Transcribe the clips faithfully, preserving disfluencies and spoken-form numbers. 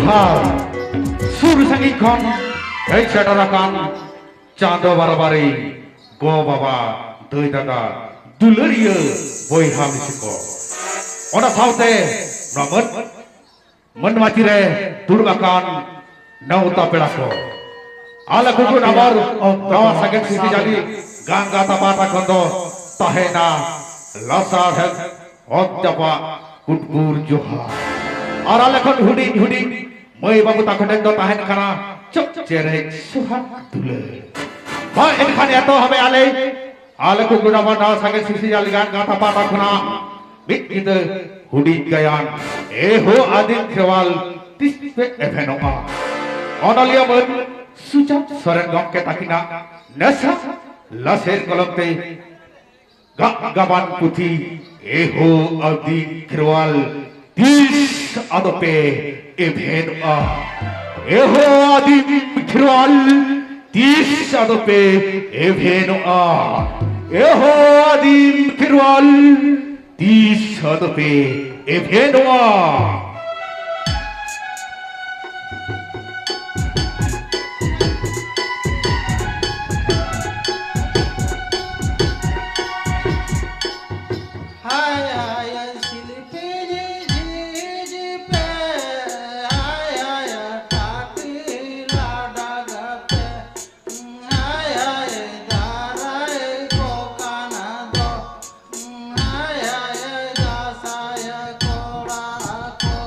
ᱟᱨ ᱥᱩᱨ ᱥᱟᱺᱜᱤᱧ ᱠᱷᱚᱱ ᱦᱮᱡ ᱥᱮᱴᱮᱨ ᱟᱠᱟᱱ ᱪᱟᱸᱫᱚ ᱵᱟᱨᱟᱵᱟᱨᱤ ᱜᱚ ᱵᱟᱵᱟ, ᱫᱟᱹᱭ ᱫᱟᱫᱟ, ᱫᱩᱞᱟᱹᱲᱤᱭᱟᱹ ᱵᱚᱭᱦᱟ ᱢᱤᱥᱤ ᱠᱚ, ᱚᱱᱟ ᱥᱟᱶᱛᱮ ᱱᱚᱣᱟ ᱢᱟᱹᱱ, ᱢᱟᱹᱱ ᱢᱟᱹᱪᱤ ᱨᱮ ᱫᱩᱲᱩᱵ ᱟᱠᱟᱱ ᱱᱮᱣᱛᱟ ᱯᱮᱲᱟ ᱠᱚ, ᱟᱞᱮ ᱠᱩᱠᱩ ᱱᱟᱢᱟᱨ ᱱᱟᱣᱟ ᱥᱟᱜᱮᱱ ᱥᱤᱥᱤ ᱡᱟᱹᱞᱤ ᱜᱟᱝᱜᱟ ᱛᱟᱯᱟᱴᱟ ᱠᱷᱚᱱ ᱫᱚ ᱛᱟᱦᱮᱱᱟ ᱞᱟᱥᱟᱲᱦᱮᱫ ᱚᱛ ᱡᱟᱯᱟᱜ ᱠᱩᱴᱵᱩᱨ ᱡᱚᱦᱟᱨ᱾ ᱟᱨ ᱟᱞᱮ ᱠᱷᱚᱱ ᱦᱩᱰᱤᱧ ᱦᱩᱰᱤᱧ ᱢᱟᱹᱭ ᱵᱟᱹᱵᱩ ᱛᱟᱠᱚ ᱴᱷᱮᱱ ᱫᱚ ᱛᱟᱦᱮᱱ ᱠᱟᱱᱟ ᱪᱚᱠ ᱪᱮᱨᱮᱡ ᱥᱩᱦᱟᱜ ᱫᱩᱞᱟᱹᱲ᱾ ᱢᱟ ᱮᱱᱠᱷᱟᱱ ᱮᱛᱚᱦᱚᱵᱮᱜᱼᱟ ᱞᱮ ᱟᱞᱮ ᱠᱚ ᱜᱩᱱᱟᱵᱟᱱ ᱱᱟᱣᱟ ᱥᱟᱸᱜᱮ ᱥᱤᱥᱤ ᱡᱟᱹᱞᱤ ᱜᱟᱱ ᱜᱟᱶᱛᱟ ᱯᱟᱦᱴᱟ ᱠᱷᱚᱱᱟᱜ ᱢᱤᱫ ᱧᱤᱫᱟᱹ ᱦᱩᱰᱤᱧ ᱜᱟᱭᱟᱱ ᱮ ᱦᱳ ᱟᱹᱫᱤᱢ ᱠᱷᱮᱨᱣᱟᱞ ᱛᱤᱥ ᱯᱮ ᱮᱵᱷᱮᱱᱚᱜᱼᱟ᱾ ᱚᱱᱚᱞᱤᱭᱟᱹ ᱢᱟᱹᱱ ᱥᱩᱡᱟᱛ ᱥᱚᱨᱮᱱ ᱜᱚᱢᱠᱮ ᱛᱟᱹᱠᱤᱱᱟᱜ ᱱᱮᱥᱟ ᱞᱟᱥᱮᱨ ᱠᱚᱞᱚᱢ ᱛᱮ ᱜᱟᱜ ᱜᱟᱵᱟᱱ ᱯᱩᱛᱷᱤ ᱮ ᱦᱳ ᱟᱹᱫᱤᱢ ᱠᱷᱮᱨᱣᱟᱞ ᱛᱤᱥ ᱟᱫᱚ ᱯᱮ ᱮᱵᱷᱮᱱᱚᱜᱼᱟ᱾ ᱮ ᱦᱳ ᱟᱹᱫᱤᱢ ᱠᱷᱮᱨᱣᱟᱞ ᱛᱤᱥ ᱟᱫᱚ ᱯᱮ ᱮᱵᱷᱮᱱᱚᱜᱼᱟ᱾ ᱮ ᱦᱳ ᱟᱹᱫᱤᱢ ᱠᱷᱮᱨᱣᱟᱞ ᱛᱤᱥ ᱟᱫᱚ ᱯᱮ ᱮᱵᱷᱮᱱᱚᱜᱼᱟ᱾ ᱦᱟᱭ ᱦᱟᱭ ᱥᱤᱞᱯᱤᱧ ᱡᱷᱤᱡ ᱯᱮ, ᱦᱟᱭ ᱦᱟᱭ ᱠᱟᱹᱴᱤᱡ ᱞᱟᱰᱟ ᱠᱟᱛᱮ, ᱦᱟᱭ ᱦᱟᱭ ᱫᱟᱨᱟᱭ ᱠᱚ ᱠᱟᱱᱟ ᱫᱚ, ᱦᱟᱭ ᱦᱟᱭ ᱫᱟᱸᱥᱟᱭ ᱠᱚᱲᱟ ᱠᱚ᱾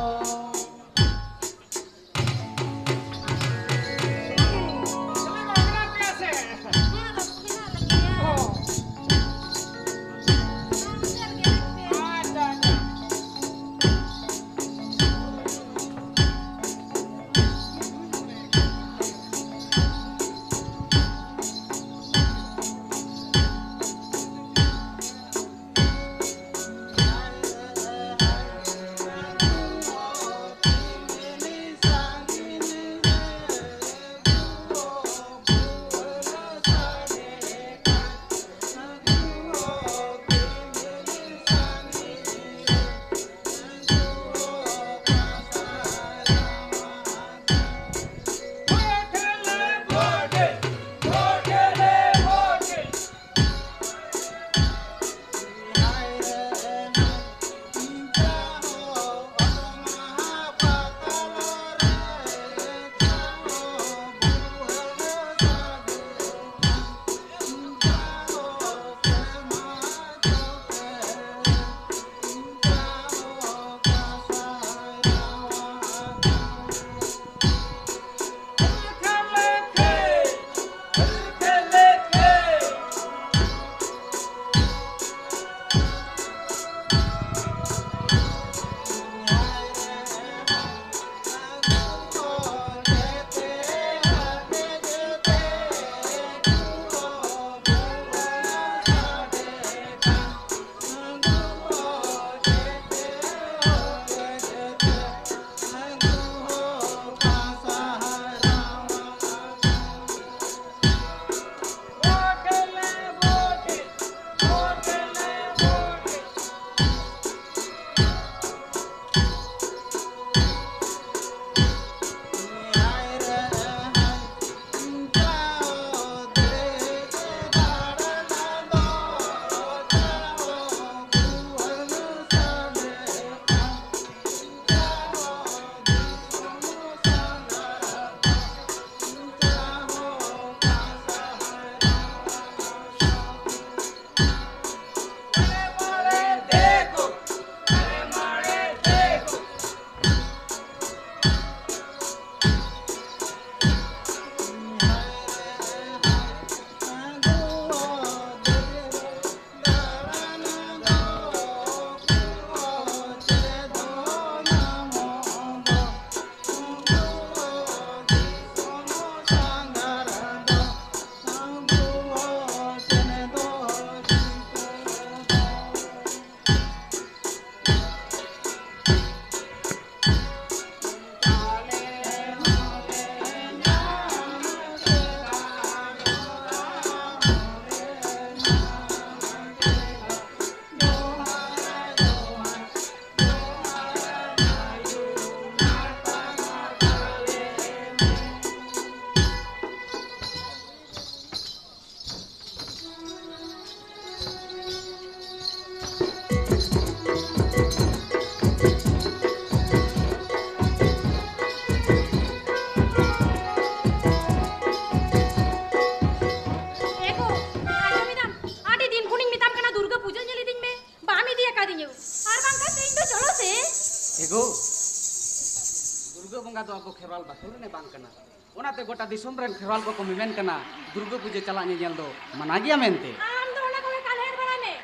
ᱫᱩᱨᱜᱟᱹ ᱵᱚᱸᱜᱟ ᱫᱚ ᱟᱵᱚ ᱠᱷᱮᱨᱣᱟᱞ ᱵᱟᱠᱷᱳᱞ ᱨᱮᱱᱮ ᱵᱟᱝ ᱠᱟᱱᱟ᱾ ᱚᱱᱟᱛᱮ ᱜᱚᱴᱟ ᱫᱤᱥᱚᱢ ᱨᱮᱱ ᱠᱷᱮᱨᱣᱟᱞ ᱠᱚᱠᱚ ᱢᱮᱢᱮᱱ ᱠᱟᱱᱟ, ᱫᱩᱨᱜᱟᱹ ᱯᱩᱡᱟᱹ ᱪᱟᱞᱟᱜ ᱧᱮᱧᱮᱞ ᱫᱚ ᱢᱟᱱᱟ ᱜᱮᱭᱟ ᱢᱮᱱᱛᱮ᱾ ᱟᱢ ᱫᱚ ᱚᱱᱟ ᱠᱚᱜᱮ ᱠᱟᱞᱦᱮᱨ ᱵᱟᱲᱟᱭ ᱢᱮ᱾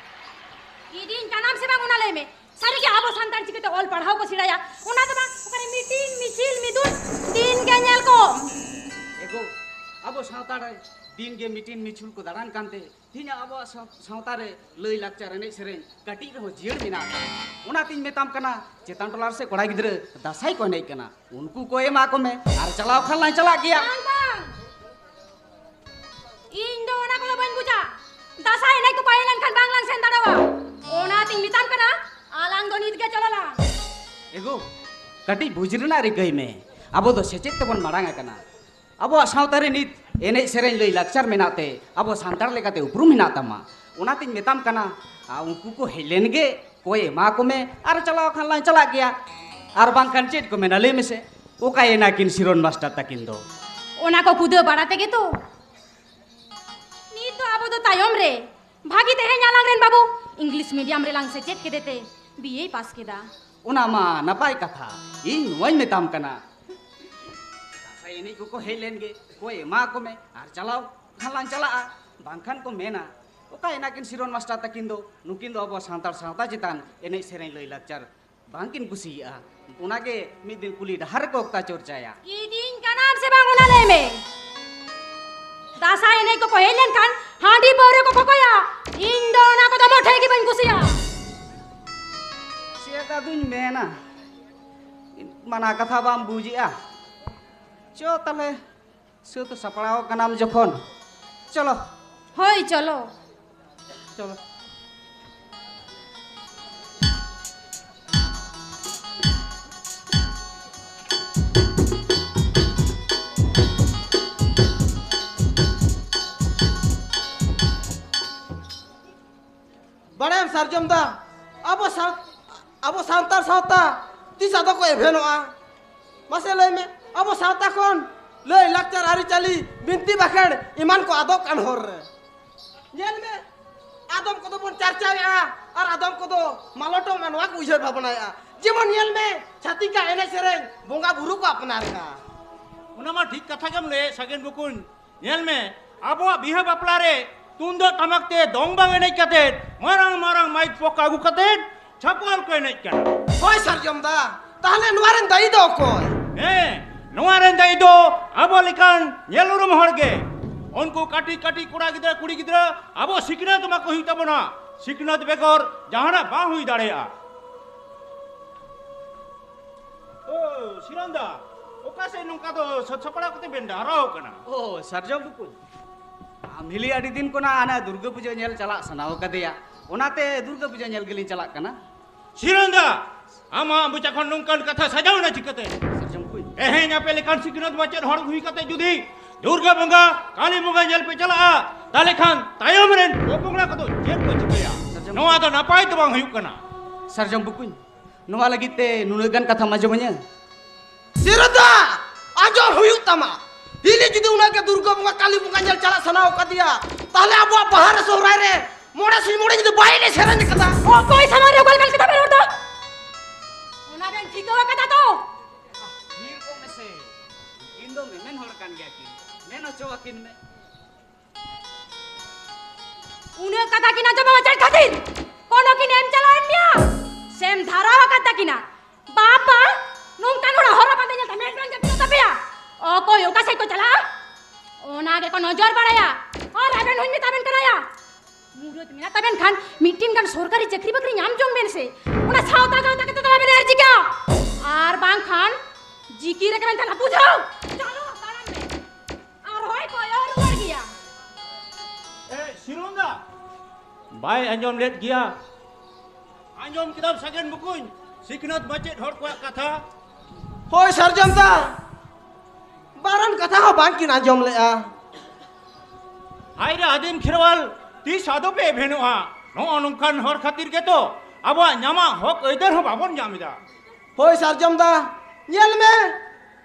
ᱤᱫᱤᱧ ᱠᱟᱱᱟᱢ ᱥᱮ ᱵᱟᱝ, ᱚᱱᱟ ᱞᱟᱹᱭ ᱢᱮ᱾ ᱥᱟᱹᱨᱤᱜᱮ ᱟᱵᱚ ᱥᱟᱱᱛᱟᱲ ᱪᱤᱠᱟᱹᱛᱮ ᱚᱞ ᱯᱟᱲᱦᱟᱣ ᱠᱚ ᱥᱮᱬᱟᱭᱟ? ᱚᱱᱟ ᱫᱚ ᱵᱟᱝ, ᱚᱠᱟᱨᱮ ᱢᱤᱴᱤᱝ, ᱢᱤᱪᱷᱤᱞ, ᱢᱤᱫᱩᱱ, ᱫᱤᱱ ᱜᱮ ᱧᱮᱞ ᱠᱚᱢ᱾ ᱮᱜᱳ, ᱟᱵᱚ ᱥᱟᱶᱛᱟ ᱨᱮ ᱫᱤᱱ ᱜᱮ ᱢᱤᱴᱤᱝ, ᱢᱤᱪᱷᱩᱞ ᱠᱚ ᱫᱟᱬᱟᱱ ᱠᱟᱱᱛᱮ ᱛᱮᱦᱮᱧ ᱟᱵᱚᱣᱟᱜ ᱥᱟᱶ-, ᱥᱟᱶᱛᱟ ᱨᱮ ᱞᱟᱹᱭ ᱞᱟᱠᱪᱟᱨ, ᱮᱱᱮᱡ ᱥᱮᱨᱮᱧ ᱠᱟᱹᱴᱤᱡ ᱨᱮᱦᱚᱸ ᱡᱤᱭᱟᱹᱲ ᱢᱮᱱᱟᱜ ᱟᱠᱟᱫᱟ᱾ ᱚᱱᱟᱛᱤᱧ ᱢᱮᱛᱟᱢ ᱠᱟᱱᱟ, ᱪᱮᱛᱟᱱ ᱴᱚᱞᱟ ᱨᱮ ᱥᱮ ᱠᱚᱲᱟ ᱜᱤᱫᱽᱨᱟᱹ ᱫᱟᱸᱥᱟᱭ ᱠᱚ ᱮᱱᱮᱡ ᱠᱟᱱᱟ, ᱩᱱᱠᱩ ᱠᱚ ᱮᱢᱟ ᱠᱚ ᱢᱮ, ᱟᱨ ᱪᱟᱞᱟᱣ ᱠᱷᱟᱱ ᱞᱟᱝ ᱪᱟᱞᱟᱜ ᱜᱮᱭᱟ᱾ ᱵᱟᱝ, ᱵᱟᱝ, ᱤᱧ ᱫᱚ ᱚᱱᱟ ᱠᱚᱫᱚ ᱵᱟᱹᱧ ᱵᱩᱡᱟ᱾ ᱫᱟᱸᱥᱟᱭ ᱮᱱᱮᱡ ᱠᱚᱠᱚ ᱦᱮᱡ ᱞᱮᱱᱠᱷᱟᱱ ᱵᱟᱝ ᱞᱟᱝ ᱥᱮᱱ ᱫᱟᱲᱮᱭᱟᱜᱼᱟ᱾ ᱚᱱᱟᱛᱤᱧ ᱢᱮᱛᱟᱢ ᱠᱟᱱᱟ, ᱟᱞᱟᱝ ᱫᱚ ᱱᱤᱛ ᱜᱮ ᱪᱚᱞᱚ ᱞᱟᱝ᱾ ᱮᱜᱳ, ᱠᱟᱹᱴᱤᱡ ᱵᱩᱡᱽ ᱨᱮᱱᱟᱜ ᱨᱤᱠᱟᱹᱭ ᱢᱮ᱾ ᱟᱵᱚ ᱫᱚ ᱥᱮᱪᱮᱫ ᱛᱮᱵᱚᱱ ᱢᱟᱲᱟᱝ ᱟᱠᱟᱱᱟ᱾ ᱟᱵᱚᱣᱟᱜ ᱥᱟᱶᱛᱟ ᱨᱮ ᱱᱤᱛ ᱮᱱᱮᱡ ᱥᱮᱨᱮᱧ ᱞᱟᱹᱭ ᱞᱟᱠᱪᱟᱨ ᱢᱮᱱᱟᱜ ᱛᱮ ᱟᱵᱚ ᱥᱟᱱᱛᱟᱲ ᱞᱮᱠᱟᱛᱮ ᱩᱯᱨᱩᱢ ᱢᱮᱱᱟᱜ ᱛᱟᱢᱟ᱾ ᱚᱱᱟᱛᱤᱧ ᱢᱮᱛᱟᱢ ᱠᱟᱱᱟ, ᱟᱨ ᱩᱱᱠᱩ ᱠᱚ ᱦᱮᱡ ᱞᱮᱱ ᱜᱮ, ᱠᱚᱭ ᱮᱢᱟ ᱠᱚ ᱢᱮ, ᱟᱨ ᱪᱟᱞᱟᱣ ᱠᱷᱟᱱ ᱞᱟᱝ ᱪᱟᱞᱟᱜ ᱜᱮᱭᱟ᱾ ᱟᱨ ᱵᱟᱝᱠᱷᱟᱱ ᱪᱮᱫ ᱠᱚ ᱢᱮᱱᱟ ᱞᱟᱹᱭ ᱢᱮᱥᱮ? ᱚᱠᱟᱭᱮᱱᱟ ᱠᱤᱱ ᱥᱤᱨᱚᱱ ᱢᱟᱥᱴᱟᱨ ᱛᱟᱹᱠᱤᱱ ᱫᱚ? ᱚᱱᱟ ᱠᱚ ᱠᱩᱫᱟᱹ ᱵᱟᱲᱟ ᱛᱮᱜᱮ ᱛᱚ ᱱᱤᱛ ᱫᱚ ᱟᱵᱚ ᱫᱚ ᱛᱟᱭᱚᱢ ᱨᱮ᱾ ᱵᱷᱟᱹᱜᱤ ᱛᱮᱦᱮᱧ ᱟᱞᱟᱝ ᱨᱮᱱ ᱵᱟᱹᱵᱩ ᱤᱝᱞᱤᱥ ᱢᱤᱰᱤᱭᱟᱢ ᱨᱮᱞᱟᱝ ᱥᱮᱪᱮᱫ ᱠᱮᱫᱮ ᱛᱮ ᱵᱤ ᱮᱭ ᱯᱟᱥ ᱠᱮᱫᱟ᱾ ᱚᱱᱟ ᱢᱟ ᱱᱟᱯᱟᱭ ᱠᱟᱛᱷᱟ᱾ ᱤᱧ ᱱᱚᱣᱟᱧ ᱢᱮᱛᱟᱢ ᱠᱟᱱᱟ, ᱫᱟᱸᱥᱟᱭ ᱮᱱᱮᱡ ᱠᱚᱠᱚ ᱦᱮᱡ ᱞᱮᱱ ᱜᱮ, ᱠᱚᱭ ᱮᱢᱟ ᱠᱚ ᱢᱮ, ᱟᱨ ᱪᱟᱞᱟᱣ ᱠᱷᱟᱱ ᱞᱟᱝ ᱪᱟᱞᱟᱜᱼᱟ᱾ ᱵᱟᱝᱠᱷᱟᱱ ᱠᱚ ᱢᱮᱱᱟ, ᱚᱠᱟᱭᱮᱱᱟ ᱠᱤᱱ ᱥᱤᱨᱚᱱ ᱢᱟᱥᱴᱟᱨ ᱛᱟᱹᱠᱤᱱ ᱫᱚ? ᱱᱩᱠᱤᱱ ᱫᱚ ᱟᱵᱚ ᱥᱟᱱᱛᱟᱲ ᱥᱟᱶᱛᱟ ᱪᱮᱛᱟᱱ ᱮᱱᱮᱡ ᱥᱮᱨᱮᱧ ᱞᱟᱹᱭ ᱞᱟᱠᱪᱟᱨ ᱵᱟᱝᱠᱤᱱ ᱠᱩᱥᱤᱭᱟᱜᱼᱟ᱾ ᱚᱱᱟᱜᱮ ᱢᱤᱫ ᱫᱤᱱ ᱠᱩᱞᱦᱤ ᱰᱟᱦᱟᱨ ᱨᱮᱠᱚ ᱚᱠᱛᱟ ᱪᱚᱨᱪᱟᱭᱟ᱾ ᱤᱫᱤᱧ ᱠᱟᱱᱟᱢ ᱥᱮ ᱵᱟᱝ, ᱚᱱᱟ ᱞᱟᱹᱭ ᱢᱮ᱾ ᱫᱟᱸᱥᱟᱭ ᱮᱱᱮᱡ ᱠᱚᱠᱚ ᱦᱮᱡ ᱞᱮᱱᱠᱷᱟᱱ ᱦᱟᱺᱰᱤ ᱯᱟᱹᱣᱨᱟᱹ ᱠᱚ ᱠᱚᱠᱚᱭᱟ᱾ ᱤᱧ ᱫᱚ ᱚᱱᱟ ᱠᱚᱫᱚ ᱢᱚᱴᱷᱮ ᱜᱮ ᱵᱟᱹᱧ ᱠᱩᱥᱤᱭᱟᱜᱼᱟ᱾ ᱪᱮᱫ ᱟᱫᱚᱧ ᱢᱮᱱᱟ, ᱢᱟᱱᱟ ᱠᱟᱛᱷᱟ ᱵᱟᱢ ᱵᱩᱡᱮᱜᱼᱟ᱾ ᱪᱚ ᱛᱟᱦᱞᱮ, ᱥᱟᱹᱛ ᱥᱟᱯᱲᱟᱣ ᱠᱟᱱᱟᱢ ᱡᱚᱠᱷᱚᱱ, ᱪᱚᱞᱚ᱾ ᱦᱳᱭ, ᱪᱚᱞᱚ᱾ ᱪᱚᱞᱚ᱾ ᱵᱟᱲᱟᱭᱟᱢ ᱥᱟᱨᱡᱚᱢ ᱫᱟ, ᱟᱵᱚ ᱥᱟᱶ-, ᱟᱵᱚ ᱥᱟᱱᱛᱟᱲ ᱥᱟᱶᱛᱟ ᱛᱤᱥ ᱟᱫᱚ ᱠᱚ ᱮᱵᱷᱮᱱᱚᱜᱼᱟ? ᱢᱟᱥᱮ ᱞᱟᱹᱭ ᱢᱮ, ᱟᱵᱚ ᱥᱟᱶᱛᱟ ᱠᱷᱚᱱ ᱞᱟᱹᱭ ᱞᱟᱠᱪᱟᱨ, ᱟᱹᱨᱤᱪᱟᱹᱞᱤ, ᱵᱤᱱᱛᱤ ᱵᱟᱠᱷᱮᱲ ᱮᱢᱟᱱ ᱠᱚ ᱟᱫᱚᱜ ᱠᱟᱱ ᱦᱚᱨ ᱨᱮ᱾ ᱧᱮᱞ ᱢᱮ, ᱟᱫᱚᱢ ᱠᱚᱫᱚ ᱵᱚᱱ ᱪᱟᱨᱪᱟᱣᱮᱫᱼᱟ ᱟᱨ ᱟᱫᱚᱢ ᱠᱚᱫᱚ ᱢᱟᱞᱚᱴᱚᱜ ᱢᱟ ᱱᱚᱣᱟ ᱠᱚ ᱩᱭᱦᱟᱹᱨ ᱵᱷᱟᱵᱽᱱᱟᱭᱮᱫᱼᱟ᱾ ᱡᱮᱢᱚᱱ ᱧᱮᱞ ᱢᱮ, ᱪᱷᱟᱹᱛᱤᱠᱟᱜ ᱮᱱᱮᱡ ᱥᱮᱨᱮᱧ ᱵᱚᱸᱜᱟ ᱵᱩᱨᱩ ᱠᱚ ᱟᱯᱱᱟᱨᱮᱜᱼᱟ᱾ ᱚᱱᱟ ᱢᱟ ᱴᱷᱤᱠ ᱠᱟᱛᱷᱟ ᱜᱮᱢ ᱞᱟᱹᱭᱮᱫ, ᱥᱟᱜᱮᱱ ᱵᱚᱠᱚᱧ᱾ ᱧᱮᱞ ᱢᱮ, ᱟᱵᱚᱣᱟᱜ ᱵᱤᱦᱟᱹ ᱵᱟᱯᱞᱟ ᱨᱮ ᱛᱩᱢᱫᱟᱜ ᱴᱟᱢᱟᱠ ᱛᱮ ᱫᱚᱝ ᱵᱟᱝ ᱮᱱᱮᱡ ᱠᱟᱛᱮ, ᱢᱟᱨᱟᱝ ᱢᱟᱨᱟᱝ ᱢᱟᱭᱤᱠ ᱵᱚᱠᱥ ᱟᱹᱜᱩ ᱠᱟᱛᱮ ᱪᱷᱟᱯᱚᱞ ᱠᱚ ᱮᱱᱮᱡ ᱠᱟᱱᱟ᱾ ᱦᱳᱭ ᱥᱟᱨᱡᱚᱢ ᱫᱟ, ᱛᱟᱦᱞᱮ ᱱᱚᱣᱟ ᱨᱮᱱ ᱫᱟᱭᱤ ᱫᱚ ᱚᱠᱚᱭ? ᱦᱮᱸ, ᱱᱚᱣᱟ ᱨᱮᱱ ᱫᱟᱭᱤ ᱫᱚ ᱟᱵᱚ ᱞᱮᱠᱟᱱ ᱧᱮᱞ ᱩᱨᱩᱢ ᱦᱚᱲ ᱜᱮ᱾ ᱩᱱᱠᱩ ᱠᱟᱹᱴᱤᱡ ᱠᱟᱹᱴᱤᱡ ᱠᱚᱲᱟ ᱜᱤᱫᱽᱨᱟᱹ, ᱠᱩᱲᱤ ᱜᱤᱫᱽᱨᱟᱹ ᱟᱵᱚ ᱥᱤᱠᱷᱱᱟᱹᱛ ᱮᱢᱟ ᱠᱚ ᱦᱩᱭᱩᱜ ᱛᱟᱵᱚᱱᱟ᱾ ᱥᱤᱠᱷᱱᱟᱹᱛ ᱵᱮᱜᱚᱨ ᱡᱟᱦᱟᱱᱟᱜ ᱵᱟᱝ ᱦᱩᱭ ᱫᱟᱲᱮᱭᱟᱜᱼᱟ᱾ ᱳ, ᱥᱤᱨᱚᱱ ᱫᱟ, ᱚᱠᱟ ᱥᱮᱫ ᱱᱚᱝᱠᱟ ᱫᱚ ᱥᱟᱹᱛ ᱥᱟᱯᱲᱟᱣ ᱠᱟᱛᱮ ᱵᱮᱱ ᱰᱟᱦᱨᱟᱣ ᱠᱟᱱᱟ? ᱳ, ᱥᱟᱨᱡᱚᱢ ᱵᱚᱠᱚᱧ, ᱟᱢ ᱦᱤᱞᱤ ᱟᱹᱰᱤ ᱫᱤᱱ ᱠᱷᱚᱱᱟᱜ ᱦᱟᱱᱟ ᱫᱩᱨᱜᱟᱹ ᱯᱩᱡᱟᱹ ᱧᱮᱞ ᱪᱟᱞᱟᱜ ᱥᱟᱱᱟᱣ ᱠᱟᱫᱮᱭᱟ, ᱚᱱᱟᱛᱮ ᱫᱩᱨᱜᱟᱹ ᱯᱩᱡᱟᱹ ᱧᱮᱞ ᱜᱮᱞᱤᱧ ᱪᱟᱞᱟᱜ ᱠᱟᱱᱟ᱾ ᱥᱤᱨᱚᱱ ᱫᱟ, ᱟᱢᱟᱜ ᱢᱚᱪᱟ ᱠᱷᱚᱱ ᱱᱚᱝᱠᱟᱱ ᱠᱟᱛᱷᱟ ᱥᱟᱡᱟᱣ ᱮᱱᱟ ᱪᱤᱠᱟᱹᱛᱮ? ᱥᱟᱨᱡᱚᱢ ᱵᱚᱠᱚᱧ᱾ ᱛᱮᱦᱮᱧ ᱟᱯᱮ ᱞᱮᱠᱟᱱ ᱥᱤᱠᱷᱱᱟᱹᱛ ᱢᱟᱪᱮᱫ ᱦᱚᱲ ᱦᱩᱭ ᱠᱟᱛᱮ ᱡᱩᱫᱤ ᱫᱩᱨᱜᱟᱹ ᱵᱚᱸᱜᱟ, ᱠᱟᱞᱤ ᱵᱚᱸᱜᱟ ᱧᱮᱞ ᱯᱮ ᱪᱟᱞᱟᱜᱼᱟ, ᱛᱟᱦᱞᱮ ᱠᱷᱟᱱ ᱛᱟᱭᱚᱢ ᱨᱮᱱ ᱯᱚᱯᱚᱝᱲᱟ ᱠᱚᱫᱚ ᱪᱮᱫ ᱠᱚ ᱪᱤᱠᱟᱹᱭᱟ? ᱥᱟᱨᱡᱚᱢ ᱱᱚᱣᱟ ᱫᱚ ᱱᱟᱯᱟᱭ ᱫᱚ ᱵᱟᱝ ᱦᱩᱭᱩᱜ ᱠᱟᱱᱟ᱾ ᱥᱟᱨᱡᱚᱢ ᱵᱚᱠᱚᱧ, ᱱᱚᱣᱟ ᱞᱟᱹᱜᱤᱫ ᱛᱮ ᱱᱩᱱᱟᱹᱜ ᱜᱟᱱ ᱠᱟᱛᱷᱟᱢ ᱟᱸᱡᱚᱢᱟᱹᱧᱟ? ᱥᱤᱨᱚᱫᱟ, ᱟᱸᱡᱚᱢ ᱦᱩᱭᱩᱜ ᱛᱟᱢᱟ᱾ ᱦᱤᱞᱤ ᱡᱩᱫᱤ ᱩᱱᱟᱹᱜ ᱜᱮ ᱫᱩᱨᱜᱟᱹ ᱵᱚᱸᱜᱟ, ᱠᱟᱞᱤ ᱵᱚᱸᱜᱟ ᱧᱮᱞ ᱪᱟᱞᱟᱜ ᱥᱟᱱᱟ ᱟᱠᱟᱫᱮᱭᱟ, ᱛᱟᱦᱞᱮ ᱟᱵᱚᱣᱟᱜ ᱵᱟᱦᱟ ᱨᱮ, ᱥᱚᱦᱨᱟᱭ ᱨᱮ ᱢᱚᱬᱮ ᱥᱤᱧ ᱢᱚᱬᱮ ᱧᱤᱫᱟᱹ ᱵᱟᱭ ᱮᱱᱮᱡ ᱥᱮᱨᱮᱧ ᱠᱟᱫᱟ᱾ ᱚᱠᱚᱭ ᱥᱟᱢᱟᱝ ᱨᱮ ᱚᱠᱟ ᱞᱮᱠᱟᱱ ᱠᱟᱛᱷᱟ ᱵᱮᱱ ᱨᱚᱲ ᱫᱟ? ᱚᱱᱟ ᱵᱮᱱ ᱴᱷᱤᱠᱟᱹ ᱟᱠᱟᱫᱟ ᱛᱚ? ᱛᱷᱤᱨ ᱠᱚᱜ ᱢᱮᱥᱮ, ᱤᱧ ᱫᱚ ᱢᱮᱢᱮᱱ ᱦᱚᱲ ᱠᱟᱱ ᱜᱮᱭᱟ ᱠᱤᱱ, ᱢᱮᱱ ᱦᱚᱪᱚ ᱟᱹᱠᱤᱱ ᱢᱮ᱾ ᱩᱱᱟᱹᱜ ᱠᱟᱛᱷᱟ ᱠᱤᱱ ᱟᱸᱡᱚᱢᱟ ᱪᱮᱫ ᱠᱷᱟᱹᱛᱤᱨ? ᱠᱚᱱᱚ ᱠᱤᱱ ᱮᱢ ᱪᱟᱞᱟᱣᱮᱱ ᱢᱮᱭᱟ? ᱥᱮᱢ ᱫᱷᱟᱨᱟᱣ ᱟᱠᱟᱫ ᱛᱟᱹᱠᱤᱱᱟ? ᱵᱟᱵᱟ, ᱱᱚᱝᱠᱟᱱ ᱦᱚᱲᱟᱜ ᱦᱚᱨᱚᱜ ᱵᱟᱸᱫᱮ ᱧᱮᱞᱛᱮ ᱢᱮᱫ ᱵᱟᱝ ᱡᱟᱹᱯᱤᱫᱚᱜ ᱛᱟᱯᱮᱭᱟ? ᱚᱠᱚᱭ ᱚᱠᱟ ᱥᱮᱫ ᱠᱚ ᱪᱟᱞᱟᱜᱼᱟ, ᱚᱱᱟ ᱜᱮᱠᱚ ᱱᱚᱡᱚᱨ ᱵᱟᱲᱟᱭᱟ᱾ ᱟᱨ ᱟᱵᱮᱱ ᱦᱚᱧ ᱢᱮᱛᱟ ᱵᱮᱱ ᱠᱟᱱᱟᱭᱟ, ᱢᱩᱨᱟᱹᱫ ᱢᱮᱱᱟᱜ ᱛᱟᱵᱮᱱ ᱠᱷᱟᱱ ᱢᱤᱫᱴᱤᱱ ᱜᱟᱱ ᱥᱚᱨᱠᱟᱨᱤ ᱪᱟᱹᱠᱨᱤ ᱵᱟᱹᱠᱨᱤ ᱧᱟᱢ ᱡᱚᱝ ᱵᱮᱱ ᱥᱮ᱾ ᱚᱱᱟ ᱥᱟᱶᱛᱟ ᱜᱟᱶᱛᱟ ᱠᱟᱛᱮ ᱫᱚ ᱟᱞᱚᱵᱮᱱ ᱟᱨᱡᱤ ᱠᱟᱜᱼᱟ᱾ ᱟᱨ ᱵᱟᱝᱠᱷᱟᱱ ᱡᱤᱠᱤ ᱨᱮᱜᱮ ᱵᱮᱱ ᱛᱟᱦᱮᱱᱟ, ᱵᱩᱡᱷᱟᱹᱣ? ᱪᱚᱞᱚ, ᱛᱟᱲᱟᱢ ᱢᱮ᱾ ᱟᱨᱦᱚᱸᱭ ᱠᱚᱭᱚᱜ ᱨᱩᱣᱟᱹᱲ ᱜᱮᱭᱟ᱾ ᱮ, ᱥᱤᱨᱚᱱ ᱫᱟ, ᱵᱟᱭ ᱟᱸᱡᱚᱢ ᱞᱮᱫ ᱜᱮᱭᱟ? ᱟᱸᱡᱚᱢ ᱠᱮᱫᱟᱢ ᱥᱟᱜᱮᱱ ᱵᱚᱠᱚᱧ, ᱥᱤᱠᱷᱱᱟᱹᱛ ᱢᱟᱪᱮᱫ ᱦᱚᱲ ᱠᱚᱣᱟᱜ ᱠᱟᱛᱷᱟ? ᱦᱳᱭ ᱥᱟᱨᱡᱚᱢ ᱫᱟ, ᱵᱟᱨᱚᱱ ᱠᱟᱛᱷᱟ ᱦᱚᱸ ᱵᱟᱝ ᱠᱤᱱ ᱟᱸᱡᱚᱢ ᱞᱮᱜᱼᱟ᱾ ᱦᱟᱭ ᱨᱮ ᱟᱹᱫᱤᱢ ᱠᱷᱮᱨᱣᱟᱞ, ᱛᱤᱥ ᱟᱫᱚ ᱯᱮ ᱮᱵᱷᱮᱱᱚᱜᱼᱟ? ᱱᱚᱜᱼᱚ ᱱᱚᱝᱠᱟᱱ ᱦᱚᱲ ᱠᱷᱟᱹᱛᱤᱨ ᱜᱮᱛᱚ ᱟᱵᱚᱣᱟᱜ ᱧᱟᱢᱟᱜ ᱦᱚᱠ ᱟᱹᱭᱫᱟᱹᱨ ᱦᱚᱸ ᱵᱟᱵᱚᱱ ᱧᱟᱢ ᱮᱫᱟ᱾ ᱦᱳᱭ ᱥᱟᱨᱡᱚᱢ ᱫᱟ, ᱧᱮᱞ ᱢᱮ,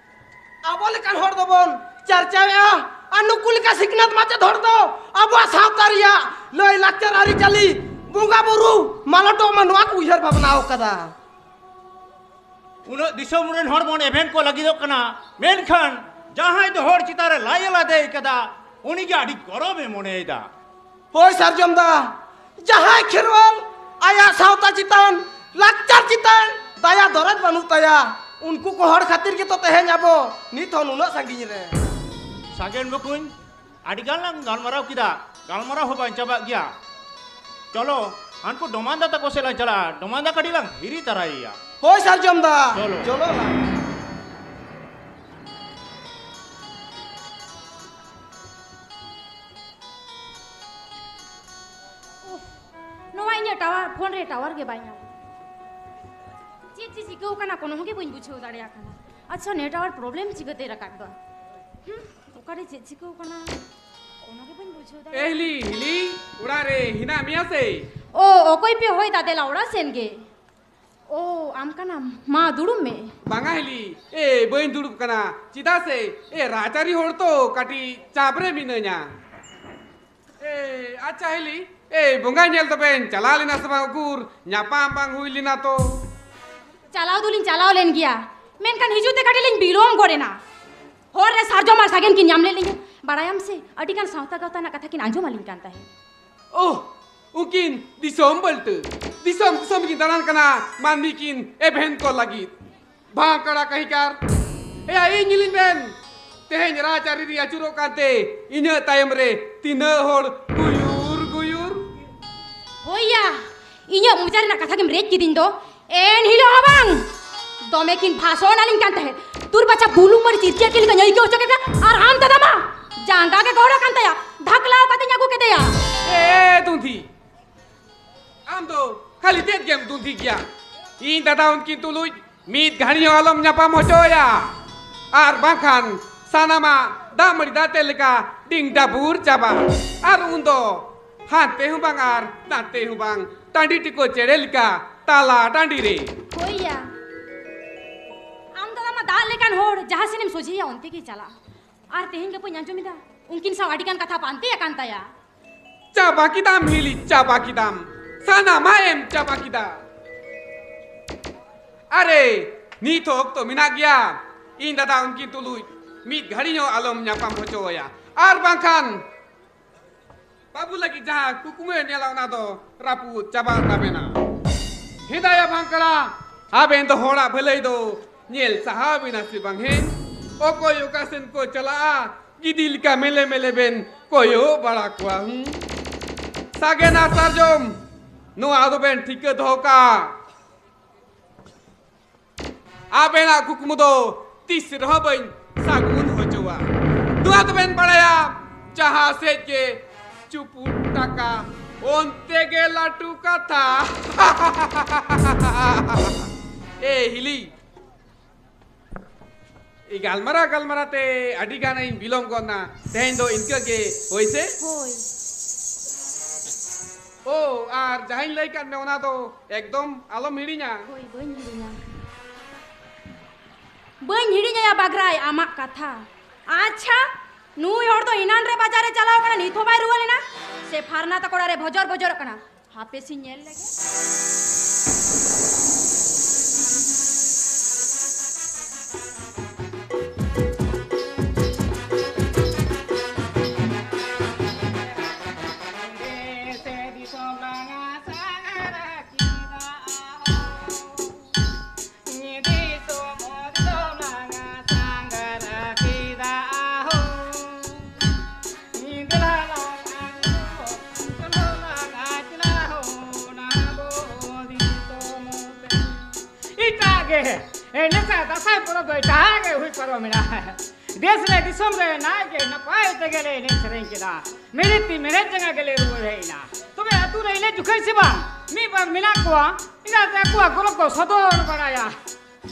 ᱟᱵᱚ ᱞᱮᱠᱟᱱ ᱦᱚᱲ ᱫᱚᱵᱚᱱ ᱪᱟᱨᱪᱟᱣᱮᱜᱼᱟ, ᱟᱨ ᱱᱩᱠᱩ ᱞᱮᱠᱟ ᱥᱤᱠᱷᱱᱟᱹᱛ ᱢᱟᱪᱮᱫ ᱦᱚᱲ ᱫᱚ ᱟᱵᱚᱣᱟᱜ ᱥᱟᱶᱛᱟ ᱨᱮᱭᱟᱜ ᱞᱟᱹᱭ ᱞᱟᱠᱪᱟᱨ ᱟᱹᱨᱤᱪᱟᱹᱞᱤ, ᱵᱚᱸᱜᱟ ᱵᱩᱨᱩ ᱢᱟᱞᱚᱴᱚᱜ ᱢᱟ, ᱱᱚᱣᱟ ᱠᱚ ᱩᱭᱦᱟᱹᱨ ᱵᱷᱟᱵᱽᱱᱟ ᱟᱠᱟᱫᱟ᱾ ᱩᱱᱟᱹᱜ ᱫᱤᱥᱚᱢ ᱨᱮᱱ ᱦᱚᱲ ᱵᱚᱱ ᱮᱵᱷᱮᱱ ᱠᱚ ᱞᱟᱹᱜᱤᱫᱚᱜ ᱠᱟᱱᱟ, ᱢᱮᱱᱠᱷᱟᱱ ᱡᱟᱦᱟᱸᱭ ᱫᱚ ᱦᱚᱲ ᱪᱮᱛᱟᱱ ᱨᱮ ᱞᱟᱭ ᱮ ᱞᱟᱫᱮ ᱠᱟᱫᱟ, ᱩᱱᱤᱜᱮ ᱟᱹᱰᱤ ᱜᱚᱨᱚᱵᱮ ᱢᱚᱱᱮᱭᱮᱫᱟ᱾ ᱦᱳᱭ ᱥᱟᱨᱡᱚᱢ ᱫᱟ, ᱡᱟᱦᱟᱸᱭ ᱠᱷᱮᱨᱣᱟᱞ ᱟᱭᱟᱜ ᱥᱟᱶᱛᱟ ᱪᱮᱛᱟᱱ, ᱞᱟᱠᱪᱟᱨ ᱪᱮᱛᱟᱱ ᱫᱟᱭᱟ ᱫᱚᱨᱚᱫ ᱵᱟᱹᱱᱩᱜ ᱛᱟᱭᱟ, ᱩᱱᱠᱩ ᱠᱚ ᱦᱚᱲ ᱠᱷᱟᱹᱛᱤᱨ ᱜᱮᱛᱚ ᱛᱮᱦᱮᱧ ᱟᱵᱚ ᱱᱤᱛ ᱦᱚᱸ ᱱᱩᱱᱟᱹᱜ ᱥᱟᱺᱜᱤᱧ ᱨᱮ᱾ ᱥᱟᱜᱮᱱ ᱵᱚᱠᱚᱧ, ᱟᱹᱰᱤ ᱜᱟᱱ ᱞᱟᱝ ᱜᱟᱞᱢᱟᱨᱟᱣ ᱠᱮᱫᱟ, ᱜᱟᱞᱢᱟᱨᱟᱣ ᱦᱚᱸ ᱵᱟᱝ ᱪᱟᱵᱟᱜ ᱜᱮᱭᱟ᱾ ᱪᱚᱞᱚ, ᱦᱟᱱᱠᱩ ᱰᱚᱢᱟᱱᱫᱟ ᱛᱟᱠᱚ ᱥᱮᱫ ᱞᱟᱝ ᱪᱟᱞᱟᱜᱼᱟ, ᱰᱚᱢᱟᱱᱫᱟ ᱠᱟᱹᱴᱤᱡ ᱞᱟᱝ ᱦᱤᱨᱤ ᱛᱟᱨᱟᱭᱮᱭᱟ᱾ ᱦᱳᱭ ᱥᱟᱨᱡᱚᱢ ᱫᱟ, ᱪᱚᱞᱚ᱾ ᱪᱚᱞᱚ ᱞᱟᱝ᱾ ᱩᱯᱷ, ᱱᱚᱣᱟ ᱤᱧᱟᱹᱜ ᱴᱟᱣᱟᱨ, ᱯᱷᱳᱱ ᱨᱮ ᱴᱟᱣᱟᱨ ᱜᱮ ᱵᱟᱭ ᱧᱟᱢ᱾ ᱪᱮᱫ ᱪᱮᱫ ᱪᱤᱠᱟᱹᱣ ᱠᱟᱱᱟ, ᱠᱳᱱᱳ ᱦᱚᱸ ᱜᱮ ᱵᱟᱹᱧ ᱵᱩᱡᱷᱟᱹᱣ ᱫᱟᱲᱮᱭᱟᱜ ᱠᱟᱱᱟ᱾ ᱟᱪᱪᱷᱟ, ᱱᱮᱴᱣᱟᱨᱠ ᱯᱨᱚᱵᱞᱮᱢ ᱪᱤᱠᱟᱹᱛᱮ ᱨᱟᱠᱟᱵ ᱫᱟ? ᱦᱩᱸ, ᱚᱠᱟᱨᱮ ᱪᱮᱫ ᱪᱤᱠᱟᱹᱣ ᱠᱟᱱᱟ, ᱠᱳᱱᱳ ᱜᱮ ᱵᱟᱹᱧ ᱵᱩᱡᱷᱟᱹᱣ ᱮ ᱫᱟᱲᱮᱭᱟᱜ᱾ ᱦᱤᱞᱤ, ᱦᱤᱞᱤ, ᱚᱲᱟᱜ ᱨᱮ ᱦᱮᱱᱟᱜ ᱢᱮᱭᱟ ᱥᱮ? ᱳ, ᱚᱠᱚᱭ ᱯᱮ ᱦᱚᱭ ᱫᱟ? ᱫᱮᱞᱟ ᱚᱲᱟᱜ ᱥᱮᱱ ᱜᱮ᱾ ᱳ, ᱟᱢ ᱠᱟᱱᱟᱢ? ᱢᱟ ᱫᱩᱲᱩᱵ ᱢᱮ᱾ ᱵᱟᱝᱟ ᱦᱤᱞᱤ, ᱮ, ᱵᱟᱹᱧ ᱫᱩᱲᱩᱵ ᱠᱟᱱᱟ᱾ ᱪᱮᱫᱟᱜ ᱥᱮ, ᱮ, ᱨᱟᱡᱽᱟᱹᱨᱤ ᱦᱚᱲ ᱛᱚ ᱠᱟᱹᱴᱤᱡ ᱪᱟᱯ ᱨᱮ ᱢᱤᱱᱟᱹᱧᱟ᱾ ᱮ, ᱟᱪᱪᱷᱟ ᱦᱤᱞᱤ, ᱮ, ᱵᱚᱸᱜᱟ ᱧᱮᱞ ᱫᱚᱵᱮᱱ ᱪᱟᱞᱟᱣ ᱞᱮᱱᱟ ᱥᱮ ᱵᱟᱝ? ᱩᱠᱩᱨ ᱧᱟᱯᱟᱢ ᱵᱟᱝ ᱦᱩᱭ ᱞᱮᱱᱟ ᱛᱚ᱾ ᱪᱟᱞᱟᱣ ᱫᱚᱞᱤᱧ ᱪᱟᱞᱟᱣ ᱞᱮᱱ ᱜᱮᱭᱟ, ᱢᱮᱱᱠᱷᱟᱱ ᱦᱤᱡᱩᱜ ᱛᱮ ᱠᱟᱹᱴᱤᱡ ᱞᱤᱧ ᱵᱤᱞᱚᱢ ᱜᱚᱫ ᱮᱱᱟ᱾ ᱦᱚᱨ ᱨᱮ ᱥᱟᱨᱡᱚᱢ ᱟᱨ ᱥᱟᱜᱮᱱ ᱠᱤᱱ ᱧᱟᱢ ᱞᱮᱫ ᱞᱤᱧᱟ᱾ ᱵᱟᱲᱟᱭᱟᱢ ᱥᱮ, ᱟᱹᱰᱤ ᱜᱟᱱ ᱥᱟᱶᱛᱟ ᱜᱟᱶᱛᱟ ᱨᱮᱱᱟᱜ ᱠᱟᱛᱷᱟ ᱠᱤᱱ ᱟᱸᱡᱚᱢ ᱟᱹᱞᱤᱧ ᱠᱟᱱ ᱛᱟᱦᱮᱸᱫ᱾ ᱳᱦ, ᱩᱱᱠᱤᱱ ᱫᱤᱥᱚᱢ ᱵᱟᱹᱞᱴᱟᱹ, ᱫᱤᱥᱚᱢ ᱫᱤᱥᱚᱢ ᱠᱤᱱ ᱫᱟᱬᱟᱱ ᱠᱟᱱᱟ ᱢᱟᱹᱱᱢᱤ ᱠᱤᱱ ᱮᱵᱷᱮᱱ ᱠᱚ ᱞᱟᱹᱜᱤᱫ᱾ ᱵᱷᱟᱸᱠᱲᱟ ᱠᱟᱹᱦᱤᱠᱟᱨ᱾ ᱮᱭᱟ, ᱤᱧ ᱧᱮᱞᱤᱧ ᱵᱮᱱ᱾ ᱛᱮᱦᱮᱧ ᱨᱟᱡᱽᱟᱹᱨᱤ ᱨᱮ ᱟᱹᱪᱩᱨᱚᱜ ᱠᱟᱱᱛᱮ ᱤᱧᱟᱹᱜ ᱛᱟᱭᱚᱢ ᱨᱮ ᱛᱤᱱᱟᱹᱜ ᱦᱚᱲ ᱜᱩᱭᱩᱨ ᱜᱩᱭᱩᱨ᱾ ᱦᱳᱭ ᱭᱟ, ᱤᱧᱟᱹᱜ ᱢᱚᱪᱟ ᱨᱮᱱᱟᱜ ᱠᱟᱛᱷᱟ ᱜᱮᱢ ᱨᱮᱡ ᱠᱤᱫᱤᱧ ᱫᱚ᱾ ᱮᱱ ᱦᱤᱞᱳᱜ ᱦᱚᱸ ᱵᱟᱝ, ᱫᱚᱢᱮ ᱠᱤᱱ ᱵᱷᱟᱥᱚᱱ ᱟᱹᱞᱤᱧ ᱠᱟᱱ ᱛᱟᱦᱮᱸᱫ᱾ ᱛᱩᱨ ᱵᱟᱪᱷᱟ ᱵᱩᱞᱩᱝ ᱢᱟᱹᱨᱤᱪ ᱤᱨᱪᱤ ᱟᱹᱠᱤᱞ ᱞᱮᱠᱟᱧ ᱟᱹᱭᱠᱟᱹᱣ ᱦᱚᱪᱚ ᱠᱮᱫᱟ᱾ ᱟᱨ ᱟᱢ ᱫᱟᱫᱟ ᱢᱟ ᱡᱟᱸᱜᱟ ᱜᱮ ᱜᱚᱦᱚᱲ ᱟᱠᱟᱱ ᱛᱟᱭᱟ, ᱫᱷᱟᱠᱞᱟᱣ ᱠᱟᱛᱮᱧ ᱟᱹᱜᱩ ᱠᱮᱫᱮᱭᱟ᱾ ᱮ ᱫᱩᱸᱫᱷᱤ, ᱟᱢ ᱫᱚ ᱠᱷᱟᱹᱞᱤ ᱛᱮᱫ ᱜᱮᱢ ᱫᱩᱸᱫᱷᱤ ᱜᱮᱭᱟ᱾ ᱤᱧ ᱫᱟᱫᱟ ᱩᱱᱠᱤᱱ ᱛᱩᱞᱩᱡ ᱢᱤᱫ ᱜᱷᱟᱹᱲᱤ ᱦᱚᱸ ᱟᱞᱚᱢ ᱧᱟᱯᱟᱢ ᱦᱚᱪᱚᱭᱟ, ᱟᱨ ᱵᱟᱝᱠᱷᱟᱱ ᱥᱟᱱᱟᱢᱟᱜ ᱫᱟᱜ ᱢᱟᱹᱰᱤ ᱫᱟᱜ ᱛᱮ ᱞᱮᱠᱟ ᱰᱤᱝ ᱰᱟᱵᱩᱨ ᱪᱟᱵᱟ᱾ ᱟᱨ ᱩᱱᱫᱚ ᱦᱟᱱᱛᱮ ᱦᱚᱸ ᱵᱟᱝ ᱟᱨ ᱱᱟᱛᱮ ᱦᱚᱸ ᱵᱟᱝ, ᱴᱟᱺᱰᱤ ᱴᱤᱠᱚ ᱪᱮᱬᱮ ᱞᱮᱠᱟ ᱛᱟᱞᱟ ᱴᱟᱺᱰᱤ ᱨᱮ᱾ ᱦᱳᱭ ᱭᱟ, ᱟᱢ ᱫᱟᱫᱟ ᱢᱟ ᱫᱟᱜ ᱞᱮᱠᱟᱱ ᱦᱚᱲ, ᱡᱟᱦᱟᱸ ᱥᱮᱱᱮᱢ ᱥᱚᱡᱷᱮᱭᱟ ᱚᱱᱛᱮ ᱜᱮ ᱪᱟᱞᱟᱜᱼᱟ᱾ ᱟᱨ ᱛᱮᱦᱮᱧ ᱜᱟᱯᱟᱧ ᱟᱸᱡᱚᱢ ᱮᱫᱟ, ᱩᱱᱠᱤᱱ ᱥᱟᱶ ᱟᱹᱰᱤ ᱜᱟᱱ ᱠᱟᱛᱷᱟ ᱯᱟᱱᱛᱮ ᱟᱠᱟᱱ ᱛᱟᱭᱟ᱾ ᱪᱟᱵᱟ ᱠᱮᱫᱟᱢ ᱦᱤᱞᱤ, ᱪᱟᱵᱟ ᱠᱮᱫᱟᱢ, ᱥᱟᱱᱟᱢᱟᱜ ᱮᱢ ᱪᱟᱵᱟ ᱠᱮᱫᱟ᱾ ᱟᱨᱮ, ᱱᱤᱛ ᱦᱚᱸ ᱚᱠᱛᱚ ᱢᱮᱱᱟᱜ ᱜᱮᱭᱟ᱾ ᱤᱧ ᱫᱟᱫᱟ ᱩᱱᱠᱤᱱ ᱛᱩᱞᱩᱡ ᱢᱤᱫ ᱜᱷᱟᱹᱲᱤ ᱦᱚᱸ ᱟᱞᱚᱢ ᱧᱟᱯᱟᱢ ᱦᱚᱪᱚ ᱟᱭᱟ, ᱟᱨ ᱵᱟᱝᱠᱷᱟᱱ ᱵᱟᱹᱵᱩ ᱞᱟᱹᱜᱤᱫ ᱡᱟᱦᱟᱸ ᱠᱩᱠᱢᱩᱭ ᱧᱮᱞᱟ, ᱚᱱᱟ ᱫᱚ ᱨᱟᱹᱯᱩᱫ ᱪᱟᱵᱟᱜ ᱛᱟᱵᱮᱱᱟ᱾ ᱦᱮᱸᱫᱟᱭᱟ ᱵᱷᱟᱝᱠᱲᱟ, ᱟᱵᱮᱱ ᱫᱚ ᱦᱚᱲᱟᱜ ᱵᱷᱟᱹᱞᱟᱹᱭ ᱫᱚ ᱧᱮᱞ ᱥᱟᱦᱟᱣ ᱵᱮᱱᱟ ᱥᱮ ᱵᱟᱝ ᱦᱮᱸ? ᱚᱠᱚᱭ ᱚᱠᱟ ᱥᱮᱱ ᱠᱚ ᱪᱟᱞᱟᱜᱼᱟ, ᱜᱤᱫᱤ ᱞᱮᱠᱟ ᱢᱮᱞᱮ ᱢᱮᱞᱮ ᱵᱮᱱ ᱠᱚᱭᱚᱜ ᱵᱟᱲᱟ ᱠᱚᱣᱟ᱾ ᱦᱩᱸ? ᱥᱟᱜᱮᱱ ᱟᱨ ᱥᱟᱨᱡᱚᱢ, ᱱᱚᱣᱟ ᱫᱚᱵᱮᱱ ᱴᱷᱤᱠᱟᱹ ᱫᱚᱦᱚ ᱠᱟᱜ, ᱟᱵᱮᱱᱟᱜ ᱠᱩᱠᱢᱩ ᱫᱚ ᱛᱤᱥ ᱨᱮᱦᱚᱸ ᱵᱟᱹᱧ ᱥᱟᱹᱜᱩᱱ ᱦᱚᱪᱚᱣᱟ᱾ ᱱᱚᱣᱟ ᱫᱚᱵᱮᱱ ᱵᱟᱲᱟᱭᱟ, ᱡᱟᱦᱟᱸ ᱥᱮᱫ ᱜᱮ ᱪᱩᱯᱩᱫ ᱴᱟᱠᱟ, ᱚᱱᱛᱮ ᱜᱮ ᱞᱟᱹᱴᱩ ᱠᱟᱛᱷᱟ᱾ ᱮ ᱦᱤᱞᱤ, ᱮ ᱜᱟᱞᱢᱟᱨᱟᱣ ᱜᱟᱞᱢᱟᱨᱟᱣ ᱛᱮ ᱟᱹᱰᱤ ᱜᱟᱱ ᱤᱧ ᱵᱤᱞᱚᱢ ᱜᱚᱫ ᱱᱟ᱾ ᱛᱮᱦᱮᱧ ᱫᱚ ᱤᱱᱠᱟᱹ ᱜᱮ, ᱦᱳᱭ ᱥᱮ? ᱦᱳᱭ᱾ ᱳ, ᱟᱨ ᱡᱟᱦᱟᱸᱧ ᱞᱟᱹᱭ ᱠᱟᱫ ᱢᱮ, ᱚᱱᱟ ᱫᱚ ᱮᱠᱫᱚᱢ ᱟᱞᱚᱢ ᱦᱤᱲᱤᱧᱟ᱾ ᱦᱳᱭ, ᱵᱟᱹᱧ ᱦᱤᱲᱤᱧᱟ᱾ ᱵᱟᱹᱧ ᱦᱤᱲᱤᱧᱟᱭᱟ ᱵᱟᱜᱽᱨᱟᱭ ᱟᱢᱟᱜ ᱠᱟᱛᱷᱟ᱾ ᱟᱪᱪᱷᱟ, ᱱᱩᱭ ᱦᱚᱲ ᱫᱚ ᱮᱱᱟᱱ ᱨᱮ ᱵᱟᱡᱟᱨ ᱨᱮ ᱪᱟᱞᱟᱣ ᱠᱟᱱᱟ, ᱱᱤᱛ ᱦᱚᱸ ᱵᱟᱭ ᱨᱩᱣᱟᱹᱲ ᱞᱮᱱᱟ? ᱥᱮ ᱯᱷᱟᱨᱱᱟ ᱛᱟᱠᱚ ᱚᱲᱟᱜ ᱨᱮ ᱵᱷᱚᱡᱚᱨ ᱵᱷᱚᱡᱚᱨᱚᱜ ᱠᱟᱱᱟ? ᱦᱟᱯᱮ ᱥᱮᱧ ᱧᱮᱞ ᱞᱮᱜᱮ᱾ ᱮᱴᱟᱜ ᱜᱮ, ᱮ, ᱱᱮᱛᱟᱨ ᱫᱟᱸᱥᱟᱭ ᱯᱚᱨᱚᱵᱽ ᱫᱚ ᱮᱴᱟᱜ ᱜᱮ ᱦᱩᱭ ᱯᱟᱨᱚᱢᱮᱱᱟ᱾ ᱫᱮᱥ ᱨᱮ ᱫᱤᱥᱚᱢ ᱨᱮ ᱱᱟᱭ ᱜᱮ ᱱᱟᱯᱟᱭ ᱛᱮᱜᱮ ᱞᱮ ᱮᱱᱮᱡ ᱥᱮᱨᱮᱧ ᱠᱮᱫᱟ᱾ ᱢᱮᱬᱦᱮᱫ ᱛᱤ ᱢᱮᱬᱦᱮᱫ ᱡᱟᱸᱜᱟ ᱜᱮᱞᱮ ᱨᱩᱣᱟᱹᱲ ᱦᱮᱡ ᱮᱱᱟ᱾ ᱛᱚᱵᱮ ᱟᱹᱛᱩ ᱨᱮ ᱤᱱᱟᱹ ᱡᱚᱠᱷᱚᱱ ᱥᱮ ᱵᱟᱝ, ᱢᱤᱫ ᱵᱟᱨ ᱢᱮᱱᱟᱜ ᱠᱚᱣᱟ, ᱮᱸᱜᱟᱛᱮ ᱟᱠᱚᱣᱟᱜ ᱜᱚᱨᱚᱵᱽ ᱠᱚ ᱥᱚᱫᱚᱨ ᱵᱟᱲᱟᱭᱟ᱾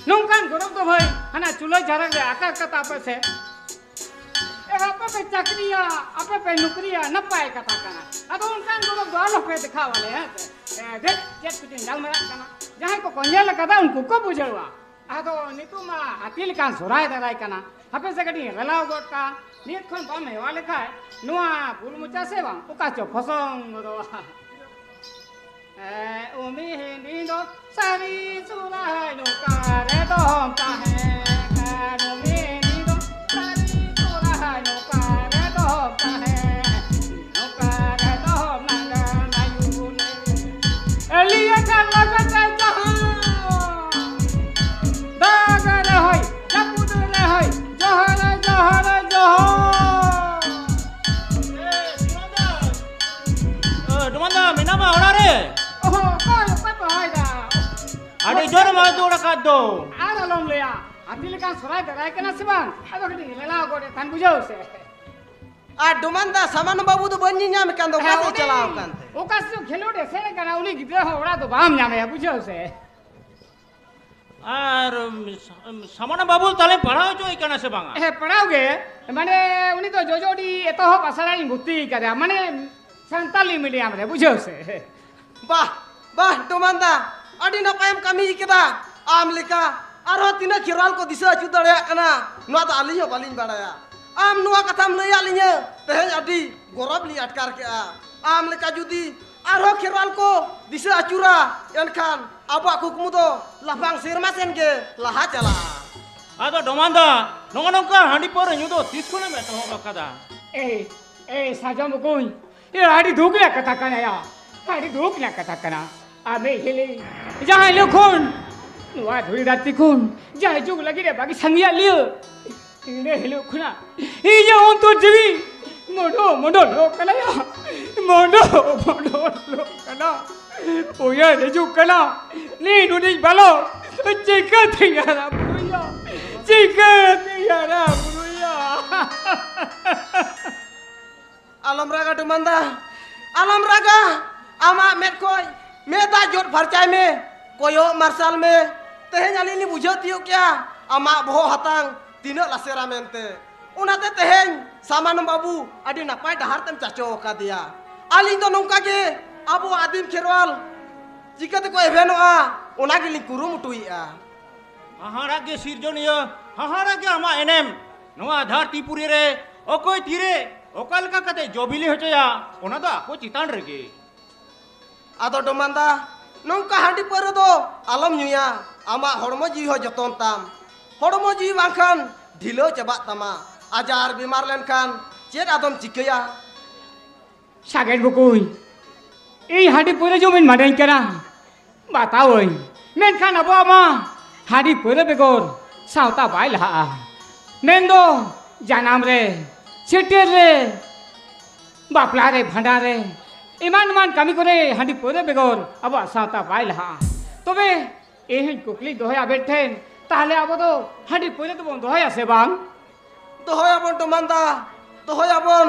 ᱱᱚᱝᱠᱟᱱ ᱜᱚᱨᱚᱵᱽ ᱫᱚ ᱵᱷᱟᱹᱭ ᱦᱟᱱᱟ ᱪᱩᱞᱦᱟᱹ ᱡᱷᱟᱨᱟᱠ ᱨᱮ ᱟᱠᱟ ᱠᱟᱛᱟ ᱯᱮ ᱥᱮ᱾ ᱮ, ᱟᱯᱮ ᱯᱮ ᱪᱟᱹᱠᱨᱤᱭᱟ, ᱟᱯᱮ ᱯᱮ ᱱᱚᱠᱨᱤᱭᱟ, ᱱᱟᱯᱟᱭ ᱠᱟᱛᱷᱟ ᱠᱟᱱᱟ᱾ ᱟᱫᱚ ᱚᱱᱠᱟᱱ ᱜᱚᱨᱚᱵᱽ ᱫᱚ ᱟᱞᱚ ᱯᱮ ᱫᱮᱠᱷᱟᱣ ᱟᱞᱮ, ᱦᱮᱸ ᱥᱮ? ᱮ, ᱫᱮᱠ, ᱪᱮᱫ ᱠᱚᱪᱚᱧ ᱜᱟᱞᱢᱟᱨᱟᱜ ᱠᱟᱱᱟ᱾ ᱡᱟᱦᱟᱸᱭ ᱠᱚᱠᱚ ᱧᱮᱞ ᱟᱠᱟᱫᱟ, ᱩᱱᱠᱩ ᱠᱚ ᱵᱩᱡᱷᱟᱹᱣᱟ᱾ ᱟᱫᱚ ᱱᱤᱛᱚᱜ ᱢᱟ ᱦᱟᱹᱛᱤ ᱞᱮᱠᱟᱱ ᱥᱚᱨᱦᱟᱭ ᱫᱟᱨᱟᱭ ᱠᱟᱱᱟ᱾ ᱦᱟᱯᱮ ᱥᱮ ᱠᱟᱹᱴᱤᱡ ᱨᱮᱞᱟᱣ ᱜᱚᱫ ᱠᱟᱜᱼᱟ᱾ ᱱᱤᱛ ᱠᱷᱚᱱ ᱵᱟᱢ ᱦᱮᱣᱟ ᱞᱮᱠᱷᱟᱡ ᱱᱚᱣᱟ ᱵᱩᱞ ᱢᱚᱪᱟ ᱥᱮ ᱵᱟᱝ, ᱚᱠᱟ ᱪᱚ ᱯᱷᱚᱥᱚᱝ ᱜᱚᱫᱚᱜᱼᱟ᱾ ᱮ, ᱩᱢᱤ ᱦᱤᱱᱫᱤ ᱫᱚ ᱥᱟᱹᱨᱤ ᱥᱚᱨᱦᱟᱭ ᱱᱚᱠᱟ ᱨᱮ ᱫᱚᱦᱚᱢ ᱛᱟᱦᱮᱸ ᱠᱟᱱ᱾ ᱩᱢᱤ ᱦᱤᱱᱫᱤ ᱫᱚ ᱥᱟᱹᱨᱤ ᱥᱚᱨᱦᱟᱭ ᱱᱚᱠᱟ ᱨᱮ ᱫᱚᱦᱚᱢ ᱛᱟᱦᱮᱸ, ᱱᱚᱠᱟ ᱨᱮ ᱫᱚᱦᱚᱢ ᱞᱟᱸᱜᱟ ᱢᱟᱭᱩᱨ᱾ ᱮᱞᱤᱭᱟ ᱠᱷᱟᱱ ᱞᱟᱜᱟ ᱛᱮ ᱡᱟᱦᱟᱸ ᱫᱟᱜ ᱨᱮᱦᱚᱸᱭ ᱡᱟᱹᱯᱩᱫ ᱨᱮᱦᱚᱸᱭ ᱡᱚᱦᱟᱨ ᱡᱚᱦᱟᱨ ᱡᱚᱦᱟᱨ᱾ ᱮ, ᱰᱚᱢᱟᱱ ᱫᱟ᱾ ᱮ, ᱰᱚᱢᱟᱱ ᱫᱟ, ᱢᱮᱱᱟᱢᱟ ᱚᱲᱟᱜ ᱨᱮ? ᱚᱦᱚ, ᱚᱠᱚᱭ, ᱚᱠᱚᱭ ᱯᱮ ᱦᱚᱦᱚᱭᱮᱫᱟ? ᱟᱹᱰᱤ ᱡᱳᱨ ᱢᱟ ᱫᱟᱹᱲ ᱟᱠᱟᱫ ᱫᱚ᱾ ᱟᱨ ᱟᱞᱚᱢ ᱞᱟᱹᱭᱟ, ᱦᱟᱹᱛᱤ ᱞᱮᱠᱟᱱ ᱥᱚᱨᱦᱟᱭ ᱫᱟᱨᱟᱭ ᱠᱟᱱᱟ ᱥᱮ ᱵᱟᱝ? ᱟᱫᱚ ᱠᱟᱹᱴᱤᱡ ᱞᱮᱞᱟᱣ ᱜᱚᱫ ᱮᱫ ᱛᱟᱦᱮᱱ, ᱵᱩᱡᱷᱟᱹᱣ ᱥᱮ᱾ ᱟᱨ ᱰᱚᱢᱟᱱ ᱫᱟ, ᱥᱟᱢᱟᱱ ᱵᱟᱹᱵᱩ ᱫᱚ ᱵᱟᱹᱧ ᱧᱮᱧᱟᱢᱮ ᱠᱟᱱ ᱫᱚ, ᱚᱠᱟ ᱦᱮᱸ, ᱥᱮᱫ ᱩᱱᱤ ᱪᱟᱞᱟᱣ ᱟᱠᱟᱱ ᱛᱮ? ᱚᱠᱟ ᱥᱮᱫ ᱪᱚ ᱠᱷᱮᱞᱳᱰ ᱮ ᱥᱮᱱ ᱟᱠᱟᱱᱟ, ᱩᱱᱤ ᱜᱤᱫᱽᱨᱟᱹ ᱦᱚᱸ ᱚᱲᱟᱜ ᱫᱚ ᱵᱟᱢ ᱧᱟᱢᱮᱭᱟ, ᱵᱩᱡᱷᱟᱹᱣ ᱥᱮ᱾ ᱟᱨ, ᱩᱢ, ᱥᱟ-, ᱩᱢ, ᱥᱟᱢᱟᱱᱟ ᱵᱟᱹᱵᱩ ᱛᱟᱦᱞᱮ ᱯᱟᱲᱦᱟᱣ ᱦᱚᱪᱚᱭᱮ ᱠᱟᱱᱟ ᱥᱮ ᱵᱟᱝᱟ? ᱦᱮᱸ, ᱯᱟᱲᱦᱟᱣ ᱜᱮ᱾ ᱢᱟᱱᱮ, ᱩᱱᱤ ᱫᱚ ᱡᱚᱡᱚᱰᱤ ᱮᱛᱚᱦᱚᱵ ᱟᱥᱲᱟ ᱨᱤᱧ ᱵᱷᱚᱨᱛᱤ ᱠᱟᱫᱮᱭᱟ, ᱢᱟᱱᱮ, ᱥᱟᱱᱛᱟᱞᱤ ᱢᱤᱰᱤᱭᱟᱢ ᱨᱮ, ᱵᱩᱡᱷᱟᱹᱣ ᱥᱮ᱾ ᱵᱟᱦ, ᱵᱟᱦ, ᱰᱚᱢᱟᱱ ᱫᱟ, ᱟᱹᱰᱤ ᱱᱟᱯᱟᱭᱮᱢ ᱠᱟᱹᱢᱤ ᱠᱮᱫᱟ᱾ ᱟᱢ ᱞᱮᱠᱟ ᱟᱨᱦᱚᱸ ᱛᱤᱱᱟᱹᱜ ᱠᱷᱮᱨᱣᱟᱞ ᱠᱚ ᱫᱤᱥᱟᱹ ᱟᱹᱪᱩᱨ ᱫᱟᱲᱮᱭᱟᱜ ᱠᱟᱱᱟ, ᱱᱚᱣᱟ ᱫᱚ ᱟᱹᱞᱤᱧ ᱦᱚᱸ ᱵᱟᱹᱞᱤᱧ ᱵᱟᱲᱟᱭᱟ᱾ ᱟᱢ ᱱᱚᱣᱟ ᱠᱟᱛᱷᱟᱢ ᱞᱟᱹᱭᱟᱫ ᱞᱤᱧᱟᱹ, ᱛᱮᱦᱮᱧ ᱟᱹᱰᱤ ᱜᱚᱨᱚᱵᱽ ᱞᱤᱧ ᱟᱴᱠᱟᱨ ᱠᱮᱫᱼᱟ᱾ ᱟᱢ ᱞᱮᱠᱟ ᱡᱩᱫᱤ ᱟᱨᱦᱚᱸ ᱠᱷᱮᱨᱣᱟᱞ ᱠᱚ ᱫᱤᱥᱟᱹ ᱟᱹᱪᱩᱨᱟ, ᱮᱱᱠᱷᱟᱱ ᱟᱵᱚᱣᱟᱜ ᱠᱩᱠᱢᱩ ᱫᱚ ᱞᱟᱯᱷᱟᱝ ᱥᱮᱨᱢᱟ ᱥᱮᱱ ᱜᱮ ᱞᱟᱦᱟ ᱪᱟᱞᱟᱜᱼᱟ᱾ ᱟᱫᱚ ᱰᱚᱢᱟᱱ ᱫᱟ, ᱱᱚᱜᱼᱚ ᱱᱚᱝᱠᱟ ᱦᱟᱺᱰᱤ ᱯᱟᱹᱣᱨᱟᱹ ᱧᱩ ᱫᱚ ᱛᱤᱥ ᱠᱷᱚᱱᱮᱢ ᱮᱛᱚᱦᱚᱵ ᱟᱠᱟᱫᱟ? ᱮᱭ, ᱮᱭ, ᱥᱟᱨᱡᱚᱢ ᱵᱚᱠᱚᱧ, ᱮ, ᱟᱹᱰᱤ ᱫᱩᱠ ᱨᱮᱭᱟᱜ ᱠᱟᱛᱷᱟ ᱠᱟᱱᱟ ᱭᱟ, ᱟᱹᱰᱤ ᱫᱩᱠ ᱨᱮᱭᱟᱜ ᱠᱟᱛᱷᱟ ᱠᱟᱱᱟ᱾ ᱟᱨ ᱢᱤᱫ ᱦᱤᱞᱤ, ᱡᱟᱦᱟᱸ ᱦᱤᱞᱳᱜ ᱠᱷᱚᱱ ᱱᱚᱣᱟ ᱫᱷᱩᱲᱤ ᱫᱷᱟᱹᱨᱛᱤ ᱠᱷᱚᱱ ᱡᱟᱭ ᱡᱩᱜᱽ ᱞᱟᱹᱜᱤᱫ ᱮ ᱵᱟᱹᱜᱤ ᱥᱟᱸᱜᱮᱭᱟᱜ ᱞᱤᱭᱟᱹ, ᱤᱱᱟᱹ ᱦᱤᱞᱳᱜ ᱠᱷᱚᱱᱟᱜ ᱤᱧᱟᱹᱜ ᱚᱱᱛᱚᱨ ᱡᱤᱣᱤ ᱢᱚᱰᱚ ᱢᱚᱰᱚ ᱞᱚᱜ ᱠᱟᱱᱟ ᱭᱟ, ᱢᱚᱰᱚ ᱢᱚᱰᱚ ᱞᱚᱜ ᱠᱟᱱᱟ᱾ ᱩᱭᱦᱟᱹᱨ ᱦᱤᱡᱩᱜ ᱠᱟᱱᱟ, ᱱᱤ ᱱᱩᱱᱤᱡ ᱵᱟᱞᱚ ᱪᱤᱠᱟᱹᱛᱮᱧ ᱦᱟᱨᱟ ᱵᱩᱨᱩᱭᱟ, ᱪᱤᱠᱟᱹᱛᱮᱧ ᱦᱟᱨᱟ ᱵᱩᱨᱩᱭᱟ᱾ ᱟᱞᱚᱢ ᱨᱟᱜᱟ ᱰᱩᱢᱟᱱ ᱫᱟ, ᱟᱞᱚᱢ ᱨᱟᱜᱟ᱾ ᱟᱢᱟᱜ ᱢᱮᱫ ᱠᱷᱚᱡ ᱢᱮᱫ ᱫᱟᱜ ᱡᱚᱫ ᱯᱷᱟᱨᱪᱟᱭ ᱢᱮ, ᱠᱚᱭᱚᱜ ᱢᱟᱨᱥᱟᱞ ᱢᱮ᱾ ᱛᱮᱦᱮᱧ ᱟᱹᱞᱤᱧ ᱞᱤᱧ ᱵᱩᱡᱷᱟᱹᱣ ᱛᱤᱭᱳᱜ ᱠᱮᱜᱼᱟ ᱟᱢᱟᱜ ᱵᱚᱦᱚᱜ ᱦᱟᱛᱟᱝ ᱛᱤᱱᱟᱹᱜ ᱞᱟᱥᱮᱨᱟ ᱢᱮᱱᱛᱮ᱾ ᱚᱱᱟᱛᱮ ᱛᱮᱦᱮᱧ ᱥᱟᱢᱟᱱ ᱵᱟᱹᱵᱩ ᱟᱹᱰᱤ ᱱᱟᱯᱟᱭ ᱰᱟᱦᱟᱨ ᱛᱮᱢ ᱪᱟᱪᱚ ᱟᱠᱟᱫᱮᱭᱟ᱾ ᱟᱹᱞᱤᱧ ᱫᱚ ᱱᱚᱝᱠᱟ ᱜᱮ ᱟᱵᱚ ᱟᱹᱫᱤᱢ ᱠᱷᱮᱨᱣᱟᱞ ᱪᱤᱠᱟᱹ ᱛᱮᱠᱚ ᱮᱵᱷᱮᱱᱚᱜᱼᱟ, ᱚᱱᱟ ᱜᱮᱞᱤᱧ ᱠᱩᱨᱩᱢᱩᱴᱩᱭᱮᱫᱼᱟ᱾ ᱦᱟᱦᱟᱲᱟᱜ ᱜᱮ ᱥᱤᱨᱡᱚᱱᱤᱭᱟᱹ, ᱦᱟᱦᱟᱲᱟᱜ ᱜᱮ ᱟᱢᱟᱜ ᱮᱱᱮᱢ᱾ ᱱᱚᱣᱟ ᱫᱷᱟᱹᱨᱛᱤ ᱯᱩᱨᱤ ᱨᱮ ᱚᱠᱚᱭ ᱛᱤᱨᱮ ᱚᱠᱟ ᱞᱮᱠᱟ ᱠᱟᱛᱮ ᱡᱚ ᱵᱤᱞᱤ ᱦᱚᱪᱚᱭᱟ, ᱚᱱᱟ ᱫᱚ ᱟᱠᱚ ᱪᱮᱛᱟᱱ ᱨᱮᱜᱮ᱾ ᱟᱫᱚ ᱰᱚᱢᱟᱱᱫᱟ, ᱱᱚᱝᱠᱟ ᱦᱟᱺᱰᱤ ᱯᱟᱹᱣᱨᱟᱹ ᱫᱚ ᱟᱞᱚᱢ ᱧᱩᱭᱟ᱾ ᱟᱢᱟᱜ ᱦᱚᱲᱢᱚ ᱡᱤᱣᱤ ᱦᱚᱸ ᱡᱚᱛᱚᱱ ᱛᱟᱢ᱾ ᱦᱚᱲᱢᱚ ᱡᱤᱣᱤ ᱵᱟᱝᱠᱷᱟᱱ ᱰᱷᱤᱞᱟᱹᱣ ᱪᱟᱵᱟᱜ ᱛᱟᱢᱟ᱾ ᱟᱡᱟᱨ ᱵᱤᱢᱟᱨ ᱞᱮᱱᱠᱷᱟᱱ ᱪᱮᱫ ᱟᱫᱚᱢ ᱪᱤᱠᱟᱹᱭᱟ? ᱥᱟᱜᱮᱱ ᱵᱚᱠᱚᱧ, ᱤᱧ ᱦᱟᱺᱰᱤ ᱯᱟᱹᱣᱨᱟᱹ ᱡᱚᱢᱤᱧ ᱢᱟᱱᱟᱧ ᱠᱟᱱᱟ, ᱵᱟᱛᱟᱣᱟᱹᱧ᱾ ᱢᱮᱱᱠᱷᱟᱱ ᱟᱵᱚᱣᱟᱜ ᱢᱟ ᱦᱟᱺᱰᱤ ᱯᱟᱹᱣᱨᱟᱹ ᱵᱮᱜᱚᱨ ᱥᱟᱶᱛᱟ ᱵᱟᱭ ᱞᱟᱦᱟᱜᱼᱟ᱾ ᱢᱮᱱᱫᱚ ᱡᱟᱱᱟᱢ ᱨᱮ, ᱪᱷᱟᱹᱴᱭᱟᱹᱨ ᱨᱮ, ᱵᱟᱯᱞᱟ ᱨᱮ, ᱵᱷᱟᱸᱰᱟᱱ ᱨᱮ, ᱮᱢᱟᱱ ᱮᱢᱟᱱ ᱠᱟᱹᱢᱤ ᱠᱚᱨᱮ ᱦᱟᱺᱰᱤ ᱯᱟᱹᱣᱨᱟᱹ ᱵᱮᱜᱚᱨ ᱟᱵᱚᱣᱟᱜ ᱥᱟᱶᱛᱟ ᱵᱟᱭ ᱞᱟᱦᱟᱜᱼᱟ᱾ ᱛᱚᱵᱮ ᱤᱧ ᱦᱚᱸᱧ ᱠᱩᱠᱞᱤ ᱫᱚᱦᱚᱭᱟ ᱟᱵᱮᱱ ᱴᱷᱮᱱ, ᱛᱟᱦᱞᱮ ᱟᱵᱚ ᱫᱚ ᱦᱟᱺᱰᱤ ᱯᱟᱹᱣᱨᱟᱹ ᱫᱚᱵᱚᱱ ᱫᱚᱦᱚᱭᱟ ᱥᱮ ᱵᱟᱝ? ᱫᱚᱦᱚᱭᱟᱵᱚᱱ ᱰᱚᱢᱟᱱᱫᱟ, ᱫᱚᱦᱚᱭᱟᱵᱚᱱ᱾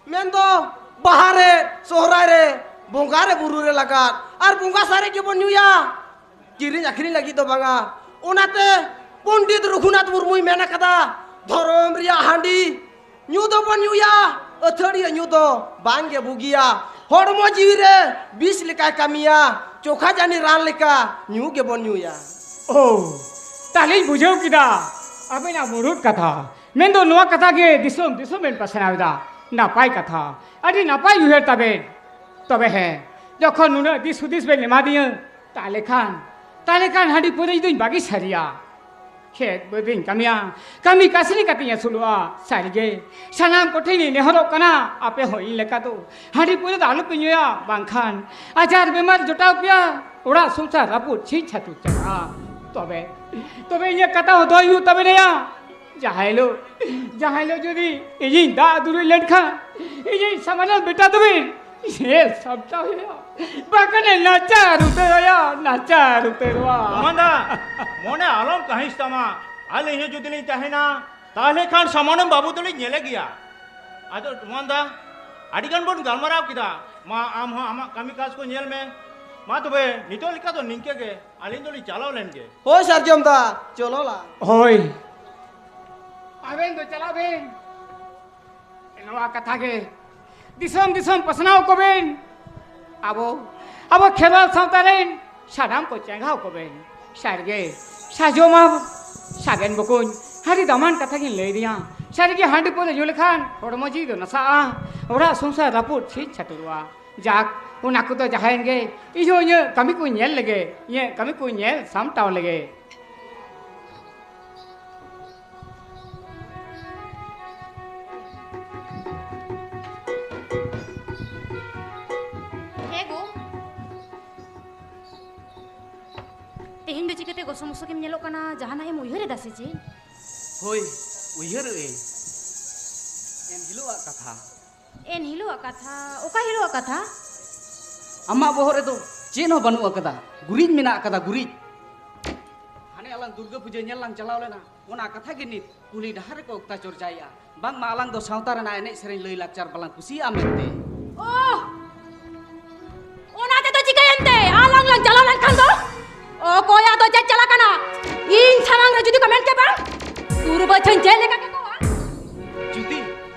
ᱢᱮᱱᱫᱚ ᱵᱟᱦᱟ ᱨᱮ, ᱥᱚᱦᱨᱟᱭ ᱨᱮ, ᱵᱚᱸᱜᱟ ᱨᱮ, ᱵᱩᱨᱩ ᱨᱮ ᱞᱟᱜᱟᱫ ᱟᱨ ᱵᱚᱸᱜᱟ ᱥᱟᱨᱮᱡ ᱜᱮᱵᱚᱱ ᱧᱩᱭᱟ᱾ ᱠᱤᱨᱤᱧ ᱟᱹᱠᱷᱨᱤᱧ ᱞᱟᱹᱜᱤᱫ ᱫᱚ ᱵᱟᱝᱟ᱾ ᱚᱱᱟᱛᱮ ᱯᱚᱱᱰᱤᱛ ᱨᱚᱜᱷᱩᱱᱟᱛᱷ ᱢᱩᱨᱢᱩᱭ ᱢᱮᱱ ᱟᱠᱟᱫᱟ, ᱫᱷᱚᱨᱚᱢ ᱨᱮᱭᱟᱜ ᱦᱟᱺᱰᱤ ᱧᱩ ᱫᱚᱵᱚᱱ ᱧᱩᱭᱟ, ᱟᱹᱛᱷᱟᱹᱲᱤᱭᱟᱹ ᱧᱩ ᱫᱚ ᱵᱟᱝᱜᱮ ᱵᱩᱜᱤᱭᱟ᱾ ᱦᱚᱲᱢᱚ ᱡᱤᱣᱤ ᱨᱮ ᱵᱤᱥ ᱞᱮᱠᱟᱭ ᱠᱟᱹᱢᱤᱭᱟ, ᱪᱳᱠᱷᱟ ᱡᱟᱹᱱᱤ ᱨᱟᱱ ᱞᱮᱠᱟ ᱧᱩ ᱜᱮᱵᱚᱱ ᱧᱩᱭᱟ᱾ ᱳ, ᱛᱟᱦᱞᱮᱧ ᱵᱩᱡᱷᱟᱹᱣ ᱠᱮᱫᱟ ᱟᱵᱮᱱᱟᱜ ᱢᱩᱲᱩᱫ ᱠᱟᱛᱷᱟ᱾ ᱢᱮᱱᱫᱚ ᱱᱚᱣᱟ ᱠᱟᱛᱷᱟ ᱜᱮ ᱫᱤᱥᱚᱢ ᱫᱤᱥᱚᱢ ᱵᱮᱱ ᱯᱟᱥᱱᱟᱣ ᱮᱫᱟ᱾ ᱱᱟᱯᱟᱭ ᱠᱟᱛᱷᱟ, ᱟᱹᱰᱤ ᱱᱟᱯᱟᱭ ᱩᱭᱦᱟᱹᱨ ᱛᱟᱵᱮᱱ᱾ ᱛᱚᱵᱮ ᱦᱮᱸ, ᱡᱚᱠᱷᱚᱱ ᱱᱩᱱᱟᱹᱜ ᱫᱤᱥ ᱦᱩᱫᱤᱥ ᱵᱮᱱ ᱮᱢᱟᱫᱤᱧᱟᱹ, ᱛᱟᱦᱞᱮ ᱠᱷᱟᱱ, ᱛᱟᱦᱞᱮ ᱠᱷᱟᱱ ᱦᱟᱺᱰᱤ ᱯᱟᱹᱣᱨᱟᱹ ᱡᱩᱫᱤᱧ ᱵᱟᱹᱜᱤ ᱥᱟᱹᱨᱤᱭᱟ, ᱠᱷᱮᱛ ᱵᱟᱹᱫᱤᱧ ᱠᱟᱹᱢᱤᱭᱟ, ᱠᱟᱹᱢᱤ ᱠᱟᱹᱥᱱᱤ ᱠᱟᱛᱮᱧ ᱟᱹᱥᱩᱞᱚᱜᱼᱟ᱾ ᱥᱟᱹᱨᱤᱜᱮ, ᱥᱟᱱᱟᱢ ᱠᱚᱴᱷᱮᱱᱤᱧ ᱱᱮᱦᱚᱨᱚᱜ ᱠᱟᱱᱟ, ᱟᱯᱮ ᱦᱚᱸ ᱤᱧ ᱞᱮᱠᱟ ᱫᱚ ᱦᱟᱺᱰᱤ ᱯᱟᱹᱣᱨᱟᱹ ᱫᱚ ᱟᱞᱚᱯᱮ ᱧᱩᱭᱟ, ᱵᱟᱝᱠᱷᱟᱱ ᱟᱡᱟᱨ ᱵᱮᱢᱟᱨ ᱡᱚᱴᱟᱣ ᱯᱮᱭᱟ, ᱚᱲᱟᱜ ᱥᱚᱝᱥᱟᱨ ᱨᱟᱹᱯᱩᱫ ᱪᱷᱤᱝ ᱪᱷᱟᱹᱛᱩᱨ ᱪᱟᱵᱟᱜᱼᱟ᱾ ᱛᱚᱵᱮ, ᱛᱚᱵᱮ ᱤᱧᱟᱹᱜ ᱠᱟᱛᱷᱟ ᱦᱚᱸ ᱫᱚᱦᱚᱭ ᱦᱩᱭᱩᱜ ᱛᱟᱵᱮᱱᱟ᱾ ᱡᱟᱦᱟᱸ ᱦᱤᱞᱳᱜ, ᱡᱟᱦᱟᱸ ᱦᱤᱞᱳᱜ ᱡᱩᱫᱤ ᱤᱧᱤᱧ ᱫᱟᱜ ᱫᱩᱞᱩᱡ ᱞᱮᱱᱠᱷᱟᱱ, ᱤᱧᱤᱧ ᱥᱟᱢᱟᱱᱟᱞ ᱵᱮᱴᱟ ᱫᱚᱵᱤᱱ ᱧᱮᱞ ᱥᱟᱢᱴᱟᱣ ᱦᱩᱭᱩᱜᱼᱟ, ᱵᱟᱠᱷᱟᱱᱮ ᱱᱟᱪᱟᱨ ᱩᱛᱟᱹᱨᱚᱜᱼᱟ, ᱱᱟᱪᱟᱨ ᱩᱛᱟᱹᱨᱚᱜᱼᱟ᱾ ᱰᱚᱢᱟᱱ ᱫᱟ, ᱢᱚᱱᱮ ᱟᱞᱚᱢ ᱠᱟᱹᱦᱤᱥ ᱛᱟᱢᱟ᱾ ᱟᱹᱞᱤᱧ ᱦᱚᱸ ᱡᱩᱫᱤ ᱞᱤᱧ ᱛᱟᱦᱮᱱᱟ, ᱛᱟᱦᱞᱮ ᱠᱷᱟᱱ ᱥᱟᱢᱟᱱᱚᱢ ᱵᱟᱹᱵᱩ ᱫᱚᱞᱤᱧ ᱧᱮᱞᱮ ᱜᱮᱭᱟ᱾ ᱟᱫᱚ ᱰᱚᱢᱟᱱ ᱫᱟ, ᱟᱹᱰᱤ ᱜᱟᱱ ᱵᱚᱱ ᱜᱟᱞᱢᱟᱨᱟᱣ ᱠᱮᱫᱟ᱾ ᱢᱟ, ᱟᱢ ᱦᱚᱸ ᱟᱢᱟᱜ ᱠᱟᱹᱢᱤ ᱠᱟᱡᱽ ᱠᱚ ᱧᱮᱞ ᱢᱮ᱾ ᱢᱟ ᱛᱚᱵᱮ, ᱱᱤᱛᱚᱜ ᱞᱮᱠᱟ ᱫᱚ ᱱᱤᱝᱠᱟᱹ ᱜᱮ᱾ ᱟᱹᱞᱤᱧ ᱫᱚᱞᱤᱧ ᱪᱟᱞᱟᱣ ᱞᱮᱱ ᱜᱮ᱾ ᱦᱳᱭ ᱥᱟᱨᱡᱚᱢ ᱫᱟ, ᱪᱚᱞᱚ ᱞᱟᱝ᱾ ᱦᱳᱭ, ᱟᱵᱮᱱ ᱫᱚ ᱪᱟᱞᱟᱜ ᱵᱮᱱ᱾ ᱱᱚᱣᱟ ᱠᱟᱛᱷᱟ ᱜᱮ ᱫᱤᱥᱚᱢ ᱫᱤᱥᱚᱢ ᱯᱟᱥᱱᱟᱣ ᱠᱚᱵᱮᱱ᱾ ᱟᱵᱚ, ᱟᱵᱚ ᱠᱷᱮᱨᱣᱟᱞ ᱥᱟᱶᱛᱟ ᱨᱮᱱ ᱥᱟᱱᱟᱢ ᱠᱚ ᱪᱮᱸᱜᱷᱟᱣ ᱠᱚᱵᱮᱱ᱾ ᱥᱟᱹᱨᱤᱜᱮ, ᱥᱟᱡᱚᱢᱟ ᱥᱟᱜᱮᱱ ᱵᱚᱠᱚᱧ, ᱟᱹᱰᱤ ᱫᱟᱢᱟᱱ ᱠᱟᱛᱷᱟ ᱜᱤᱧ ᱞᱟᱹᱭ ᱟᱫᱮᱭᱟ᱾ ᱥᱟᱹᱨᱤᱜᱮ, ᱦᱟᱺᱰᱤ ᱯᱟᱹᱣᱨᱟᱹ ᱧᱩ ᱞᱮᱠᱷᱟᱱ ᱦᱚᱲᱢᱚ ᱡᱤᱣᱤ ᱫᱚ ᱱᱟᱥᱟᱜᱼᱟ, ᱚᱲᱟᱜ ᱥᱚᱝᱥᱟᱨ ᱨᱟᱹᱯᱩᱫ ᱪᱷᱤᱝ ᱪᱷᱟᱹᱛᱩᱨᱚᱜᱼᱟ᱾ ᱡᱟᱠ, ᱚᱱᱟ ᱠᱚᱫᱚ ᱡᱟᱦᱟᱸᱭᱮᱱ ᱜᱮ, ᱤᱧ ᱦᱚᱸ ᱤᱧᱟᱹᱜ ᱠᱟᱹᱢᱤ ᱠᱚᱧ ᱧᱮᱞ ᱞᱮᱜᱮ, ᱤᱧᱟᱹᱜ ᱠᱟᱹᱢᱤ ᱠᱚᱧ ᱧᱮᱞ ᱥᱟᱢᱴᱟᱣ ᱞᱮᱜᱮ᱾ ᱦᱮᱸ ᱜᱳ, ᱛᱮᱦᱮᱧ ᱫᱚ ᱪᱤᱠᱟᱹᱛᱮ ᱜᱚᱥᱚ ᱢᱚᱥᱚ ᱜᱮᱢ ᱧᱮᱞᱚᱜ ᱠᱟᱱᱟ? ᱡᱟᱦᱟᱱᱟᱜ ᱮᱢ ᱩᱭᱦᱟᱹᱨ ᱮᱫᱟ ᱥᱮ ᱪᱮᱫ? ᱦᱳᱭ, ᱩᱭᱦᱟᱹᱨ ᱟᱹᱧ ᱮᱱ ᱦᱤᱞᱳᱜᱟᱜ ᱠᱟᱛᱷᱟ᱾ ᱮᱱ ᱦᱤᱞᱳᱜᱟᱜ ᱠᱟᱛᱷᱟ? ᱚᱠᱟ ᱦᱤᱞᱳᱜᱟᱜ ᱠᱟᱛᱷᱟ? ᱟᱢᱟᱜ ᱵᱚᱦᱚᱜ ᱨᱮᱫᱚ ᱪᱮᱫ ᱦᱚᱸ ᱵᱟᱹᱱᱩᱜ ᱟᱠᱟᱫᱟ, ᱜᱩᱨᱤᱡ ᱢᱮᱱᱟᱜ ᱟᱠᱟᱫᱟ, ᱜᱩᱨᱤᱡ᱾ ᱦᱟᱱᱮ ᱟᱞᱟᱝ ᱫᱩᱨᱜᱟᱹ ᱯᱩᱡᱟᱹ ᱧᱮᱞ ᱞᱟᱝ ᱪᱟᱞᱟᱣ ᱞᱮᱱᱟ, ᱚᱱᱟ ᱠᱟᱛᱷᱟ ᱜᱮ ᱱᱤᱛ ᱠᱩᱞᱦᱤ ᱰᱟᱦᱟᱨ ᱨᱮᱠᱚ ᱚᱠᱛᱟ ᱪᱚᱨᱪᱟᱭᱮᱫᱼᱟ, ᱵᱟᱝᱢᱟ ᱟᱞᱟᱝ ᱫᱚ ᱥᱟᱶᱛᱟ ᱨᱮᱱᱟᱜ ᱮᱱᱮᱡ ᱥᱮᱨᱮᱧ ᱞᱟᱹᱭ ᱞᱟᱠᱪᱟᱨ ᱵᱟᱞᱟᱝ ᱠᱩᱥᱤᱭᱟᱜᱼᱟ ᱢᱮᱱᱛᱮ᱾ ᱳᱦ! ᱚᱱᱟ ᱛᱮᱫᱚ ᱪᱤᱠᱟᱹᱭᱮᱱ ᱛᱮ? ᱟᱞᱟᱝ ᱞᱟᱝ ᱪᱟᱞᱟᱣ ᱞᱮᱱᱠᱷᱟᱱ ᱫᱚ ᱚᱠᱚᱭᱟᱜ ᱫᱚ ᱪᱮᱫ ᱪᱟᱞᱟᱜ ᱠᱟᱱᱟ? ᱤᱧ ᱥᱟᱢᱟᱝ ᱨᱮ ᱡᱩᱫᱤ ᱠᱚ ᱢᱮᱱ ᱠᱮ ᱵᱟᱝ, ᱫᱩᱨᱵᱟᱹᱪᱷᱟᱹᱧ ᱪᱮᱫ ᱞᱮᱠᱟ ᱠᱮᱠᱚᱣᱟ? ᱡᱩᱫᱤ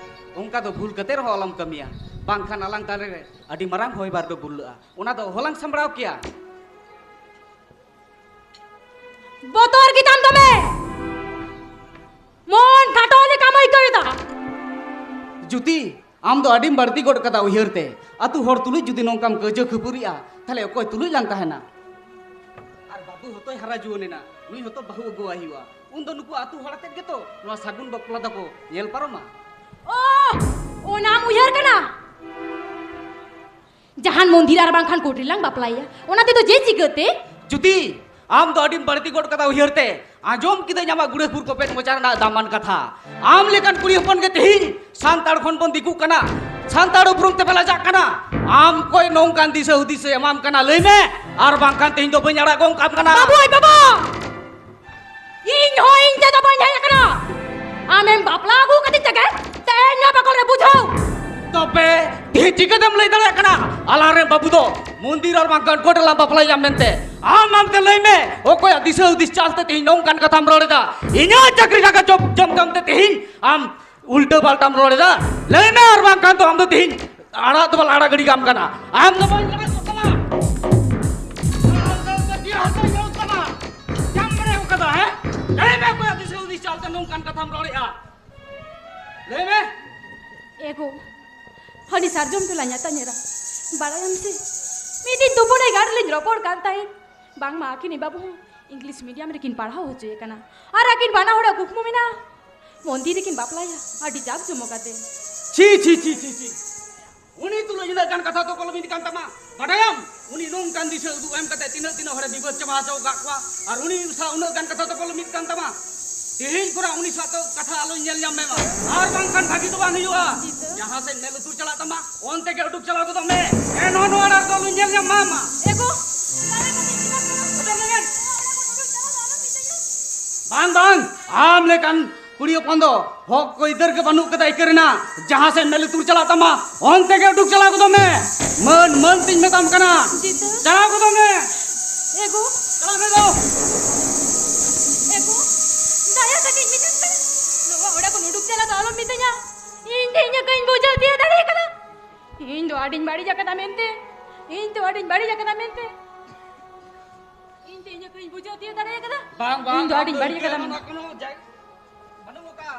ᱚᱱᱠᱟ ᱫᱚ ᱵᱷᱩᱞ ᱠᱟᱛᱮ ᱨᱮᱦᱚᱸ ᱟᱞᱚᱢ ᱠᱟᱹᱢᱤᱭᱟ, ᱵᱟᱝᱠᱷᱟᱱ ᱟᱞᱟᱝ ᱛᱟᱞᱮ ᱨᱮ ᱟᱹᱰᱤ ᱢᱟᱨᱟᱝ ᱦᱚᱭ ᱵᱟᱨᱰᱩ ᱵᱩᱨᱞᱟᱹᱜᱼᱟ, ᱚᱱᱟ ᱫᱚ ᱚᱦᱚᱞᱟᱝ ᱥᱟᱢᱵᱲᱟᱣ ᱠᱮᱭᱟ᱾ ᱵᱚᱛᱚᱨ ᱜᱮᱛᱟᱢ ᱫᱚᱢᱮ, ᱢᱚᱱ ᱠᱷᱟᱴᱚ ᱞᱮᱠᱟᱢ ᱟᱹᱭᱠᱟᱹᱣ ᱮᱫᱟ᱾ ᱡᱩᱛᱤ, ᱟᱢ ᱫᱚ ᱟᱹᱰᱤᱢ ᱵᱟᱹᱲᱛᱤ ᱜᱚᱫ ᱠᱟᱫᱟ ᱩᱭᱦᱟᱹᱨ ᱛᱮ᱾ ᱟᱹᱛᱩ ᱦᱚᱲ ᱛᱩᱞᱩᱡ ᱡᱩᱫᱤ ᱱᱚᱝᱠᱟᱢ ᱠᱟᱹᱭᱡᱟᱹ ᱠᱷᱟᱹᱯᱟᱹᱨᱤᱜᱼᱟ, ᱛᱟᱦᱞᱮ ᱚᱠᱚᱭ ᱛᱩᱞᱩᱡ ᱞᱟᱝ ᱛᱟᱦᱮᱱᱟ? ᱟᱨ ᱵᱟᱹᱵᱩ ᱦᱚᱸᱛᱚᱭ ᱦᱟᱨᱟ ᱡᱩᱣᱟᱹᱱ ᱮᱱᱟ, ᱱᱩᱭ ᱦᱚᱸᱛᱚ ᱵᱟᱹᱦᱩ ᱟᱹᱜᱩᱣᱟᱭ ᱦᱩᱭᱩᱜᱼᱟ᱾ ᱩᱱᱫᱚ ᱱᱩᱠᱩ ᱟᱹᱛᱩ ᱦᱚᱲ ᱟᱛᱮᱫ ᱜᱮᱛᱚ ᱱᱚᱣᱟ ᱥᱟᱹᱜᱩᱱ ᱵᱟᱯᱞᱟ ᱫᱚᱠᱚ ᱧᱮᱞ ᱯᱟᱨᱚᱢᱟ᱾ ᱳ, ᱚᱱᱟᱢ ᱩᱭᱦᱟᱹᱨ ᱠᱟᱱᱟ? ᱡᱟᱦᱟᱱ ᱢᱚᱱᱫᱤᱨ ᱟᱨ ᱵᱟᱝᱠᱷᱟᱱ ᱠᱳᱴ ᱨᱮᱞᱟᱝ ᱵᱟᱯᱞᱟᱭᱟ, ᱚᱱᱟ ᱛᱮᱫᱚ ᱡᱮ ᱪᱤᱠᱟᱹᱛᱮ? ᱡᱩᱛᱤ, ᱟᱢ ᱫᱚ ᱟᱹᱰᱤᱢ ᱵᱟᱹᱲᱛᱤ ᱜᱚᱫ ᱠᱟᱫᱟ ᱩᱭᱦᱟᱹᱨ ᱛᱮ᱾ ᱟᱸᱡᱚᱢ ᱠᱤᱫᱟᱹᱧ ᱟᱢᱟᱜ ᱜᱩᱲᱟᱹᱯᱩᱨ ᱠᱚᱯᱮᱫ ᱢᱚᱪᱟ ᱨᱮᱱᱟᱜ ᱫᱟᱢᱟᱱ ᱠᱟᱛᱷᱟ᱾ ᱟᱢ ᱞᱮᱠᱟᱱ ᱠᱩᱲᱤ ᱦᱚᱯᱚᱱ ᱜᱮ ᱛᱮᱦᱮᱧ ᱥᱟᱱᱛᱟᱲ ᱠᱷᱚᱱ ᱵᱚᱱ ᱫᱤᱠᱩᱜ ᱠᱟᱱᱟ, ᱥᱟᱱᱛᱟᱲ ᱩᱯᱨᱩᱢ ᱛᱮᱯᱮ ᱞᱟᱡᱟᱜ ᱠᱟᱱᱟ᱾ ᱟᱢ ᱚᱠᱚᱭ ᱱᱚᱝᱠᱟᱱ ᱫᱤᱥᱟᱹ ᱦᱩᱫᱤᱥ ᱮ ᱮᱢᱟᱢ ᱠᱟᱱᱟ, ᱞᱟᱹᱭ ᱢᱮ, ᱟᱨ ᱵᱟᱝᱠᱷᱟᱱ ᱛᱮᱦᱮᱧ ᱫᱚ ᱵᱟᱹᱧ ᱟᱲᱟᱜ ᱜᱚᱝ ᱠᱟᱢ ᱠᱟᱱᱟ᱾ ᱵᱟᱹᱵᱩ, ᱟᱭ ᱵᱟᱵᱟ! ᱤᱧ ᱦᱚᱸ ᱤᱧ ᱛᱮᱫᱚ ᱵᱟᱹᱧ ᱦᱮᱡ ᱟᱠᱟᱱᱟ᱾ ᱟᱢᱮᱢ ᱵᱟᱯᱞᱟ ᱟᱹᱜᱩ ᱠᱟᱫᱤᱧ ᱛᱮᱜᱮ ᱛᱮᱦᱮᱧ ᱱᱚᱣᱟ ᱵᱟᱠᱚᱞ ᱨᱮ ᱵᱩᱡᱷᱟᱹᱣ᱾ ᱛᱚᱵᱮ ᱛᱮᱦᱮᱧ ᱪᱤᱠᱟᱹᱛᱮᱢ ᱞᱟᱹᱭ ᱫᱟᱲᱮᱭᱟᱜ ᱠᱟᱱᱟ ᱟᱞᱟᱝ ᱨᱮᱱ ᱵᱟᱹᱵᱩ ᱫᱚ ᱢᱚᱱᱫᱤᱨ ᱟᱨ ᱵᱟᱝᱠᱷᱟᱱ ᱠᱳᱴ ᱨᱮᱞᱟᱝ ᱵᱟᱯᱞᱟᱭᱟ ᱢᱮᱱᱛᱮ? ᱟᱢ ᱟᱢᱛᱮ ᱞᱟᱹᱭ ᱢᱮ, ᱚᱠᱚᱭᱟᱜ ᱫᱤᱥᱟᱹ ᱦᱩᱫᱤᱥ ᱪᱟᱞᱛᱮ ᱛᱮᱦᱮᱧ ᱱᱚᱝᱠᱟᱱ ᱠᱟᱛᱷᱟᱢ ᱨᱚᱲ ᱮᱫᱟ? ᱤᱧᱟᱹᱜ ᱪᱟᱹᱠᱨᱤ ᱴᱟᱠᱟ ᱡᱚᱢ ᱡᱚᱢ ᱡᱚᱢ ᱛᱮ ᱛᱮᱦᱮᱧ ᱟᱢ ᱩᱞᱴᱟᱹ ᱯᱟᱞᱴᱟᱢ ᱨᱚᱲ ᱮᱫᱟ? ᱞᱟᱹᱭ ᱢᱮ, ᱟᱨ ᱵᱟᱝᱠᱷᱟᱱ ᱫᱚ ᱟᱢ ᱫᱚ ᱛᱮᱦᱮᱧ ᱟᱲᱟᱜ ᱫᱚ ᱵᱟᱞᱮ ᱟᱲᱟᱜ ᱜᱤᱰᱤ ᱠᱟᱢ ᱠᱟᱱᱟ᱾ ᱟᱢ ᱫᱚ ᱵᱟᱹᱧ ᱟᱲᱟᱜ ᱠᱚ ᱠᱟᱱᱟ᱾ ᱟᱢ ᱫᱚ ᱪᱮᱫ ᱦᱚᱸ ᱵᱟᱹᱧ ᱧᱮᱞ ᱛᱟᱢᱟ᱾ ᱪᱟᱢ ᱵᱟᱲᱟᱭ ᱠᱟᱫᱟ, ᱦᱮᱸ? ᱞᱟᱹᱭ ᱢᱮ, ᱚᱠᱚᱭᱟᱜ ᱫᱤᱥᱟᱹ ᱦᱩᱫᱤᱥ ᱪᱟᱞᱛᱮ ᱱᱚᱝᱠᱟᱱ ᱠᱟᱛᱷᱟᱢ ᱨᱚᱲᱮᱜᱼᱟ? ᱞᱟᱹᱭ ᱢᱮ᱾ ᱮᱜᱳ, ᱦᱟᱹᱱᱤ ᱥᱟᱨᱡᱚᱢ ᱴᱚᱞᱟ ᱧᱟᱛᱟᱧ ᱮᱨᱟ, ᱵᱟᱲᱟᱭᱟᱢ ᱥᱮ, ᱢᱤᱫ ᱫᱤᱱ ᱛᱩᱯᱩᱱ ᱜᱟᱲ ᱨᱮᱞᱤᱧ ᱨᱚᱯᱚᱲ ᱠᱟᱱ ᱛᱟᱦᱮᱸᱫ, ᱵᱟᱝᱢᱟ ᱟᱹᱠᱤᱱ ᱵᱟᱹᱵᱩ ᱦᱚᱸ ᱤᱝᱞᱤᱥ ᱢᱤᱰᱤᱭᱟᱢ ᱨᱮᱠᱤᱱ ᱯᱟᱲᱦᱟᱣ ᱦᱚᱪᱚᱭᱮ ᱠᱟᱱᱟ᱾ ᱟᱨ ᱟᱹᱠᱤᱱ ᱵᱟᱱᱟ ᱦᱚᱲᱟᱜ ᱠᱩᱠᱢᱩ ᱢᱮᱱᱟᱜᱼᱟ, ᱢᱚᱱᱫᱤᱨ ᱨᱮᱠᱤᱱ ᱵᱟᱯᱞᱟᱭᱟ, ᱟᱹᱰᱤ ᱡᱟᱠ ᱡᱚᱢᱚᱠ ᱟᱛᱮ᱾ ᱪᱷᱤ, ᱪᱷᱤ, ᱪᱷᱤ, ᱪᱷᱤ, ᱪᱷᱤ᱾ ᱩᱱᱤ ᱛᱩᱞᱩᱡ ᱤᱱᱟᱹᱜ ᱜᱟᱱ ᱠᱟᱛᱷᱟ ᱫᱚ ᱠᱚᱞᱚᱢᱤᱫ ᱠᱟᱱ ᱛᱟᱢᱟ, ᱵᱟᱰᱟᱭᱟᱢ? ᱩᱱᱤ ᱱᱚᱝᱠᱟᱱ ᱫᱤᱥᱟᱹ ᱩᱫᱩᱜ ᱮᱢ ᱠᱟᱛᱮ ᱛᱤᱱᱟᱹᱜ, ᱛᱤᱱᱟᱹᱜ ᱦᱚᱲᱮ ᱵᱤᱵᱟᱹᱫ ᱪᱟᱵᱟ ᱦᱚᱪᱚ ᱟᱠᱟᱫ ᱠᱚᱣᱟ᱾ ᱟᱨ ᱩᱱᱤ ᱥᱟᱶ ᱩᱱᱟᱹᱜ ᱜᱟᱱ ᱠᱟᱛᱷᱟ ᱫᱚ ᱠᱚᱞᱚᱢᱤᱫ ᱠᱟᱱ ᱛᱟᱢᱟ᱾ ᱛᱮᱦᱮᱧ ᱠᱷᱚᱱᱟᱜ ᱩᱱᱤ ᱥᱟᱶ ᱫᱚ ᱠᱟᱛᱷᱟ ᱟᱞᱚᱧ ᱧᱮᱞ ᱧᱟᱢ ᱢᱮ ᱢᱟ, ᱟᱨ ᱵᱟᱝᱠᱷᱟᱱ ᱵᱷᱟᱹᱜᱤ ᱫᱚ ᱵᱟᱝ ᱦᱩᱭᱩᱜᱼᱟ᱾ ᱡᱟᱦᱟᱸ ᱥᱮᱫ ᱢᱮᱫ ᱞᱩᱛᱩᱨ ᱪᱟᱞᱟᱜ ᱛᱟᱢᱟ, ᱚᱱᱛᱮ ᱜᱮ ᱩᱰᱩᱠ ᱪᱟᱞᱟᱣ ᱜᱚᱫᱚᱜ ᱢᱮ᱾ ᱮᱱᱦᱚᱸ ᱱᱚᱣᱟ ᱚᱲᱟᱜ ᱫᱚ ᱟᱞᱚᱧ ᱧᱮᱞ ᱧᱟᱢ ᱢᱟ᱾ ᱮᱜᱳ, ᱫᱟᱭᱟ ᱠᱟᱛᱮ ᱤᱧ ᱢᱮᱛᱟᱢ ᱠᱟᱱᱟ, ᱱᱚᱣᱟ ᱚᱲᱟᱜ ᱠᱷᱚᱱ ᱩᱰᱩᱠ ᱪᱟᱞᱟᱣ ᱫᱚ ᱟᱞᱚᱢ ᱢᱤᱛᱟᱹᱧᱟ᱾ ᱵᱟᱝ, ᱵᱟᱝ, ᱟᱢ ᱞᱮᱠᱟᱱ ᱠᱩᱲᱤ ᱦᱚᱯᱚᱱ ᱫᱚ ᱦᱚᱠ ᱟᱹᱭᱫᱟᱹᱨ ᱜᱮ ᱵᱟᱹᱱᱩᱜ ᱠᱟᱫᱟ ᱤᱠᱟᱹ ᱨᱮᱱᱟᱜ᱾ ᱡᱟᱦᱟᱸ ᱥᱮᱫ ᱢᱮᱫ ᱞᱩᱛᱩᱨ ᱪᱟᱞᱟᱜ ᱛᱟᱢᱟ, ᱚᱱᱛᱮ ᱜᱮ ᱩᱰᱩᱠ ᱪᱟᱞᱟᱣ ᱜᱚᱫᱚᱜ ᱢᱮ᱾ ᱢᱟᱹᱱ, ᱢᱟᱹᱱ ᱛᱤᱧ ᱢᱮᱛᱟᱢ ᱠᱟᱱᱟ᱾ ᱡᱤᱛᱟᱹ᱾ ᱪᱟᱞᱟᱣ ᱜᱚᱫᱚᱜ ᱢᱮ᱾ ᱮᱜᱳ᱾ ᱪᱟᱞᱟᱜ ᱢᱮ ᱫᱚ᱾ ᱮᱜᱳ, ᱫᱟᱭᱟ ᱠᱟᱛᱮᱧ ᱢᱮᱛᱟᱢ ᱠᱟᱱᱟ, ᱱᱚᱣᱟ ᱚᱲᱟᱜ ᱠᱷᱚᱱ ᱩᱰᱩᱠ ᱪᱟᱞᱟᱜ ᱫᱚ ᱟᱞᱚᱢ ᱢᱤᱛᱟᱹᱧᱟ᱾ ᱤᱧ ᱛᱮ ᱤᱧᱟᱹᱜ ᱠᱟᱹᱧ ᱵᱩᱡᱷᱟᱹᱣ ᱛᱤᱭᱳᱜ ᱫᱟᱲᱮ ᱠᱟᱫᱟ᱾ ᱤᱧ ᱫᱚ ᱟᱹᱰᱤᱧ ᱵᱟᱹᱲᱤᱡ ᱟᱠᱟᱫᱟ ᱢᱮᱱᱛᱮ, ᱤᱧ ᱫᱚ ᱟᱹᱰᱤᱧ ᱵᱟᱹᱲᱤᱡ ᱟᱠᱟᱫᱟ ᱢᱮᱱᱛᱮ, ᱤᱧ ᱛᱮ ᱤᱧᱟᱹᱜ ᱠᱟᱹᱧ ᱵᱩᱡᱷᱟᱹᱣ ᱛᱤᱭᱳᱜ ᱫᱟᱲᱮ ᱠᱟᱫᱟ᱾ ᱵᱟᱝ, ᱵᱟᱝ, ᱤᱧ ᱫᱚ ᱟᱢ ᱟᱹᱰᱤᱧ ᱫᱚ ᱵᱟᱹᱲᱤᱡ ᱤᱧ ᱟᱠᱟᱫᱟ ᱴᱷᱮᱱ ᱢᱮᱱᱛᱮ᱾ ᱚᱱᱟ ᱠᱳᱱᱳ ᱡᱟᱭ-, ᱵᱟᱹᱱᱩᱜ ᱟᱠᱟᱫᱼᱟ᱾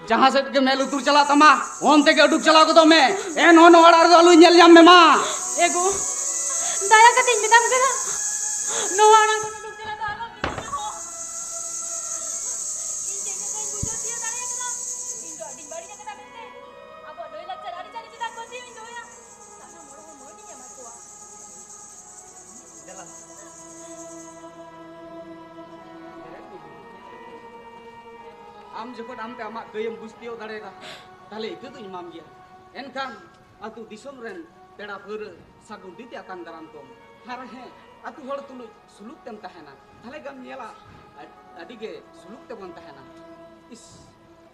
ᱡᱟᱦᱟᱸ ᱥᱮᱫ ᱜᱮ ᱢᱮᱫ ᱞᱩᱛᱩᱨ ᱪᱟᱞᱟᱜ ᱛᱟᱢᱟ, ᱚᱱᱛᱮ ᱜᱮ ᱩᱰᱩᱠ ᱪᱟᱞᱟᱣ ᱜᱚᱫᱚᱜ ᱢᱮ᱾ ᱮᱱᱦᱚᱸ ᱱᱚᱣᱟ ᱚᱲᱟᱜ ᱨᱮᱫᱚ ᱟᱞᱚᱧ ᱧᱮᱞ ᱧᱟᱢ ᱢᱮ ᱢᱟ᱾ ᱮᱜᱳ, ᱫᱟᱭᱟ ᱠᱟᱛᱮᱧ ᱢᱮᱛᱟᱢ ᱠᱟᱱᱟ, ᱱᱚᱣᱟ ᱚᱲᱟᱜ ᱠᱷᱚᱱ ᱩᱰᱩᱠ ᱪᱟᱞᱟᱜ ᱫᱚ ᱟᱞᱚᱢ ᱢᱮᱛᱟᱹᱧᱟ ᱦᱳ᱾ ᱤᱧ ᱪᱮᱫ ᱞᱮᱠᱟᱧ ᱵᱩᱡᱷᱟᱹᱣ ᱛᱤᱭᱳᱜ ᱫᱟᱲᱮ ᱟᱠᱟᱫᱟ? ᱤᱧ ᱫᱚ ᱟᱹᱰᱤᱧ ᱵᱟᱹᱲᱤᱡ ᱟᱠᱟᱫᱟ ᱢᱮᱱᱛᱮ᱾ ᱟᱵᱚᱣᱟᱜ ᱞᱟᱹᱭ ᱞᱟᱠᱪᱟᱨ ᱟᱹᱨᱤᱪᱟᱹᱞᱤ ᱪᱮᱫᱟᱜ ᱠᱚ ᱪᱮᱫ ᱤᱧ ᱫᱚᱦᱚᱭᱟ? ᱥᱟᱱᱟᱢ ᱦᱚᱲ ᱦᱚᱸ ᱢᱟᱹᱱ ᱤᱧ ᱮᱢᱟ ᱠᱚᱣᱟ᱾ ᱫᱮᱞᱟ᱾ ᱟᱢ ᱡᱚᱠᱷᱚᱱ ᱟᱢᱛᱮ ᱟᱢᱟᱜ ᱠᱟᱹᱭᱮᱢ ᱵᱩᱡᱽ ᱛᱤᱭᱳᱜ ᱫᱟᱲᱮᱭᱟᱫᱟ, ᱛᱟᱦᱞᱮ ᱤᱠᱟᱹ ᱫᱩᱧ ᱮᱢᱟᱢ ᱜᱮᱭᱟ᱾ ᱮᱱᱠᱷᱟᱱ ᱟᱹᱛᱩ ᱫᱤᱥᱚᱢ ᱨᱮᱱ ᱯᱮᱲᱟ ᱯᱟᱹᱣᱨᱟᱹ ᱥᱟᱹᱜᱩᱱ ᱫᱤᱛᱮ ᱟᱛᱟᱝ ᱫᱟᱨᱟᱢ ᱠᱚᱢ᱾ ᱟᱨ ᱦᱮᱸ, ᱟᱹᱛᱩ ᱦᱚᱲ ᱛᱩᱞᱩᱡ ᱥᱩᱞᱩᱠ ᱛᱮᱢ ᱛᱟᱦᱮᱱᱟ, ᱛᱟᱦᱞᱮ ᱜᱮᱢ ᱧᱮᱞᱟ ᱟᱹᱰ-, ᱟᱹᱰᱤ ᱜᱮ ᱥᱩᱞᱩᱠ ᱛᱮᱵᱚᱱ ᱛᱟᱦᱮᱱᱟ᱾ ᱤᱥ,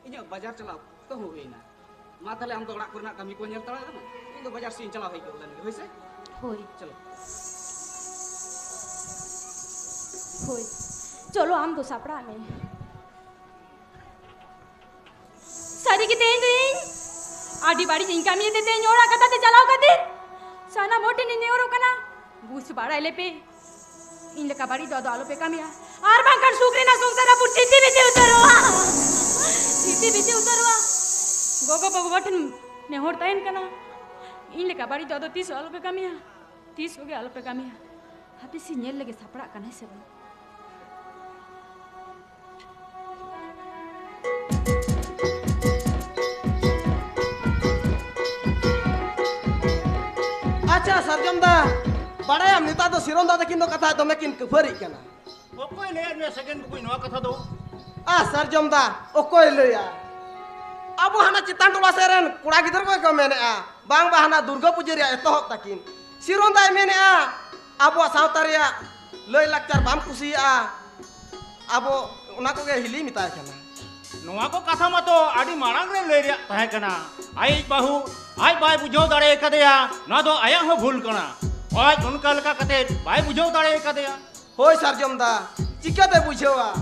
ᱤᱧᱟᱹᱜ ᱵᱟᱡᱟᱨ ᱪᱟᱞᱟᱣ ᱚᱠᱛᱚ ᱦᱚᱸ ᱦᱩᱭᱱᱟ᱾ ᱢᱟ ᱛᱟᱦᱞᱮ ᱟᱢ ᱫᱚ ᱚᱲᱟᱜ ᱠᱚᱨᱮᱱᱟᱜ ᱠᱟᱹᱢᱤ ᱠᱚ ᱧᱮᱞ ᱛᱟᱲᱟ ᱠᱟᱱᱟ, ᱤᱧ ᱫᱚ ᱵᱟᱡᱟᱨ ᱥᱮᱫ ᱤᱧ ᱪᱟᱞᱟᱣ ᱦᱮᱡ ᱜᱚᱫ ᱞᱮᱱ ᱜᱮ, ᱦᱳᱭ ᱥᱮ? ᱦᱳᱭ᱾ ᱪᱚᱞᱚ᱾ ᱦᱳᱭ᱾ ᱪᱚᱞᱚ, ᱟᱢ ᱫᱚ ᱥᱟᱯᱲᱟᱜ ᱢᱮ᱾ ᱥᱟᱹᱨᱤ ᱜᱮ ᱛᱮᱦᱮᱧ ᱫᱚ ᱤᱧ ᱟᱹᱰᱤ ᱵᱟᱹᱲᱤᱡ ᱤᱧ ᱠᱟᱹᱢᱤᱭᱮᱫ ᱛᱮ ᱛᱮᱦᱮᱧ ᱚᱲᱟᱜ ᱠᱟᱛᱷᱟ ᱛᱮ ᱪᱟᱞᱟᱣ ᱠᱷᱟᱹᱛᱤᱨ ᱥᱟᱱᱟᱢ ᱦᱚᱲ ᱴᱷᱮᱱ ᱤᱧ ᱱᱮᱦᱚᱨᱚᱜ ᱠᱟᱱᱟ, ᱵᱩᱡᱽ ᱵᱟᱲᱟᱭ ᱞᱮᱯᱮ᱾ ᱤᱧ ᱞᱮᱠᱟ ᱵᱟᱹᱲᱤᱡ ᱫᱚ ᱟᱫᱚ ᱟᱞᱚᱯᱮ ᱠᱟᱹᱢᱤᱭᱟ, ᱟᱨ ᱵᱟᱝᱠᱷᱟᱱ ᱥᱩᱠ ᱨᱮᱱᱟᱜ ᱥᱚᱝᱥᱟᱨ ᱨᱟᱹᱯᱩᱫ ᱪᱷᱤᱛᱤ ᱵᱤᱛᱤ ᱩᱛᱟᱹᱨᱚᱜᱼᱟ᱾ ᱪᱷᱤᱛᱤ ᱵᱤᱛᱤ ᱩᱛᱟᱹᱨᱚᱜᱼᱟ᱾ ᱜᱚᱜᱚ ᱵᱟᱵᱟ ᱴᱷᱮᱱ ᱱᱮᱦᱚᱨ ᱛᱟᱦᱮᱱ ᱠᱟᱱᱟ, ᱤᱧ ᱞᱮᱠᱟ ᱵᱟᱹᱲᱤᱡ ᱫᱚ ᱟᱫᱚ ᱛᱤᱥ ᱦᱚᱸ ᱟᱞᱚᱯᱮ ᱠᱟᱹᱢᱤᱭᱟ, ᱛᱤᱥ ᱦᱚᱸᱜᱮ ᱟᱞᱚᱯᱮ ᱠᱟᱹᱢᱤᱭᱟ᱾ ᱦᱟᱯᱮ ᱥᱮ ᱧᱮᱞ ᱞᱮᱜᱮ ᱥᱟᱯᱲᱟᱜ ᱠᱟᱱᱟᱭ ᱥᱮ ᱵᱟᱝ᱾ ᱟᱪᱪᱷᱟ ᱥᱟᱨᱡᱚᱢ ᱫᱟ, ᱵᱟᱲᱟᱭᱟᱢ ᱱᱮᱛᱟᱨ ᱫᱚ ᱥᱤᱨᱚᱱ ᱫᱟ ᱛᱟᱹᱠᱤᱱ ᱫᱚ ᱠᱟᱛᱷᱟ ᱫᱚᱢᱮ ᱠᱤᱱ ᱠᱟᱹᱯᱷᱟᱹᱨᱤᱜ ᱠᱟᱱᱟ᱾ ᱚᱠᱚᱭ ᱞᱟᱹᱭᱟᱫ ᱢᱮᱭᱟ ᱥᱟᱜᱮᱱ ᱵᱚᱠᱚᱧ ᱱᱚᱣᱟ ᱠᱟᱛᱷᱟ ᱫᱚ? ᱟ ᱥᱟᱨᱡᱚᱢ ᱫᱟ, ᱚᱠᱚᱭ ᱞᱟᱹᱭᱟ? ᱟᱵᱚ ᱦᱟᱱᱟ ᱪᱮᱛᱟᱱ ᱴᱚᱞᱟ ᱥᱮᱫ ᱨᱮᱱ ᱠᱚᱲᱟ ᱜᱤᱫᱽᱨᱟᱹ ᱠᱚᱜᱮ ᱠᱚ ᱢᱮᱱᱮᱜᱼᱟ, ᱵᱟᱝ ᱵᱟ ᱦᱟᱱᱟ ᱫᱩᱨᱜᱟᱹ ᱯᱩᱡᱟᱹ ᱨᱮᱭᱟᱜ ᱮᱛᱚᱦᱚᱵ ᱛᱟᱹᱠᱤᱱ᱾ ᱥᱤᱨᱚᱱ ᱫᱟᱭ ᱢᱮᱱᱮᱜᱼᱟ, ᱟᱵᱚᱣᱟᱜ ᱥᱟᱶᱛᱟ ᱨᱮᱭᱟᱜ ᱞᱟᱹᱭ ᱞᱟᱠᱪᱟᱨ ᱵᱟᱢ ᱠᱩᱥᱤᱭᱟᱜᱼᱟ, ᱟᱵᱚ ᱚᱱᱟ ᱠᱚᱜᱮ ᱦᱤᱞᱤ ᱢᱮᱛᱟᱭ ᱠᱟᱱᱟ᱾ ᱱᱚᱣᱟ ᱠᱚ ᱠᱟᱛᱷᱟ ᱢᱟᱛᱚ ᱟᱹᱰᱤ ᱢᱟᱲᱟᱝ ᱨᱮ ᱞᱟᱹᱭ ᱨᱮᱭᱟᱜ ᱛᱟᱦᱮᱸ ᱠᱟᱱᱟ᱾ ᱟᱡᱤᱡ ᱵᱟᱹᱦᱩ ᱟᱡ ᱵᱟᱭ ᱵᱩᱡᱷᱟᱹᱣ ᱫᱟᱲᱮ ᱠᱟᱫᱮᱭᱟ, ᱱᱚᱣᱟ ᱫᱚ ᱟᱭᱟᱜ ᱦᱚᱸ ᱵᱷᱩᱞ ᱠᱟᱱᱟ᱾ ᱟᱡ ᱚᱱᱠᱟ ᱞᱮᱠᱟ ᱠᱟᱛᱮ ᱵᱟᱭ ᱵᱩᱡᱷᱟᱹᱣ ᱫᱟᱲᱮ ᱠᱟᱫᱮᱭᱟ᱾ ᱦᱳᱭ ᱥᱟᱨᱡᱚᱢ ᱫᱟ, ᱪᱤᱠᱟᱹᱛᱮ ᱵᱩᱡᱷᱟᱹᱣᱟ?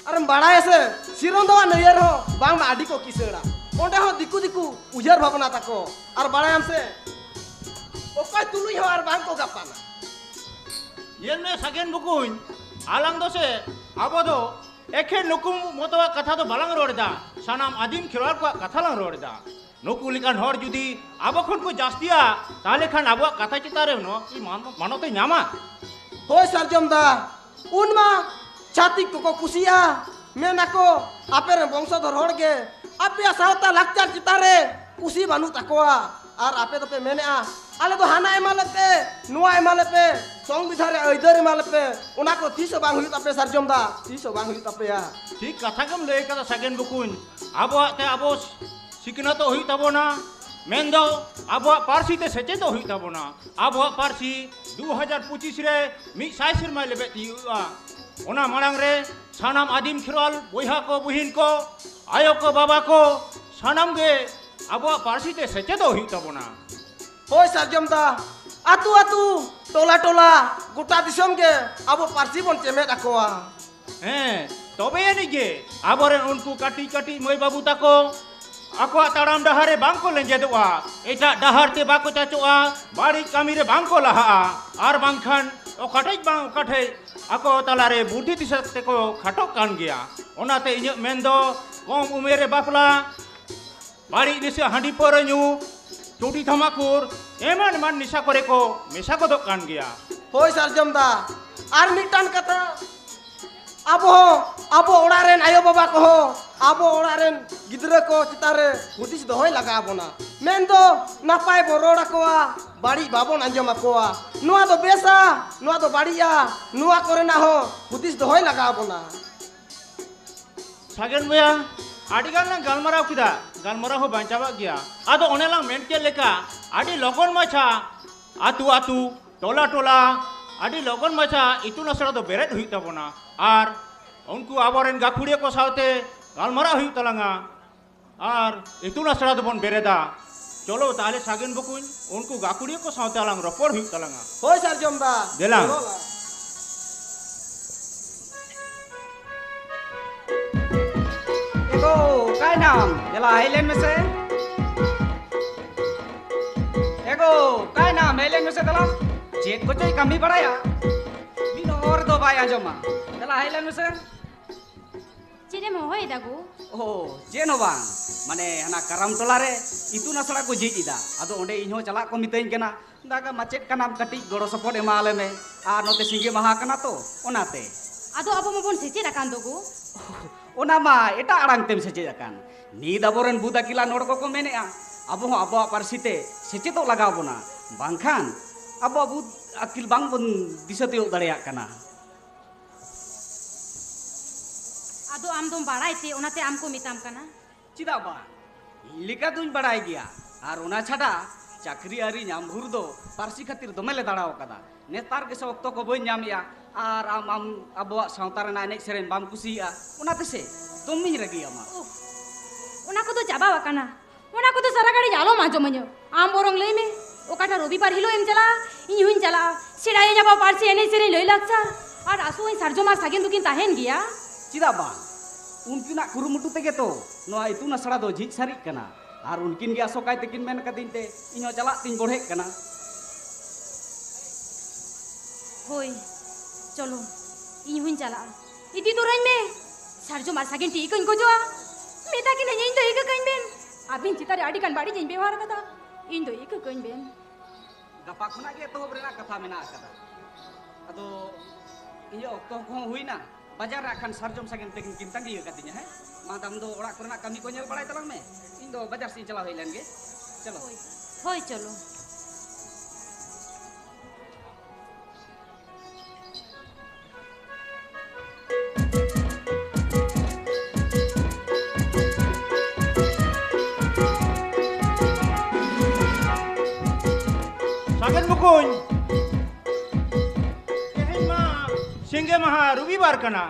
ᱟᱨᱮᱢ ᱵᱟᱲᱟᱭᱟ ᱥᱮ, ᱥᱤᱨᱚᱱ ᱫᱟᱣᱟᱜ ᱱᱟᱹᱭᱦᱟᱹᱨ ᱦᱚᱸ ᱵᱟᱝᱢᱟ ᱟᱹᱰᱤ ᱠᱚ ᱠᱤᱥᱟᱹᱬᱟ᱾ ᱚᱸᱰᱮ ᱦᱚᱸ ᱫᱤᱠᱩ ᱫᱤᱠᱩ ᱩᱭᱦᱟᱹᱨ ᱵᱷᱟᱵᱽᱱᱟ ᱛᱟᱠᱚ᱾ ᱟᱨ ᱵᱟᱲᱟᱭᱟᱢ ᱥᱮ, ᱚᱠᱚᱭ ᱛᱩᱞᱩᱡ ᱦᱚᱸ ᱟᱨ ᱵᱟᱝ ᱠᱚ ᱜᱟᱯᱟᱱᱟ᱾ ᱧᱮᱞ ᱢᱮ ᱥᱟᱜᱮᱱ ᱵᱚᱠᱚᱧ, ᱟᱞᱟᱝ ᱫᱚ ᱥᱮ ᱟᱵᱚ ᱫᱚ ᱮᱠᱷᱮᱱ ᱱᱩᱠᱩ ᱢᱚᱛᱚᱣᱟᱜ ᱠᱟᱛᱷᱟ ᱫᱚ ᱵᱟᱞᱟᱝ ᱨᱚᱲ ᱮᱫᱟ, ᱥᱟᱱᱟᱢ ᱟᱹᱫᱤᱢ ᱠᱷᱮᱨᱣᱟᱞ ᱠᱚᱣᱟᱜ ᱠᱟᱛᱷᱟ ᱞᱟᱝ ᱨᱚᱲ ᱮᱫᱟ᱾ ᱱᱩᱠᱩ ᱞᱮᱠᱟᱱ ᱦᱚᱲ ᱡᱩᱫᱤ ᱟᱵᱚ ᱠᱷᱚᱱ ᱠᱚ ᱡᱟᱹᱥᱛᱤᱭᱟ, ᱛᱟᱦᱞᱮ ᱠᱷᱟᱱ ᱟᱵᱚᱣᱟᱜ ᱠᱟᱛᱷᱟ ᱪᱮᱛᱟᱱ ᱨᱮ ᱱᱚᱣᱟ ᱠᱤ ᱢᱟᱱ-, ᱢᱟᱱᱚᱛ ᱮ ᱧᱟᱢᱟ? ᱦᱳᱭ ᱥᱟᱨᱡᱚᱢ ᱫᱟ, ᱩᱱ ᱢᱟ ᱪᱷᱟᱹᱛᱤᱠ ᱠᱚᱠᱚ ᱠᱩᱥᱤᱭᱟᱜᱼᱟ, ᱢᱮᱱ ᱟᱠᱚ, ᱟᱯᱮ ᱨᱮᱱ ᱵᱚᱝᱥᱚᱫᱷᱚᱨ ᱦᱚᱲ ᱜᱮ ᱟᱯᱮᱭᱟᱜ ᱥᱟᱶᱛᱟ ᱞᱟᱠᱪᱟᱨ ᱪᱮᱛᱟᱱ ᱨᱮ ᱠᱩᱥᱤ ᱵᱟᱹᱱᱩᱜ ᱛᱟᱠᱚᱣᱟ᱾ ᱟᱨ ᱟᱯᱮ ᱫᱚᱯᱮ ᱢᱮᱱᱮᱜᱼᱟ, ᱟᱞᱮ ᱫᱚ ᱦᱟᱱᱟ ᱮᱢᱟ ᱞᱮᱯᱮ, ᱱᱚᱣᱟ ᱮᱢᱟ ᱞᱮᱯᱮ, ᱥᱚᱝᱵᱤᱫᱷᱟᱱ ᱨᱮ ᱟᱹᱭᱫᱟᱹᱨ ᱮᱢᱟ ᱞᱮᱯᱮ᱾ ᱚᱱᱟ ᱠᱚ ᱛᱤᱥ ᱦᱚᱸ ᱵᱟᱝ ᱦᱩᱭᱩᱜ ᱛᱟᱯᱮᱭᱟ ᱥᱟᱨᱡᱚᱢ ᱫᱟ, ᱛᱤᱥ ᱦᱚᱸ ᱵᱟᱝ ᱦᱩᱭᱩᱜ ᱛᱟᱯᱮᱭᱟ᱾ ᱴᱷᱤᱠ ᱠᱟᱛᱷᱟ ᱜᱮᱢ ᱞᱟᱹᱭ ᱠᱟᱫᱟ ᱥᱟᱜᱮᱱ ᱵᱚᱠᱚᱧ, ᱟᱵᱚᱣᱟᱜ ᱛᱮ ᱟᱵᱚ ᱥᱤᱠᱷᱱᱟᱹᱛᱚᱜ ᱦᱩᱭᱩᱜ ᱛᱟᱵᱚᱱᱟ, ᱢᱮᱱᱫᱚ ᱟᱵᱚᱣᱟᱜ ᱯᱟᱹᱨᱥᱤ ᱛᱮ ᱥᱮᱪᱮᱫᱚᱜ ᱦᱩᱭᱩᱜ ᱛᱟᱵᱚᱱᱟ᱾ ᱟᱵᱚᱣᱟᱜ ᱯᱟᱹᱨᱥᱤ ᱫᱩ ᱦᱟᱡᱟᱨ ᱯᱚᱸᱪᱤᱥ ᱨᱮ ᱢᱤᱫ ᱥᱟᱭ ᱥᱮᱨᱢᱟᱭ ᱞᱮᱵᱮᱫ ᱛᱤᱭᱳᱜᱼᱟ᱾ ᱚᱱᱟ ᱢᱟᱲᱟᱝ ᱨᱮ ᱥᱟᱱᱟᱢ ᱟᱹᱫᱤᱢ ᱠᱷᱮᱨᱣᱟᱞ ᱵᱚᱭᱦᱟ ᱠᱚ, ᱵᱩᱦᱤᱱ ᱠᱚ, ᱟᱭᱳ ᱠᱚ, ᱵᱟᱵᱟ ᱠᱚ, ᱥᱟᱱᱟᱢ ᱜᱮ ᱟᱵᱚᱣᱟᱜ ᱯᱟᱹᱨᱥᱤ ᱛᱮ ᱥᱮᱪᱮᱫᱚᱜ ᱦᱩᱭᱩᱜ ᱛᱟᱵᱚᱱᱟ᱾ ᱦᱳᱭ ᱥᱟᱨᱡᱚᱢ ᱫᱟ, ᱟᱹᱛᱩ ᱟᱹᱛᱩ, ᱴᱚᱞᱟ ᱴᱚᱞᱟ, ᱜᱚᱴᱟ ᱫᱤᱥᱚᱢ ᱜᱮ ᱟᱵᱚ ᱯᱟᱹᱨᱥᱤ ᱵᱚᱱ ᱪᱮᱢᱮᱫ ᱟᱠᱚᱣᱟ᱾ ᱦᱮᱸ, ᱛᱚᱵᱮ ᱟᱹᱱᱤᱡ ᱜᱮ ᱟᱵᱚᱨᱮᱱ ᱩᱱᱠᱩ ᱠᱟᱹᱴᱤᱡ ᱠᱟᱹᱴᱤᱡ ᱢᱟᱹᱭ ᱵᱟᱹᱵᱩ ᱛᱟᱠᱚ ᱟᱠᱚᱣᱟᱜ ᱛᱟᱲᱟᱢ ᱰᱟᱦᱟᱨ ᱨᱮ ᱵᱟᱝ ᱠᱚ ᱞᱮᱸᱡᱮᱫᱚᱜᱼᱟ, ᱮᱴᱟᱜ ᱰᱟᱦᱟᱨ ᱛᱮ ᱵᱟᱠᱚ ᱪᱟᱪᱚᱜᱼᱟ, ᱵᱟᱹᱲᱤᱡ ᱠᱟᱹᱢᱤ ᱨᱮ ᱵᱟᱝ ᱠᱚ ᱞᱟᱦᱟᱜᱼᱟ, ᱟᱨ ᱵᱟᱝᱠᱷᱟᱱ ᱚᱠᱟ ᱴᱷᱮᱡ ᱵᱟᱝ ᱚᱠᱟ ᱴᱷᱮᱡ ᱟᱠᱚ ᱛᱟᱞᱟᱨᱮ ᱵᱩᱫᱷᱤ ᱫᱤᱥᱟᱹ ᱛᱮᱠᱚ ᱠᱷᱟᱴᱚᱜ ᱠᱟᱱ ᱜᱮᱭᱟ᱾ ᱚᱱᱟᱛᱮ ᱤᱧᱟᱹᱜ ᱢᱮᱱ ᱫᱚ ᱠᱚᱢ ᱩᱢᱮᱨ ᱨᱮ ᱵᱟᱯᱞᱟ, ᱵᱟᱹᱲᱤᱡ ᱱᱤᱥᱟᱹ ᱦᱟᱺᱰᱤ ᱯᱟᱹᱣᱨᱟᱹ ᱧᱩ, ᱪᱩᱴᱤ ᱛᱷᱟᱢᱟᱠᱩᱨ, ᱮᱢᱟᱱ ᱮᱢᱟᱱ ᱱᱮᱥᱟ ᱠᱚᱨᱮ ᱠᱚ ᱢᱮᱥᱟ ᱜᱚᱫᱚᱜ ᱠᱟᱱ ᱜᱮᱭᱟ᱾ ᱦᱳᱭ ᱥᱟᱨᱡᱚᱢ ᱫᱟ, ᱟᱨ ᱢᱤᱫᱴᱟᱝ ᱠᱟᱛᱷᱟ, ᱟᱵᱚ ᱦᱚᱸ ᱟᱵᱚ ᱚᱲᱟᱜ ᱨᱮᱱ ᱟᱭᱳᱼᱵᱟᱵᱟ ᱠᱚᱦᱚᱸ ᱟᱵᱚ ᱚᱲᱟᱜ ᱨᱮᱱ ᱜᱤᱫᱽᱨᱟᱹ ᱠᱚ ᱪᱮᱛᱟᱱ ᱨᱮ ᱦᱩᱫᱤᱥ ᱫᱚᱦᱚᱭ ᱞᱟᱜᱟᱣ ᱵᱚᱱᱟ᱾ ᱢᱮᱱᱫᱚ ᱱᱟᱯᱟᱭ ᱵᱚᱱ ᱨᱚᱲ ᱟᱠᱚᱣᱟ, ᱵᱟᱹᱲᱤᱡ ᱵᱟᱵᱚᱱ ᱟᱸᱡᱚᱢ ᱟᱠᱚᱣᱟ᱾ ᱱᱚᱣᱟ ᱫᱚ ᱵᱮᱥᱟ, ᱱᱚᱣᱟ ᱫᱚ ᱵᱟᱹᱲᱤᱡᱼᱟ, ᱱᱚᱣᱟ ᱠᱚᱨᱮᱱᱟᱜ ᱦᱚᱸ ᱦᱩᱫᱤᱥ ᱫᱚᱦᱚᱭ ᱞᱟᱜᱟᱣ ᱵᱚᱱᱟ᱾ ᱥᱟᱜᱮᱱ ᱵᱚᱭᱦᱟ, ᱟᱹᱰᱤ ᱜᱟᱱ ᱞᱟᱝ ᱜᱟᱞᱢᱟᱨᱟᱣ ᱠᱮᱫᱟ, ᱜᱟᱞᱢᱟᱨᱟᱣ ᱦᱚᱸ ᱵᱟᱝ ᱪᱟᱵᱟᱜ ᱜᱮᱭᱟ᱾ ᱟᱫᱚ ᱚᱱᱮ ᱞᱟᱝ ᱢᱮᱱ ᱠᱮᱫ ᱞᱮᱠᱟ, ᱟᱹᱰᱤ ᱞᱚᱜᱚᱱ ᱢᱟᱪᱷᱟ ᱟᱹᱛᱩ ᱟᱹᱛᱩ, ᱴᱚᱞᱟ ᱴᱚᱞᱟ, ᱟᱹᱰᱤ ᱞᱚᱜᱚᱱ ᱢᱟᱪᱷᱟ ᱤᱛᱩᱱ ᱟᱥᱲᱟ ᱫᱚ ᱵᱮᱨᱮᱫ ᱦᱩᱭᱩᱜ ᱛᱟᱵᱚᱱᱟ᱾ ᱟᱨ ᱩᱱᱠᱩ ᱟᱵᱚᱨᱮᱱ ᱜᱟᱹᱠᱷᱩᱲᱤᱭᱟᱹ ᱠᱚ ᱥᱟᱶᱛᱮ ᱜᱟᱞᱢᱟᱨᱟᱣ ᱦᱩᱭᱩᱜ ᱛᱟᱞᱟᱝᱟ᱾ ᱟᱨ ᱤᱛᱩᱱ ᱟᱥᱲᱟ ᱫᱚᱵᱚᱱ ᱵᱮᱨᱮᱫᱟ᱾ ᱪᱚᱞᱚ ᱛᱟᱦᱞᱮ ᱥᱟᱜᱮᱱ ᱵᱚᱠᱚᱧ, ᱩᱱᱠᱩ ᱜᱟᱹᱠᱷᱩᱲᱤᱭᱟᱹ ᱠᱚ ᱥᱟᱶᱛᱮ ᱟᱞᱟᱝ ᱨᱚᱯᱚᱲ ᱦᱩᱭᱩᱜ ᱛᱟᱞᱟᱝᱟ᱾ ᱦᱳᱭ ᱥᱟᱨᱡᱚᱢ ᱫᱟ᱾ ᱫᱮᱞᱟ᱾ ᱪᱚᱞᱚ ᱞᱟᱝ᱾ ᱮ ᱜᱳ, ᱚᱠᱟᱭᱱᱟᱢ? ᱫᱮᱞᱟ ᱦᱮᱡ ᱞᱮᱱ ᱢᱮᱥᱮ᱾ ᱮ ᱜᱳ, ᱚᱠᱟᱭᱱᱟᱢ? ᱦᱮᱡ ᱞᱮᱱ ᱢᱮᱥᱮ ᱫᱮᱞᱟ᱾ ᱪᱮᱫ ᱠᱚᱪᱚᱭ ᱠᱟᱹᱢᱤ ᱵᱟᱲᱟᱭᱟ, ᱢᱤᱫ ᱦᱚᱲ ᱫᱚ ᱵᱟᱭ ᱟᱸᱡᱚᱢᱟ᱾ ᱫᱮᱞᱟ ᱦᱮᱡ ᱞᱮᱱ ᱢᱮᱥᱮ᱾ ᱪᱮᱫ ᱮᱢ ᱦᱚᱦᱚᱭᱮᱫᱟ ᱜᱳ? ᱳ, ᱪᱮᱫ ᱦᱚᱸ ᱵᱟᱝ, ᱢᱟᱱᱮ ᱦᱟᱱᱟ ᱠᱟᱨᱟᱢ ᱴᱚᱞᱟ ᱨᱮ ᱤᱛᱩᱱ ᱟᱥᱲᱟ ᱠᱚ ᱡᱷᱤᱡ ᱮᱫᱟ, ᱟᱫᱚ ᱚᱸᱰᱮ ᱤᱧ ᱦᱚᱸ ᱪᱟᱞᱟᱜ ᱠᱚ ᱢᱤᱛᱟᱹᱧ ᱠᱟᱱᱟ᱾ ᱫᱟᱜᱟ ᱢᱟᱪᱮᱫ ᱠᱟᱱᱟᱢ, ᱠᱟᱹᱴᱤᱡ ᱜᱚᱲᱚ ᱥᱚᱯᱚᱦᱚᱫ ᱮᱢᱟᱣᱟᱞᱮ ᱢᱮ᱾ ᱟᱨ ᱱᱚᱛᱮ ᱥᱤᱸᱜᱮ ᱢᱟᱦᱟ ᱠᱟᱱᱟ ᱛᱚ, ᱚᱱᱟᱛᱮ᱾ ᱟᱫᱚ ᱟᱵᱚ ᱢᱟᱵᱚᱱ ᱥᱮᱪᱮᱫ ᱟᱠᱟᱱ ᱫᱚ ᱜᱳ᱾ ᱚᱱᱟ ᱢᱟ ᱮᱴᱟᱜ ᱟᱲᱟᱝ ᱛᱮᱢ ᱥᱮᱪᱮᱫ ᱟᱠᱟᱱ᱾ ᱱᱤᱛ ᱟᱵᱚᱨᱮᱱ ᱵᱩᱫ ᱟᱹᱠᱤᱞᱟᱱ ᱦᱚᱲ ᱠᱚᱠᱚ ᱢᱮᱱᱮᱜᱼᱟ, ᱟᱵᱚ ᱦᱚᱸ ᱟᱵᱚᱣᱟᱜ ᱯᱟᱹᱨᱥᱤ ᱛᱮ ᱥᱮᱪᱮᱫᱚᱜ ᱞᱟᱜᱟᱣ ᱵᱚᱱᱟ, ᱵᱟᱝᱠᱷᱟᱱ ᱟᱵᱚᱣᱟᱜ ᱵᱩᱫ ᱟᱹᱠᱤᱞ ᱵᱟᱝ ᱵᱚᱱ ᱫᱤᱥᱟᱹ ᱛᱤᱭᱳᱜ ᱫᱟᱲᱮᱭᱟᱜ ᱠᱟᱱᱟ᱾ ᱟᱫᱚ ᱟᱢ ᱫᱚᱢ ᱵᱟᱲᱟᱭ ᱛᱮ ᱚᱱᱟᱛᱮ ᱟᱢ ᱠᱚ ᱢᱮᱛᱟᱢ ᱠᱟᱱᱟ? ᱪᱮᱫᱟᱜ ᱵᱟᱝ? ᱤᱧ ᱞᱮᱠᱟ ᱫᱩᱧ ᱵᱟᱲᱟᱭ ᱜᱮᱭᱟ᱾ ᱟᱨ ᱚᱱᱟ ᱪᱷᱟᱰᱟ, ᱪᱟᱹᱠᱨᱤ ᱟᱹᱨᱤ ᱧᱟᱢ ᱵᱷᱳᱨ ᱫᱚ ᱯᱟᱹᱨᱥᱤ ᱠᱷᱟᱹᱛᱤᱨ ᱫᱚᱢᱮ ᱞᱮ ᱫᱟᱬᱟᱣ ᱠᱟᱫᱟ᱾ ᱱᱮᱛᱟᱨ ᱜᱮᱥᱮ ᱚᱠᱛᱚ ᱠᱚ ᱵᱟᱹᱧ ᱧᱟᱢᱮᱜᱼᱟ᱾ ᱟᱨ ᱟᱢ, ᱟᱢ ᱟᱵᱚᱣᱟᱜ ᱥᱟᱶᱛᱟ ᱨᱮᱱᱟᱜ ᱮᱱᱮᱡ ᱥᱮᱨᱮᱧ ᱵᱟᱢ ᱠᱩᱥᱤᱭᱟᱜᱼᱟ, ᱚᱱᱟ ᱛᱮᱥᱮ ᱫᱚᱢᱮᱧ ᱨᱟᱹᱜᱤ ᱟᱢᱟ᱾ ᱩᱯᱷ, ᱚᱱᱟ ᱠᱚᱫᱚ ᱪᱟᱵᱟ ᱟᱠᱟᱱᱟ᱾ ᱚᱱᱟ ᱠᱚᱫᱚ ᱥᱟᱨᱟ ᱜᱷᱟᱹᱲᱤᱡ ᱟᱞᱚᱢ ᱟᱸᱡᱚᱢᱟᱹᱧᱟ᱾ ᱟᱢ ᱵᱚᱨᱚᱝ ᱞᱟᱹᱭ ᱢᱮ, ᱚᱠᱟᱴᱟᱜ ᱨᱚᱵᱤᱵᱟᱨ ᱦᱤᱞᱳᱜ ᱮᱢ ᱪᱟᱞᱟᱜᱼᱟ? ᱤᱧ ᱦᱚᱸᱧ ᱪᱟᱞᱟᱜᱼᱟ᱾ ᱥᱮᱬᱟᱭᱟᱹᱧ ᱟᱵᱚᱣᱟᱜ ᱯᱟᱹᱨᱥᱤ, ᱮᱱᱮᱡ ᱥᱮᱨᱮᱧ, ᱞᱟᱹᱭ ᱞᱟᱠᱪᱟᱨ᱾ ᱟᱨ ᱟᱥᱚᱜ ᱟᱹᱧ ᱥᱟᱨᱡᱚᱢ ᱟᱨ ᱥᱟᱜᱮᱱ ᱫᱚᱠᱤᱱ ᱛᱟᱦᱮᱱ ᱜᱮᱭᱟ᱾ ᱪᱮᱫᱟᱜ ᱵᱟᱝ? ᱩᱱᱠᱤᱱᱟᱜ ᱠᱩᱨᱩᱢᱩᱴᱩ ᱛᱮᱜᱮ ᱛᱚ ᱱᱚᱣᱟ ᱤᱛᱩᱱ ᱟᱥᱲᱟ ᱫᱚ ᱡᱷᱤᱡ ᱥᱟᱹᱨᱤᱜ ᱠᱟᱱᱟ᱾ ᱟᱨ ᱩᱱᱠᱤᱱ ᱜᱮ ᱟᱥᱚᱠᱟᱭ ᱛᱮᱠᱤᱱ ᱢᱮᱱ ᱠᱟᱹᱫᱤᱧ ᱛᱮ ᱤᱧ ᱦᱚᱸ ᱪᱟᱞᱟᱜ ᱛᱤᱧ ᱵᱚᱲᱦᱮᱜ ᱠᱟᱱᱟ᱾ ᱦᱳᱭ, ᱪᱚᱞᱚ, ᱤᱧ ᱦᱚᱸᱧ ᱪᱟᱞᱟᱜᱼᱟ᱾ ᱤᱫᱤ ᱛᱚᱨᱟᱧ ᱢᱮ᱾ ᱥᱟᱨᱡᱚᱢ ᱟᱨ ᱥᱟᱜᱮᱱ ᱴᱷᱤᱠ ᱤᱠᱟᱹᱧ ᱠᱷᱚᱡᱚᱜᱼᱟ᱾ ᱢᱮᱛᱟ ᱠᱤᱱᱟᱹᱧ ᱤᱧ ᱫᱚ ᱤᱠᱟᱹ ᱠᱟᱹᱧ ᱵᱮᱱ᱾ ᱟᱹᱵᱤᱱ ᱪᱮᱛᱟᱱ ᱨᱮ ᱟᱹᱰᱤ ᱜᱟᱱ ᱵᱟᱹᱲᱤᱡ ᱤᱧ ᱵᱮᱣᱦᱟᱨ ᱠᱟᱫᱟ᱾ ᱤᱧ ᱫᱚ ᱤᱠᱟᱹ ᱠᱟᱹᱧ ᱵᱮᱱ᱾ ᱜᱟᱯᱟ ᱠᱷᱚᱱᱟᱜ ᱜᱮ ᱮᱛᱚᱦᱚᱵ ᱨᱮᱱᱟᱜ ᱠᱟᱛᱷᱟ ᱢᱮᱱᱟᱜ ᱟᱠᱟᱫᱟ᱾ ᱟᱫᱚ ᱤᱧᱟᱹᱜ ᱚᱠᱛᱚ ᱠᱚᱦᱚᱸ ᱦᱩᱭᱱᱟ᱾ ᱵᱟᱡᱟᱨ ᱨᱮ ᱟᱠᱷᱟᱱ ᱥᱟᱨᱡᱚᱢ ᱥᱟᱜᱮᱱ ᱛᱟᱹᱠᱤᱱ ᱠᱤᱱ ᱛᱟᱺᱜᱤ ᱟᱠᱟᱫᱤᱧᱟ, ᱦᱮᱸ? ᱢᱟ, ᱟᱢ ᱫᱚ ᱚᱲᱟᱜ ᱠᱚᱨᱮᱱᱟᱜ ᱠᱟᱹᱢᱤ ᱠᱚ ᱧᱮᱞ ᱵᱟᱲᱟᱭ ᱛᱟᱞᱟᱝ ᱢᱮ, ᱤᱧ ᱫᱚ ᱵᱟᱡᱟᱨ ᱥᱮᱫ ᱤᱧ ᱪᱟᱞᱟᱣ ᱦᱮᱡ ᱞᱮᱱ ᱜᱮ᱾ ᱪᱚᱞᱚ᱾ ᱦᱳᱭ, ᱦᱳᱭ, ᱪᱚᱞᱚ᱾ ᱥᱟᱜᱮᱱ ᱵᱚᱠᱚᱧ, ᱛᱮᱦᱮᱧ ᱢᱟ ᱥᱤᱸᱜᱮ ᱢᱟᱦᱟ ᱨᱚᱵᱤᱵᱟᱨ ᱠᱟᱱᱟ᱾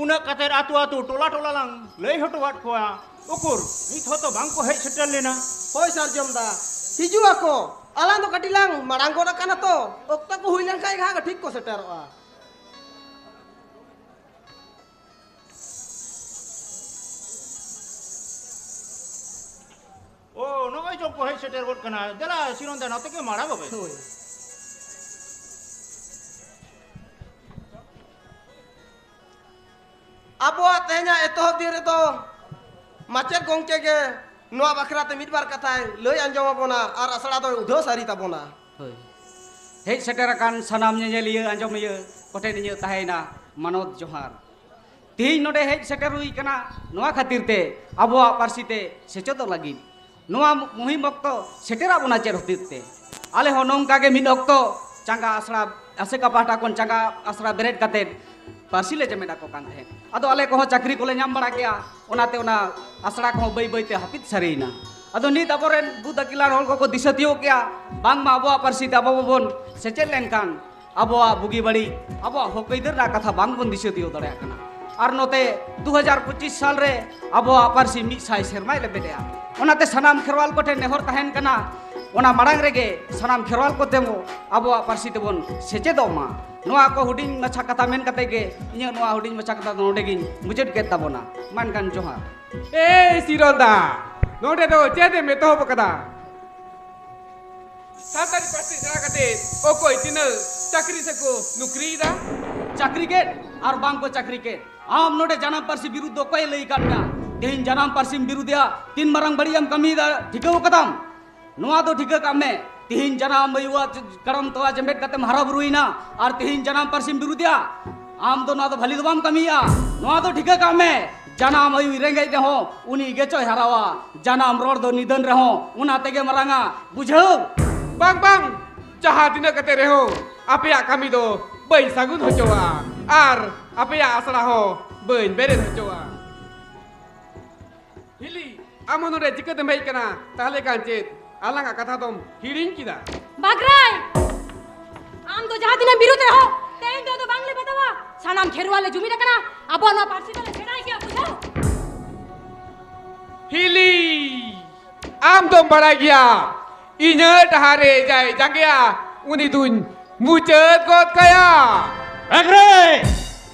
ᱩᱱᱟᱹᱜ ᱠᱟᱛᱮ ᱟᱹᱛᱩ ᱟᱹᱛᱩ, ᱴᱚᱞᱟ ᱴᱚᱞᱟ ᱞᱟᱝ ᱞᱟᱹᱭ ᱦᱚᱴᱚᱣᱟᱫ ᱠᱚᱣᱟ, ᱩᱠᱩᱨ ᱱᱤᱛ ᱦᱚᱸᱛᱚ ᱵᱟᱝ ᱠᱚ ᱦᱮᱡ ᱥᱮᱴᱮᱨ ᱞᱮᱱᱟ᱾ ᱦᱳᱭ ᱥᱟᱨᱡᱚᱢ ᱫᱟ, ᱦᱤᱡᱩᱜ ᱟᱠᱚ᱾ ᱟᱞᱟᱝ ᱫᱚ ᱠᱟᱹᱴᱤᱡ ᱞᱟᱝ ᱢᱟᱲᱟᱝ ᱜᱚᱫ ᱟᱠᱟᱱᱟ ᱛᱚ, ᱚᱠᱛᱚ ᱠᱚ ᱦᱩᱭ ᱞᱮᱱᱠᱷᱟᱱ ᱜᱮ ᱦᱟᱸᱜ ᱴᱷᱤᱠ ᱠᱚ ᱥᱮᱴᱮᱨᱚᱜᱼᱟ᱾ ᱳ, ᱱᱚᱜᱼᱚᱭ ᱪᱚᱝ ᱠᱚ ᱦᱮᱡ ᱥᱮᱴᱮᱨ ᱜᱚᱫ ᱠᱟᱱᱟ᱾ ᱫᱮᱞᱟ ᱥᱤᱨᱚᱱ ᱫᱟ, ᱱᱚᱛᱮ ᱜᱮ ᱢᱟᱲᱟᱝ ᱚᱜ ᱵᱮᱱ᱾ ᱦᱳᱭ᱾ ᱟᱵᱚᱣᱟᱜ ᱛᱮᱦᱮᱧᱟᱜ ᱮᱛᱚᱦᱚᱵ ᱫᱤᱱ ᱨᱮᱫᱚ ᱢᱟᱪᱮᱫ ᱜᱚᱢᱠᱮ ᱜᱮ ᱱᱚᱣᱟ ᱵᱟᱠᱷᱨᱟ ᱛᱮ ᱢᱤᱫ ᱵᱟᱨ ᱠᱟᱛᱷᱟᱭ ᱞᱟᱹᱭ ᱟᱸᱡᱚᱢ ᱟᱵᱚᱱᱟ ᱟᱨ ᱟᱥᱲᱟ ᱫᱚᱭ ᱩᱰᱷᱟᱹᱣ ᱥᱟᱹᱨᱤ ᱛᱟᱵᱚᱱᱟ᱾ ᱦᱳᱭ᱾ ᱦᱮᱡ ᱥᱮᱴᱮᱨ ᱟᱠᱟᱱ ᱥᱟᱱᱟᱢ ᱧᱮᱧᱮᱞᱤᱭᱟᱹ, ᱟᱸᱡᱚᱢᱤᱭᱟᱹ ᱠᱚᱴᱷᱮᱱ ᱤᱧᱟᱹᱜ ᱛᱟᱦᱮᱸᱭᱮᱱᱟ ᱢᱟᱱᱚᱛ ᱡᱚᱦᱟᱨ᱾ ᱛᱮᱦᱮᱧ ᱱᱚᱰᱮ ᱦᱮᱡ ᱥᱮᱴᱮᱨ ᱦᱩᱭ ᱠᱟᱱᱟ ᱱᱚᱣᱟ ᱠᱷᱟᱹᱛᱤᱨ ᱛᱮ, ᱟᱵᱚᱣᱟᱜ ᱯᱟᱹᱨᱥᱤ ᱛᱮ ᱥᱮᱪᱮᱫᱚᱜ ᱞᱟᱹᱜᱤᱫ᱾ ᱱᱚᱣᱟ ᱢᱩᱦᱤᱢ ᱚᱠᱛᱚ ᱥᱮᱴᱮᱨᱟᱜ ᱵᱚᱱᱟ ᱪᱮᱫ ᱦᱚᱛᱮᱡ ᱛᱮ? ᱟᱞᱮ ᱦᱚᱸ ᱱᱚᱝᱠᱟ ᱜᱮ ᱢᱤᱫ ᱚᱠᱛᱚ ᱪᱟᱸᱜᱟ ᱟᱥᱲᱟ, ᱟᱥᱮᱠᱟ ᱯᱟᱦᱴᱟ ᱠᱷᱚᱱ ᱪᱟᱸᱜᱟ ᱟᱥᱲᱟ ᱵᱮᱨᱮᱫ ᱠᱟᱛᱮᱫ ᱯᱟᱹᱨᱥᱤ ᱞᱮ ᱪᱮᱢᱮᱫ ᱟᱠᱚ ᱠᱟᱱ ᱛᱟᱦᱮᱸᱫ᱾ ᱟᱫᱚ ᱟᱞᱮ ᱠᱚᱦᱚᱸ ᱪᱟᱹᱠᱨᱤ ᱠᱚᱞᱮ ᱧᱟᱢ ᱵᱟᱲᱟ ᱠᱮᱜᱼᱟ, ᱚᱱᱟᱛᱮ ᱚᱱᱟ ᱟᱥᱲᱟ ᱠᱚᱦᱚᱸ ᱵᱟᱹᱭ ᱵᱟᱹᱭ ᱛᱮ ᱦᱟᱹᱯᱤᱫ ᱥᱟᱹᱨᱤᱭᱮᱱᱟ᱾ ᱟᱫᱚ ᱱᱤᱛ ᱟᱵᱚᱨᱮᱱ ᱵᱩᱫ ᱟᱹᱠᱤᱞᱟᱱ ᱦᱚᱲ ᱠᱚᱠᱚ ᱫᱤᱥᱟᱹ ᱛᱤᱭᱳᱜ ᱠᱮᱜᱼᱟ, ᱵᱟᱝᱢᱟ ᱟᱵᱚᱣᱟᱜ ᱯᱟᱹᱨᱥᱤ ᱛᱮ ᱟᱵᱚ ᱵᱟᱵᱚᱱ ᱥᱮᱪᱮᱫ ᱞᱮᱱᱠᱷᱟᱱ ᱟᱵᱚᱣᱟᱜ ᱵᱩᱜᱤ ᱵᱟᱹᱲᱤᱡ, ᱟᱵᱚᱣᱟᱜ ᱦᱚᱠ ᱟᱹᱭᱫᱟᱹᱨ ᱨᱮᱱᱟᱜ ᱠᱟᱛᱷᱟ ᱵᱟᱝ ᱵᱚᱱ ᱫᱤᱥᱟᱹ ᱛᱤᱭᱳᱜ ᱫᱟᱲᱮᱭᱟᱜ ᱠᱟᱱᱟ᱾ ᱟᱨ ᱱᱚᱛᱮ ᱫᱩ ᱦᱟᱡᱟᱨ ᱯᱚᱸᱪᱤᱥ ᱥᱟᱞ ᱨᱮ ᱟᱵᱚᱣᱟᱜ ᱯᱟᱹᱨᱥᱤ ᱢᱤᱫ ᱥᱟᱭ ᱥᱮᱨᱢᱟᱭ ᱞᱮᱵᱮᱫᱮᱜᱼᱟ᱾ ᱚᱱᱟᱛᱮ ᱥᱟᱱᱟᱢ ᱠᱷᱮᱨᱣᱟᱞ ᱠᱚᱴᱷᱮᱱ ᱱᱮᱦᱚᱨ ᱛᱟᱦᱮᱱ ᱠᱟᱱᱟ, ᱚᱱᱟ ᱢᱟᱲᱟᱝ ᱨᱮᱜᱮ ᱥᱟᱱᱟᱢ ᱠᱷᱮᱨᱣᱟᱞ ᱠᱚᱛᱮ ᱵᱚ ᱟᱵᱚᱣᱟᱜ ᱯᱟᱹᱨᱥᱤ ᱛᱮᱵᱚᱱ ᱥᱮᱪᱮᱫᱚᱜ ᱢᱟ᱾ ᱱᱚᱣᱟ ᱠᱚ ᱦᱩᱰᱤᱧ ᱢᱟᱪᱷᱟ ᱠᱟᱛᱷᱟ ᱢᱮᱱ ᱠᱟᱛᱮ ᱜᱮ ᱤᱧᱟᱹᱜ ᱱᱚᱣᱟ ᱦᱩᱰᱤᱧ ᱢᱟᱪᱷᱟ ᱠᱟᱛᱷᱟ ᱫᱚ ᱱᱚᱰᱮ ᱜᱤᱧ ᱢᱩᱪᱟᱹᱫ ᱠᱮᱫ ᱛᱟᱵᱚᱱᱟ᱾ ᱢᱟ ᱮᱱᱠᱷᱟᱱ ᱡᱚᱦᱟᱨ᱾ ᱮᱭ ᱥᱤᱨᱚᱱ ᱫᱟ, ᱱᱚᱰᱮ ᱫᱚ ᱪᱮᱫ ᱮᱢ ᱮᱛᱚᱦᱚᱵ ᱟᱠᱟᱫᱟ? ᱥᱟᱱᱛᱟᱲᱤ ᱯᱟᱹᱨᱥᱤ ᱥᱮᱬᱟ ᱠᱟᱛᱮ ᱚᱠᱚᱭ ᱛᱤᱱᱟᱹᱜ ᱪᱟᱹᱠᱨᱤ ᱥᱮᱠᱚ ᱱᱩᱠᱨᱤᱭᱮᱫᱟ? ᱪᱟᱹᱠᱨᱤ ᱠᱮᱫ ᱟᱨ ᱵᱟᱝ ᱠᱚ ᱪᱟᱹᱠᱨᱤ ᱠᱮᱫ, ᱟᱢ ᱱᱚᱰᱮ ᱡᱟᱱᱟᱢ ᱯᱟᱹᱨᱥᱤ ᱵᱤᱨᱩᱫᱷ ᱫᱚ ᱚᱠᱚᱭᱮ ᱞᱟᱹᱭ ᱟᱠᱟᱫ ᱢᱮᱭᱟ? ᱛᱮᱦᱮᱧ ᱡᱟᱱᱟᱢ ᱯᱟᱹᱨᱥᱤᱢ ᱵᱤᱨᱩᱫᱷᱮᱜᱼᱟ, ᱛᱤᱱ ᱢᱟᱨᱟᱝ ᱵᱟᱹᱲᱤᱡ ᱮᱢ ᱠᱟᱹᱢᱤᱭᱮᱫᱟ, ᱴᱷᱤᱠᱟᱹᱣ ᱠᱟᱫᱟᱢ? ᱱᱚᱣᱟ ᱫᱚ ᱴᱷᱤᱠᱟᱹ ᱠᱟᱜ ᱢᱮ, ᱛᱤᱦᱤᱧ ᱡᱟᱱᱟᱢ ᱟᱭᱳᱣᱟᱜ ᱠᱟᱲᱟᱢ ᱛᱚᱣᱟ ᱪᱮᱢᱵᱮᱫ ᱠᱟᱛᱮᱢ ᱦᱟᱨᱟ ᱵᱩᱨᱩᱭᱮᱱᱟ ᱟᱨ ᱛᱤᱦᱤᱧ ᱡᱟᱱᱟᱢ ᱯᱟᱹᱨᱥᱤᱢ ᱵᱤᱨᱩᱫᱮᱜᱼᱟ, ᱟᱢ ᱫᱚ ᱱᱚᱣᱟ ᱫᱚ ᱵᱷᱟᱹᱞᱤ ᱫᱚ ᱵᱟᱢ ᱠᱟᱹᱢᱤᱭᱮᱜᱼᱟ᱾ ᱱᱚᱣᱟ ᱫᱚ ᱴᱷᱤᱠᱟᱹ ᱠᱟᱜ ᱢᱮ, ᱡᱟᱱᱟᱢ ᱟᱭᱳᱭ ᱨᱮᱸᱜᱮᱡ ᱨᱮᱦᱚᱸ ᱩᱱᱤ ᱜᱮᱪᱚᱭ ᱦᱟᱨᱟᱣᱟ᱾ ᱡᱟᱱᱟᱢ ᱨᱚᱲ ᱫᱚ ᱱᱤᱫᱟᱹᱱ ᱨᱮᱦᱚᱸ ᱚᱱᱟ ᱛᱮᱜᱮ ᱢᱟᱨᱟᱝᱟ, ᱵᱩᱡᱷᱟᱹᱣ? ᱵᱟᱝ, ᱵᱟᱝ, ᱡᱟᱦᱟᱸ ᱛᱤᱱᱟᱹᱜ ᱠᱟᱛᱮ ᱨᱮᱦᱚᱸ ᱟᱯᱮᱭᱟᱜ ᱠᱟᱹᱢᱤ ᱫᱚ ᱵᱟᱹᱧ ᱥᱟᱹᱜᱩᱱ ᱦᱚᱪᱚᱣᱟ ᱟᱨ ᱟᱯᱮᱭᱟᱜ ᱟᱥᱲᱟ ᱦᱚᱸ ᱵᱟᱹᱧ ᱵᱮᱨᱮᱫ ᱦᱚᱪᱚᱣᱟ᱾ ᱦᱤᱞᱤ, ᱟᱢ ᱦᱚᱸ ᱱᱚᱰᱮ ᱪᱤᱠᱟᱹᱛᱮᱢ ᱦᱮᱡ ᱠᱟᱱᱟ? ᱛᱟᱦᱞᱮ ᱠᱷᱟᱱ ᱪᱮᱫ ᱟᱞᱟᱝᱟᱜ ᱠᱟᱛᱷᱟ ᱫᱚᱢ ᱦᱤᱲᱤᱧ ᱠᱮᱫᱟ? ᱵᱟᱜᱽᱨᱟᱭ! ᱟᱢ ᱫᱚ ᱡᱟᱦᱟᱸ ᱛᱤᱱᱟᱹᱜ ᱵᱤᱨᱩᱫᱷ ᱨᱮᱦᱚᱸ, ᱛᱮᱦᱮᱧ ᱫᱚ ᱟᱫᱚ ᱵᱟᱝᱞᱮ ᱵᱟᱛᱟᱣᱟ᱾ ᱥᱟᱱᱟᱢ ᱠᱷᱮᱨᱣᱟᱞ ᱞᱮ ᱡᱩᱢᱤᱫ ᱟᱠᱟᱱᱟ, ᱟᱵᱚᱣᱟᱜ ᱱᱚᱣᱟ ᱯᱟᱹᱨᱥᱤ ᱫᱚᱞᱮ ᱥᱮᱬᱟᱭ ᱜᱮᱭᱟ, ᱵᱩᱡᱷᱟᱹᱣ? ᱦᱤᱞᱤ! ᱟᱢ ᱫᱚᱢ ᱵᱟᱲᱟᱭ ᱜᱮᱭᱟ, ᱤᱧᱟᱹᱜ ᱰᱟᱦᱟᱨ ᱨᱮ ᱡᱟᱭ ᱡᱟᱸᱜᱮᱭᱟ, ᱩᱱᱤ ᱫᱩᱧ ᱢᱩᱪᱟᱹᱫ ᱜᱚᱫ ᱠᱟᱭᱟ᱾ ᱵᱟᱜᱽᱨᱟᱭ!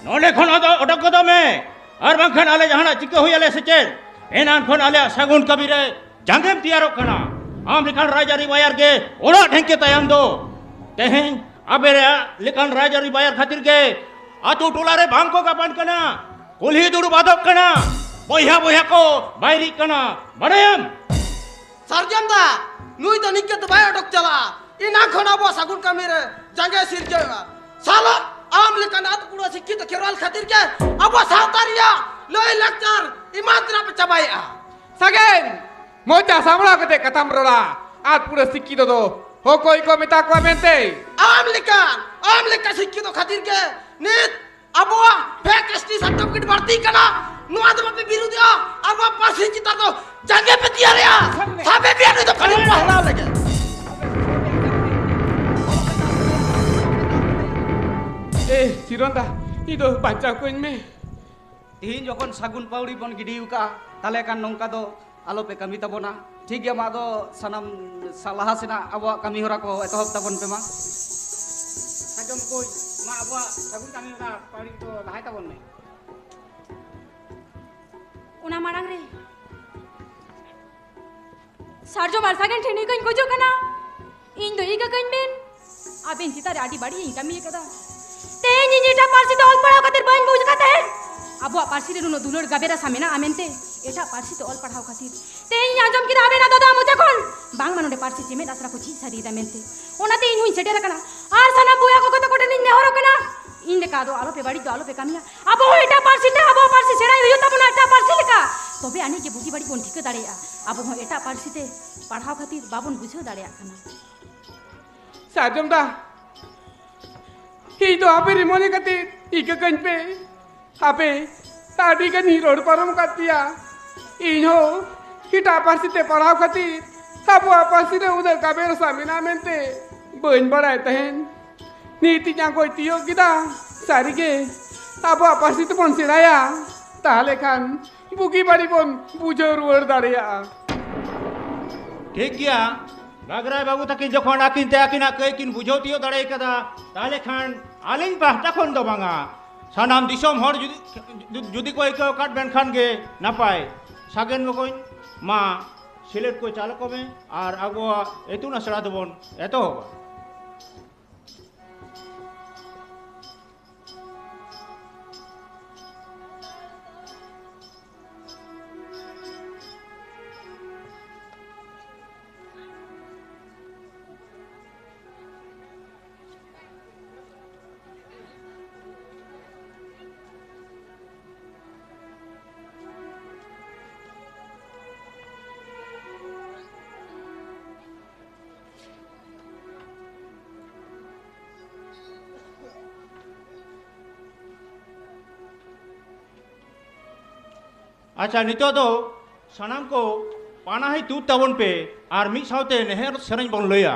ᱱᱚᱰᱮ ᱠᱷᱚᱱ ᱟᱫᱚ ᱚᱰᱚᱠ ᱜᱚᱫᱚᱜ ᱢᱮ, ᱟᱨ ᱵᱟᱝᱠᱷᱟᱱ ᱟᱞᱮ ᱡᱟᱦᱟᱱᱟᱜ ᱪᱤᱠᱟᱹ ᱦᱩᱭ ᱟᱞᱮ ᱥᱮ ᱪᱮᱫ? ᱮᱱᱟᱱ ᱠᱷᱚᱱ ᱟᱞᱮᱭᱟᱜ ᱥᱟᱹᱜᱩᱱ ᱠᱟᱹᱢᱤ ᱨᱮ ᱡᱟᱸᱜᱮᱢ ᱛᱮᱭᱟᱨᱚᱜ ᱠᱟᱱᱟ᱾ ᱟᱢ ᱞᱮᱠᱟᱱ ᱨᱟᱡᱽᱟᱹᱨᱤ ᱵᱟᱭᱟᱨ ᱜᱮ ᱚᱲᱟᱜ ᱰᱷᱮᱝᱠᱮ ᱛᱟᱭᱟᱢ ᱫᱚ᱾ ᱛᱮᱦᱮᱧ ᱟᱯᱮ ᱞᱮᱠᱟᱱ ᱨᱟᱡᱽᱟᱹᱨᱤ ᱵᱟᱭᱟᱨ ᱠᱷᱟᱹᱛᱤᱨ ᱜᱮ ᱟᱛᱳ ᱴᱚᱞᱟ ᱨᱮ ᱵᱟᱝ ᱠᱚ ᱜᱟᱵᱟᱱ ᱠᱟᱱᱟ, ᱠᱩᱞᱦᱤ ᱫᱩᱲᱩᱵ ᱟᱫᱚᱜ ᱠᱟᱱᱟ, ᱵᱚᱭᱦᱟ ᱵᱚᱭᱦᱟ ᱠᱚ ᱵᱟᱭᱨᱤᱜ ᱠᱟᱱᱟ, ᱵᱟᱲᱟᱭᱟᱢ? ᱥᱟᱨᱡᱚᱢ ᱫᱟ, ᱱᱩᱭ ᱫᱚ ᱱᱤᱝᱠᱟᱹ ᱫᱚ ᱵᱟᱭ ᱚᱰᱚᱠ ᱪᱟᱞᱟᱜᱼᱟ᱾ ᱮᱱᱟᱝ ᱠᱷᱚᱱ ᱟᱵᱚᱣᱟᱜ ᱥᱟᱹᱜᱩᱱ ᱠᱟᱹᱢᱤ ᱨᱮ ᱡᱟᱸᱜᱮ ᱥᱤᱨᱡᱟᱹᱣᱟ᱾ ᱥᱟᱞᱟ, ᱟᱢ ᱞᱮᱠᱟᱱ ᱟᱛ ᱠᱩᱲᱟᱹ ᱥᱤᱠᱠᱷᱤᱛ ᱠᱷᱮᱨᱣᱟᱞ ᱠᱷᱟᱹᱛᱤᱨ ᱜᱮ ᱟᱵᱚ ᱥᱟᱶᱛᱟ ᱨᱮᱭᱟᱜ ᱞᱟᱹᱭ ᱞᱟᱠᱪᱟᱨ ᱮᱢᱟᱱ ᱛᱮᱱᱟᱜ ᱯᱮ ᱪᱟᱵᱟᱭᱮᱫᱼᱟ᱾ ᱥᱟᱜᱮᱱ, ᱢᱚᱪᱟ ᱥᱟᱢᱵᱲᱟᱣ ᱠᱟᱛᱮ ᱠᱟᱛᱷᱟᱢ ᱨᱚᱲᱟ᱾ ᱟᱛ ᱠᱩᱲᱟᱹ ᱥᱤᱠᱠᱷᱤᱛ ᱫᱚ ᱚᱠᱚᱭ ᱠᱚ ᱢᱮᱛᱟ ᱠᱚᱣᱟ ᱢᱮᱱᱛᱮ? ᱟᱢ ᱞᱮᱠᱟᱱ, ᱟᱢ ᱞᱮᱠᱟ ᱥᱤᱠᱠᱷᱤᱛ ᱠᱷᱟᱹᱛᱤᱨ ᱜᱮ ᱱᱤᱛ ᱟᱵᱚᱣᱟᱜ ᱯᱷᱮᱠ ᱮᱥ ᱴᱤ ᱥᱟᱨᱴᱤᱯᱷᱤᱠᱮᱴ ᱵᱟᱹᱲᱛᱤ ᱠᱟᱱᱟ᱾ ᱱᱚᱣᱟ ᱫᱚ ᱵᱟᱯᱮ ᱵᱤᱨᱩᱫᱷᱟ, ᱟᱵᱚᱣᱟᱜ ᱯᱟᱹᱨᱥᱤ ᱪᱮᱛᱟᱱ ᱫᱚ ᱡᱟᱸᱜᱮ ᱯᱮ ᱛᱮᱭᱟᱨᱮᱜᱼᱟ᱾ ᱥᱟᱵᱮ ᱯᱮᱭᱟ ᱱᱩᱭ ᱫᱚ ᱠᱷᱟᱹᱞᱤ ᱯᱟᱦᱞᱟᱣ ᱞᱟᱹᱜᱤᱫ᱾ ᱮ ᱥᱤᱨᱚᱱ ᱫᱟ, ᱤᱧ ᱫᱚ ᱵᱟᱧᱪᱟᱣ ᱠᱚᱧ ᱢᱮ᱾ ᱛᱤᱦᱤᱧ ᱡᱚᱠᱷᱚᱱ ᱥᱟᱹᱜᱩᱱ ᱯᱟᱹᱣᱲᱤ ᱵᱚᱱ ᱜᱤᱰᱤ ᱟᱠᱟᱫᱼᱟ, ᱛᱟᱦᱞᱮ ᱠᱷᱟᱱ ᱱᱚᱝᱠᱟ ᱫᱚ ᱟᱞᱚ ᱯᱮ ᱠᱟᱹᱢᱤ ᱛᱟᱵᱚᱱᱟ᱾ ᱴᱷᱤᱠ ᱜᱮᱭᱟ, ᱢᱟ ᱟᱫᱚ ᱥᱟᱱᱟᱢ ᱥᱟ-, ᱞᱟᱦᱟ ᱥᱮᱱᱟᱜ ᱟᱵᱚᱣᱟᱜ ᱠᱟᱹᱢᱤ ᱦᱚᱨᱟ ᱠᱚ ᱮᱛᱚᱦᱚᱵ ᱛᱟᱵᱚᱱ ᱯᱮ ᱢᱟ᱾ ᱥᱟᱨᱡᱚᱢ ᱠᱚ, ᱢᱟ ᱟᱵᱚᱣᱟᱜ ᱥᱟᱹᱜᱩᱱ ᱠᱟᱹᱢᱤ ᱦᱚᱨᱟ ᱯᱟᱹᱣᱲᱤ ᱠᱚ ᱞᱟᱦᱟᱭ ᱛᱟᱵᱚᱱ ᱢᱮ᱾ ᱚᱱᱟ ᱢᱟᱲᱟᱝ ᱨᱮ ᱥᱟᱨᱡᱚᱢ ᱟᱨ ᱥᱟᱜᱮᱱ ᱴᱷᱮᱱ ᱤᱠᱟᱹᱧ ᱠᱷᱚᱡᱚᱜ ᱠᱟᱱᱟ, ᱤᱧ ᱫᱚ ᱤᱠᱟᱹ ᱠᱟᱹᱧ ᱵᱮᱱ᱾ ᱟᱵᱮᱱ ᱪᱮᱛᱟᱱ ᱨᱮ ᱟᱹᱰᱤ ᱵᱟᱹᱲᱤᱡ ᱤᱧ ᱠᱟᱹᱢᱤ ᱟᱠᱟᱫᱟ᱾ ᱛᱮᱦᱮᱧ ᱤᱧ ᱮᱴᱟᱜ ᱯᱟᱹᱨᱥᱤ ᱛᱮ ᱚᱞ ᱯᱟᱲᱦᱟᱣ ᱠᱟᱛᱮ ᱵᱟᱹᱧ ᱵᱩᱡᱽ ᱟᱠᱟᱫ ᱛᱟᱦᱮᱸᱫ᱾ ᱟᱵᱚᱣᱟᱜ ᱯᱟᱹᱨᱥᱤ ᱨᱮ ᱱᱩᱱᱟᱹᱜ ᱫᱩᱞᱟᱹᱲ ᱜᱟᱵᱮ ᱨᱟᱥᱟ ᱢᱮᱱᱟᱜᱼᱟ ᱢᱮᱱᱛᱮ ᱮᱴᱟᱜ ᱯᱟᱹᱨᱥᱤ ᱛᱮ ᱚᱞ ᱯᱟᱲᱦᱟᱣ ᱠᱷᱟᱹᱛᱤᱨ ᱛᱮᱦᱮᱧ ᱤᱧ ᱟᱸᱡᱚᱢ ᱠᱮᱫᱟ ᱟᱵᱮᱱᱟᱜ ᱫᱟᱫᱟ ᱢᱚᱪᱟ ᱠᱷᱚᱱ ᱵᱟᱝᱢᱟ ᱱᱚᱰᱮ ᱯᱟᱹᱨᱥᱤ ᱪᱮᱢᱮᱫ ᱟᱥᱲᱟ ᱠᱚ ᱡᱷᱤᱡ ᱥᱟᱹᱨᱤᱭᱮᱫᱟ ᱢᱮᱱᱛᱮ᱾ ᱚᱱᱟᱛᱮ ᱤᱧ ᱦᱚᱸᱧ ᱥᱮᱴᱮᱨ ᱟᱠᱟᱱᱟ᱾ ᱟᱨ ᱥᱟᱱᱟᱢ ᱵᱚᱭᱦᱟ ᱠᱚ ᱜᱟᱛᱮ ᱠᱚᱴᱷᱮᱱ ᱤᱧ ᱱᱮᱦᱚᱨᱚᱜ ᱠᱟᱱᱟ, ᱤᱧ ᱞᱮᱠᱟ ᱟᱫᱚ ᱟᱞᱚᱯᱮ ᱵᱟᱹᱲᱤᱡ ᱫᱚ ᱟᱞᱚᱯᱮ ᱠᱟᱹᱢᱤᱭᱟ᱾ ᱟᱵᱚ ᱦᱚᱸ ᱮᱴᱟᱜ ᱯᱟᱹᱨᱥᱤ ᱛᱮ ᱟᱵᱚᱣᱟᱜ ᱯᱟᱹᱨᱥᱤ ᱥᱮᱬᱟᱭ ᱦᱩᱭᱩᱜ ᱛᱟᱵᱚᱱᱟ, ᱮᱴᱟᱜ ᱯᱟᱹᱨᱥᱤ ᱞᱮᱠᱟ᱾ ᱛᱚᱵᱮ ᱟᱹᱱᱤᱡ ᱜᱮ ᱵᱩᱜᱤ ᱵᱟᱹᱲᱤᱡ ᱵᱚᱱ ᱴᱷᱤᱠᱟᱹ ᱫᱟᱲᱮᱭᱟᱜᱼᱟ᱾ ᱟᱵᱚ ᱦᱚᱸ ᱮᱴᱟᱜ ᱯᱟᱹᱨᱥᱤ ᱛᱮ ᱯᱟᱲᱦᱟᱣ ᱠᱷᱟᱹᱛᱤᱨ ᱵᱟᱵᱚᱱ ᱵᱩᱡᱷᱟᱹᱣ ᱫᱟᱲᱮᱭᱟᱜ ᱠᱟᱱᱟ᱾ ᱥᱟᱨᱡᱚᱢ ᱫᱟ, ᱤᱧ ᱫᱚ ᱟᱯᱮ ᱨᱮ ᱢᱚᱱᱮ ᱠᱟᱛᱮ ᱤᱠᱟᱹ ᱠᱟᱹᱧ ᱯᱮ᱾ ᱟᱯᱮ ᱟᱹᱰᱤ ᱜᱟᱱᱤᱧ ᱨᱚᱲ ᱯᱟᱨᱚᱢ ᱠᱟᱫ ᱯᱮᱭᱟ᱾ ᱤᱧ ᱦᱚᱸ ᱮᱴᱟᱜ ᱯᱟᱹᱨᱥᱤ ᱛᱮ ᱯᱟᱲᱦᱟᱣ ᱠᱷᱟᱹᱛᱤᱨ ᱟᱵᱚᱣᱟᱜ ᱯᱟᱹᱨᱥᱤ ᱨᱮ ᱩᱱᱟᱹᱜ ᱜᱟᱵᱮ ᱨᱟᱥᱟ ᱢᱮᱱᱟᱜᱼᱟ ᱢᱮᱱᱛᱮ ᱵᱟᱹᱧ ᱵᱟᱲᱟᱭ ᱛᱟᱦᱮᱸᱱ᱾ ᱱᱤᱛ ᱤᱧ ᱟᱸᱜᱚᱪ ᱛᱤᱭᱳᱜ ᱠᱮᱫᱟ, ᱥᱟᱹᱨᱤᱜᱮ ᱟᱵᱚᱣᱟᱜ ᱯᱟᱹᱨᱥᱤ ᱛᱮᱵᱚᱱ ᱥᱮᱬᱟᱭᱟ, ᱛᱟᱦᱞᱮ ᱠᱷᱟᱱ ᱵᱩᱜᱤ ᱵᱟᱹᱲᱤᱡ ᱵᱚᱱ ᱵᱩᱡᱷᱟᱹᱣ ᱨᱩᱣᱟᱹᱲ ᱫᱟᱲᱮᱭᱟᱜᱼᱟ᱾ ᱴᱷᱤᱠ ᱜᱮᱭᱟ, ᱜᱟᱜᱽᱨᱟᱭ ᱵᱟᱹᱵᱩ ᱛᱟᱹᱠᱤᱱ ᱡᱚᱠᱷᱚᱱ ᱟᱹᱠᱤᱱ ᱛᱮ ᱟᱹᱠᱤᱱᱟᱜ ᱠᱟᱹᱭ ᱠᱤᱱ ᱵᱩᱡᱷᱟᱹᱣ ᱛᱤᱭᱳᱜ ᱫᱟᱲᱮ ᱠᱟᱫᱟ, ᱛᱟᱦᱞᱮ ᱠᱷᱟᱱ ᱟᱹᱞᱤᱧ ᱯᱟᱦᱴᱟ ᱠᱷᱚᱱ ᱫᱚ ᱵᱟᱝᱟ, ᱥᱟᱱᱟᱢ ᱫᱤᱥᱚᱢ ᱦᱚᱲ ᱡᱩᱫᱤ, ᱡᱩᱫᱤ ᱠᱚ ᱟᱹᱭᱠᱟᱹᱣ ᱟᱠᱟᱫ ᱢᱮᱱᱠᱷᱟᱱ ᱜᱮ ᱱᱟᱯᱟᱭ᱾ ᱥᱟᱜᱮᱱ ᱵᱚᱠᱚᱧ, ᱢᱟ ᱥᱤᱞᱮᱴ ᱠᱚ ᱪᱟᱞ ᱟᱠᱚ ᱢᱮ ᱟᱨ ᱟᱵᱚᱣᱟᱜ ᱤᱛᱩᱱ ᱟᱥᱲᱟ ᱫᱚᱵᱚᱱ ᱮᱛᱚᱦᱚᱵᱟ᱾ ᱟᱪᱪᱷᱟ, ᱱᱤᱛᱚᱜ ᱫᱚ ᱥᱟᱱᱟᱢ ᱠᱚ ᱯᱟᱱᱟᱦᱤ ᱛᱩᱫ ᱛᱟᱵᱚᱱ ᱯᱮ ᱟᱨ ᱢᱤᱫ ᱥᱟᱶᱛᱮ ᱱᱮᱦᱚᱨ ᱥᱮᱨᱮᱧ ᱵᱚᱱ ᱞᱟᱹᱭᱟ᱾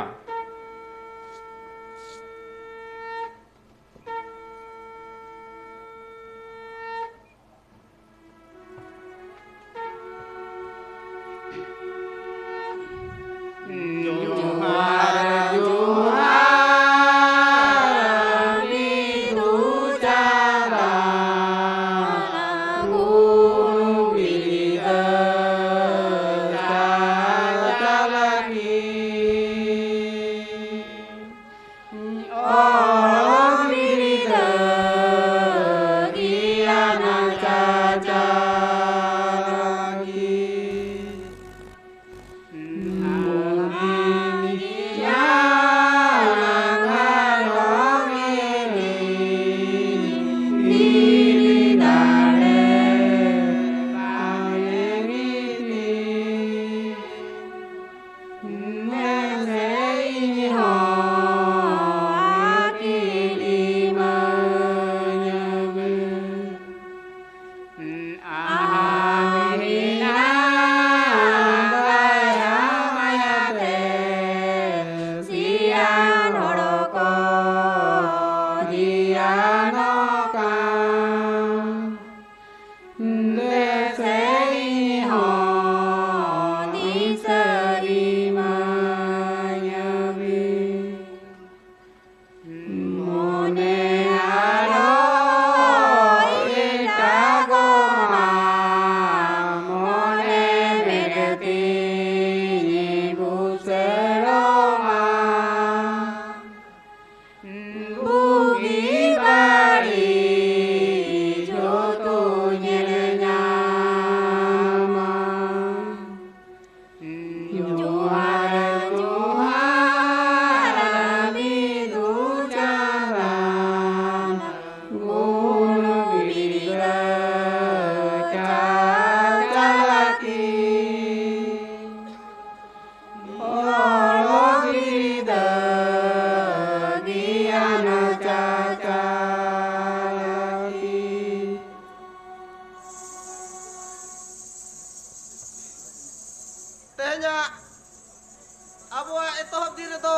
ᱫᱚ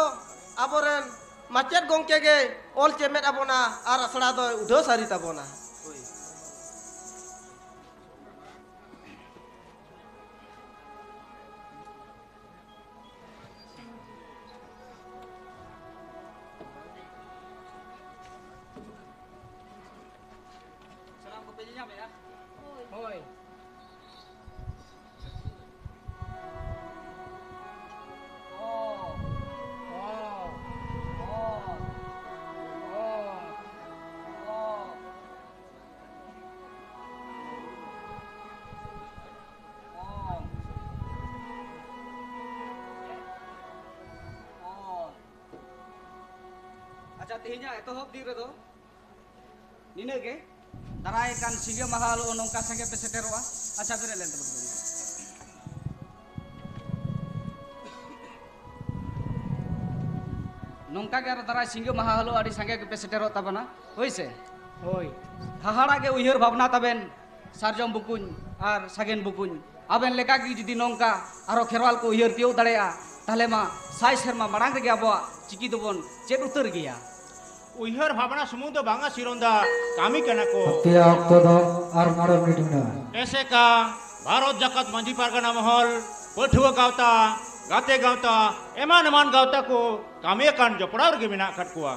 ᱟᱵᱚᱨᱮᱱ ᱢᱟᱪᱮᱫ ᱜᱚᱢᱠᱮ ᱜᱮ ᱚᱞ ᱪᱮᱢᱮᱫ ᱟᱵᱚᱱᱟ ᱟᱨ ᱟᱥᱲᱟ ᱫᱚᱭ ᱩᱰᱷᱟᱹᱣ ᱥᱟᱹᱨᱤ ᱛᱟᱵᱚᱱᱟ᱾ ᱥᱟᱱᱟᱢ ᱠᱚᱯᱮ ᱧᱮᱧᱟᱢᱮᱜᱼᱟ? ᱦᱳᱭ᱾ ᱦᱳᱭ᱾ ᱚ, ᱚ, ᱚ, ᱚ, ᱚ᱾ ᱚ᱾ ᱚ᱾ ᱟᱪᱪᱷᱟ, ᱛᱮᱦᱮᱧᱟᱜ ᱮᱛᱚᱦᱚᱵ ᱫᱤᱱ ᱨᱮᱫᱚ ᱱᱤᱱᱟᱹᱜ ᱜᱮ᱾ ᱫᱟᱨᱟᱭ ᱠᱟᱱ ᱥᱤᱸᱜᱮ ᱢᱟᱦᱟ ᱦᱤᱞᱳᱜ ᱱᱚᱝᱠᱟ ᱥᱟᱸᱜᱮ ᱯᱮ ᱥᱮᱴᱮᱨᱚᱜᱼᱟ᱾ ᱟᱪᱪᱷᱟ, ᱵᱮᱨᱮᱫ ᱞᱮᱱ ᱛᱟᱵᱚᱱ ᱯᱮ᱾ ᱱᱚᱝᱠᱟ ᱜᱮ ᱟᱨᱚ ᱫᱟᱨᱟᱭ ᱥᱤᱸᱜᱮ ᱢᱟᱦᱟ ᱦᱤᱞᱳᱜ ᱟᱹᱰᱤ ᱥᱟᱸᱜᱮ ᱜᱮᱯᱮ ᱥᱮᱴᱮᱨᱚᱜ ᱛᱟᱵᱚᱱᱟ, ᱦᱳᱭ ᱥᱮ? ᱦᱳᱭ᱾ ᱦᱟᱦᱟᱲᱟ ᱜᱮ ᱩᱭᱦᱟᱹᱨ ᱵᱷᱟᱵᱽᱱᱟ ᱛᱟᱵᱮᱱ, ᱥᱟᱨᱡᱚᱢ ᱵᱩᱠᱩᱧ ᱟᱨ ᱥᱟᱜᱮᱱ ᱵᱩᱠᱩᱧ᱾ ᱟᱵᱮᱱ ᱞᱮᱠᱟ ᱜᱮ ᱡᱩᱫᱤ ᱱᱚᱝᱠᱟ ᱟᱨᱚ ᱠᱷᱮᱨᱣᱟᱞ ᱠᱚ ᱩᱭᱦᱟᱹᱨ ᱛᱤᱭᱳᱜ ᱫᱟᱲᱮᱭᱟᱜᱼᱟ, ᱛᱟᱦᱞᱮ ᱢᱟ ᱥᱟᱭ ᱥᱮᱨᱢᱟ ᱢᱟᱲᱟᱝ ᱨᱮᱜᱮ ᱟᱵᱚᱣᱟᱜ ᱪᱤᱠᱤ ᱫᱚᱵᱚᱱ ᱪᱮᱫ ᱩᱛᱟᱹᱨ ᱜᱮᱭᱟ᱾ ᱩᱭᱦᱟᱹᱨ ᱵᱷᱟᱵᱽᱱᱟ ᱥᱩᱢᱩᱝ ᱫᱚ ᱵᱟᱝᱟ ᱥᱤᱨᱚᱱᱫᱟ, ᱠᱟᱹᱢᱤ ᱠᱟᱱᱟ ᱠᱚ᱾ ᱟᱯᱮᱭᱟᱜ ᱚᱠᱛᱚ ᱫᱚ ᱟᱨ ᱢᱚᱬᱮ ᱢᱤᱱᱤᱴ ᱢᱮᱱᱟᱜᱼᱟ᱾ ᱮᱥᱮᱠᱟ, ᱵᱷᱟᱨᱚᱛ ᱡᱟᱠᱟᱛ ᱢᱟᱹᱡᱷᱤ ᱯᱟᱨᱜᱟᱱᱟ ᱢᱚᱦᱚᱞ, ᱯᱟᱹᱴᱷᱩᱣᱟᱹ ᱜᱟᱶᱛᱟ, ᱜᱟᱛᱮ ᱜᱟᱶᱛᱟ, ᱮᱢᱟᱱ ᱮᱢᱟᱱ ᱜᱟᱶᱛᱟ ᱠᱚ ᱠᱟᱹᱢᱤ ᱟᱠᱟᱱ ᱡᱚᱯᱲᱟᱣ ᱨᱮᱜᱮ ᱢᱮᱱᱟᱜ ᱟᱠᱟᱫ ᱠᱚᱣᱟ᱾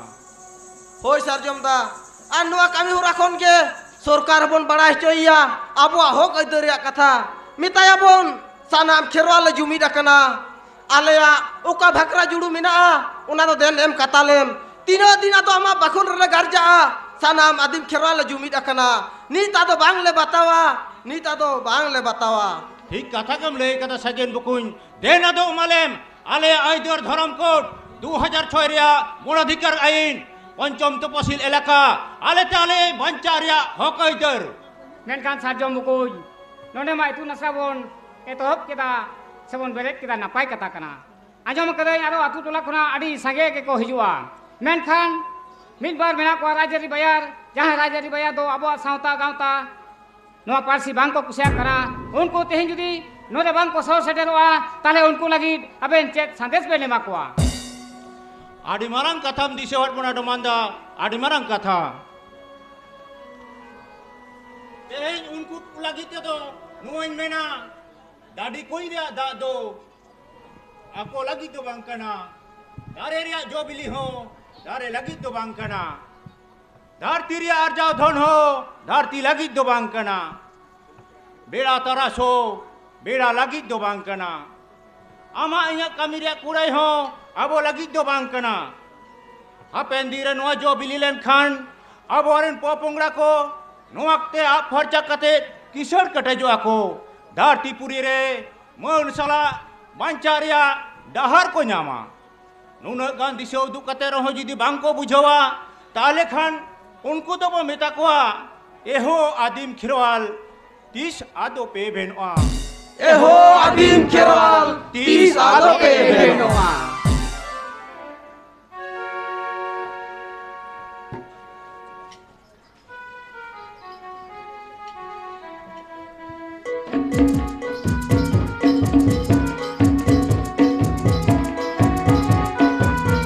ᱦᱳᱭ ᱥᱟᱨᱡᱚᱢ ᱫᱟ, ᱟᱨ ᱱᱚᱣᱟ ᱠᱟᱹᱢᱤ ᱦᱚᱨᱟ ᱠᱷᱚᱱ ᱜᱮ ᱥᱚᱨᱠᱟᱨ ᱦᱚᱸᱵᱚᱱ ᱵᱟᱲᱟᱭ ᱦᱚᱪᱚᱭᱮᱭᱟ ᱟᱵᱚᱣᱟᱜ ᱦᱚᱠ ᱟᱹᱭᱫᱟᱹᱨ ᱨᱮᱭᱟᱜ ᱠᱟᱛᱷᱟ᱾ ᱢᱮᱛᱟᱭᱟᱵᱚᱱ, ᱥᱟᱱᱟᱢ ᱠᱷᱮᱨᱣᱟᱞ ᱞᱮ ᱡᱩᱢᱤᱫ ᱟᱠᱟᱱᱟ, ᱟᱞᱮᱭᱟᱜ ᱚᱠᱟ ᱵᱷᱟᱠᱨᱟ ᱡᱩᱲᱩ ᱢᱮᱱᱟᱜᱼᱟ, ᱚᱱᱟ ᱫᱚ ᱫᱮᱱ ᱮᱢ ᱠᱟᱛᱟᱞᱮᱢ᱾ ᱛᱤᱱᱟᱹᱜ ᱫᱤᱱ ᱟᱫᱚ ᱟᱢᱟᱜ ᱵᱟᱠᱷᱳᱞ ᱨᱮᱞᱮ ᱜᱟᱨᱡᱟᱜᱼᱟ, ᱥᱟᱱᱟᱢ ᱟᱹᱫᱤᱢ ᱠᱷᱮᱨᱣᱟᱞ ᱞᱮ ᱡᱩᱢᱤᱫ ᱟᱠᱟᱱᱟ᱾ ᱱᱤᱛ ᱟᱫᱚ ᱵᱟᱝᱞᱮ ᱵᱟᱛᱟᱣᱟ, ᱱᱤᱛ ᱟᱫᱚ ᱵᱟᱝᱞᱮ ᱵᱟᱛᱟᱣᱟ᱾ ᱴᱷᱤᱠ ᱠᱟᱛᱷᱟ ᱜᱮᱢ ᱞᱟᱹᱭ ᱠᱟᱫᱟ ᱥᱟᱜᱮᱱ ᱵᱚᱠᱚᱧ᱾ ᱫᱮᱱ ᱟᱫᱚ ᱮᱢᱟᱞᱮᱢ ᱟᱞᱮᱭᱟᱜ ᱟᱹᱭᱫᱟᱹᱨ ᱫᱷᱚᱨᱚᱢ ᱠᱳᱰ ᱫᱩ ᱦᱟᱡᱟᱨ ᱪᱷᱚᱭ ᱨᱮᱭᱟᱜ ᱢᱚᱱᱚᱫᱷᱤᱠᱟᱨ ᱟᱹᱭᱤᱱ, ᱯᱚᱧᱪᱚᱢ ᱛᱚᱯᱚᱥᱤᱞ ᱮᱞᱟᱠᱟ, ᱟᱞᱮᱛᱮ ᱟᱞᱮ ᱵᱟᱧᱪᱟᱣ ᱨᱮᱭᱟᱜ ᱦᱚᱠ ᱟᱹᱭᱫᱟᱹᱨ᱾ ᱢᱮᱱᱠᱷᱟᱱ ᱥᱟᱨᱡᱚᱢ ᱵᱚᱠᱚᱧ, ᱱᱚᱰᱮ ᱢᱟ ᱤᱛᱩᱱ ᱟᱥᱲᱟ ᱵᱚᱱ ᱮᱛᱚᱦᱚᱵ ᱠᱮᱫᱟ ᱥᱮᱵᱚᱱ ᱵᱮᱨᱮᱫ ᱠᱮᱫᱟ, ᱱᱟᱯᱟᱭ ᱠᱟᱛᱷᱟ ᱠᱟᱱᱟ᱾ ᱟᱸᱡᱚᱢ ᱠᱟᱹᱫᱟᱹᱧ ᱟᱨᱚ ᱟᱹᱛᱩ ᱴᱚᱞᱟ ᱠᱷᱚᱱᱟᱜ ᱟᱹᱰᱤ ᱥᱟᱸᱜᱮ ᱜᱮᱠᱚ ᱦᱤᱡᱩᱜᱼᱟ, ᱢᱮᱱᱠᱷᱟᱱ ᱢᱤᱫ ᱵᱟᱨ ᱢᱮᱱᱟᱜ ᱠᱚᱣᱟ ᱨᱟᱡᱽᱟᱹᱨᱤ ᱵᱟᱭᱟᱨ, ᱡᱟᱦᱟᱸᱭ ᱨᱟᱡᱽᱟᱹᱨᱤ ᱵᱟᱭᱟᱨ ᱫᱚ ᱟᱵᱚᱣᱟᱜ ᱥᱟᱶᱛᱟ ᱜᱟᱶᱛᱟ ᱱᱚᱣᱟ ᱯᱟᱹᱨᱥᱤ ᱵᱟᱝ ᱠᱚ ᱠᱩᱥᱤᱭᱟᱜ ᱠᱟᱱᱟ, ᱩᱱᱠᱩ ᱛᱮᱦᱮᱧ ᱡᱩᱫᱤ ᱱᱚᱰᱮ ᱵᱟᱝ ᱠᱚ ᱥᱚᱦᱚᱨ ᱥᱮᱴᱮᱨᱚᱜᱼᱟ, ᱛᱟᱦᱚᱞᱮ ᱩᱱᱠᱩ ᱞᱟᱹᱜᱤᱫ ᱟᱵᱮᱱ ᱪᱮᱫ ᱥᱟᱸᱫᱮᱥ ᱵᱮᱱ ᱮᱢᱟ ᱠᱚᱣᱟ? ᱟᱹᱰᱤ ᱢᱟᱨᱟᱝ ᱠᱟᱛᱷᱟᱢ ᱫᱤᱥᱟᱹᱣᱟᱫ ᱵᱚᱱᱟ ᱰᱚᱢᱟᱱ ᱫᱟ, ᱟᱹᱰᱤ ᱢᱟᱨᱟᱝ ᱠᱟᱛᱷᱟ᱾ ᱛᱮᱦᱮᱧ ᱩᱱᱠᱩ ᱠᱚ ᱞᱟᱹᱜᱤᱫ ᱛᱮᱫᱚ ᱱᱚᱣᱟᱧ ᱢᱮᱱᱟ, ᱰᱟᱹᱰᱤ ᱠᱩᱧ ᱨᱮᱭᱟᱜ ᱫᱟᱜ ᱫᱚ ᱟᱠᱚ ᱞᱟᱹᱜᱤᱫ ᱫᱚ ᱵᱟᱝ ᱠᱟᱱᱟ, ᱫᱟᱨᱮ ᱨᱮᱭᱟᱜ ᱡᱚ ᱵᱤᱞᱤ ᱦᱚᱸ ᱫᱟᱨᱮ ᱞᱟᱹᱜᱤᱫ ᱫᱚ ᱵᱟᱝ ᱠᱟᱱᱟ, ᱫᱷᱟᱹᱨᱛᱤ ᱨᱮᱭᱟᱜ ᱟᱨᱡᱟᱣ ᱫᱷᱚᱱ ᱦᱚᱸ ᱫᱷᱟᱹᱨᱛᱤ ᱞᱟᱹᱜᱤᱫ ᱫᱚ ᱵᱟᱝ ᱠᱟᱱᱟ, ᱵᱮᱲᱟ ᱛᱟᱨᱟᱥ ᱦᱚᱸ ᱵᱮᱲᱟ ᱞᱟᱹᱜᱤᱫ ᱫᱚ ᱵᱟᱝ ᱠᱟᱱᱟ, ᱟᱢᱟᱜ ᱤᱧᱟᱹᱜ ᱠᱟᱹᱢᱤ ᱨᱮᱭᱟᱜ ᱠᱩᱲᱟᱹᱭ ᱦᱚᱸ ᱟᱵᱚ ᱞᱟᱹᱜᱤᱫ ᱫᱚ ᱵᱟᱝ ᱠᱟᱱᱟ᱾ ᱦᱟᱯᱮᱱ ᱫᱤᱱ ᱨᱮ ᱱᱚᱣᱟ ᱡᱚ ᱵᱤᱞᱤ ᱞᱮᱱᱠᱷᱟᱱ ᱟᱵᱚᱨᱮᱱ ᱯᱚᱯᱚᱝᱲᱟ ᱠᱚ ᱱᱚᱣᱟ ᱛᱮ ᱟᱵ ᱯᱷᱟᱨᱪᱟ ᱠᱟᱛᱮ ᱠᱤᱥᱟᱹᱬ ᱠᱮᱴᱮᱡᱚᱜᱼᱟ ᱠᱚ, ᱫᱷᱟᱹᱨᱛᱤ ᱯᱩᱨᱤ ᱨᱮ ᱢᱟᱹᱱ ᱥᱟᱞᱟᱜ ᱵᱟᱧᱪᱟᱣ ᱨᱮᱭᱟᱜ ᱰᱟᱦᱟᱨ ᱠᱚ ᱧᱟᱢᱟ᱾ ᱱᱩᱱᱟᱹᱜ ᱜᱟᱱ ᱫᱤᱥᱟᱹ ᱩᱫᱩᱜ ᱠᱟᱛᱮ ᱨᱮᱦᱚᱸ ᱡᱩᱫᱤ ᱵᱟᱝ ᱠᱚ ᱵᱩᱡᱷᱟᱹᱣᱟ, ᱛᱟᱦᱞᱮ ᱠᱷᱟᱱ ᱩᱱᱠᱩ ᱫᱚᱵᱚ ᱢᱮᱛᱟ ᱠᱚᱣᱟ, "ᱮᱦᱳ ᱟᱹᱫᱤᱢ ᱠᱷᱮᱨᱣᱟᱞ, ᱛᱤᱥ ᱟᱫᱚ ᱯᱮ ᱵᱷᱮᱱᱚᱜᱼᱟ?" ᱮᱦᱳ ᱟᱹᱫᱤᱢ ᱠᱷᱮᱨᱣᱟᱞ, ᱛᱤᱥ ᱟᱫᱚ ᱯᱮ ᱵᱷᱮᱱᱚᱜᱼᱟ?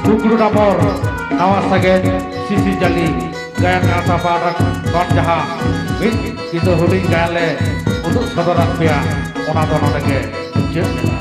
ᱰᱩᱠᱲᱩ ᱰᱟᱵᱚᱨ, ᱱᱟᱣᱟ ᱥᱟᱜᱮᱱ, ᱥᱤᱥᱤ ᱡᱟᱹᱞᱤ, ᱜᱟᱭᱟᱱ ᱜᱟᱶᱛᱟ ᱯᱟᱦᱴᱟ ᱠᱷᱚᱱ ᱡᱟᱦᱟᱸ ᱢᱤᱫ ᱠᱤᱛᱟᱹ ᱦᱩᱰᱤᱧ ᱜᱟᱭᱟᱱ ᱞᱮ ᱩᱫᱩᱜ ᱥᱚᱫᱚᱨᱟᱫ ᱯᱮᱭᱟ, ᱚᱱᱟ ᱫᱚ ᱱᱚᱰᱮ ᱜᱮ ᱢᱩᱪᱟᱹᱫ ᱮᱱᱟ᱾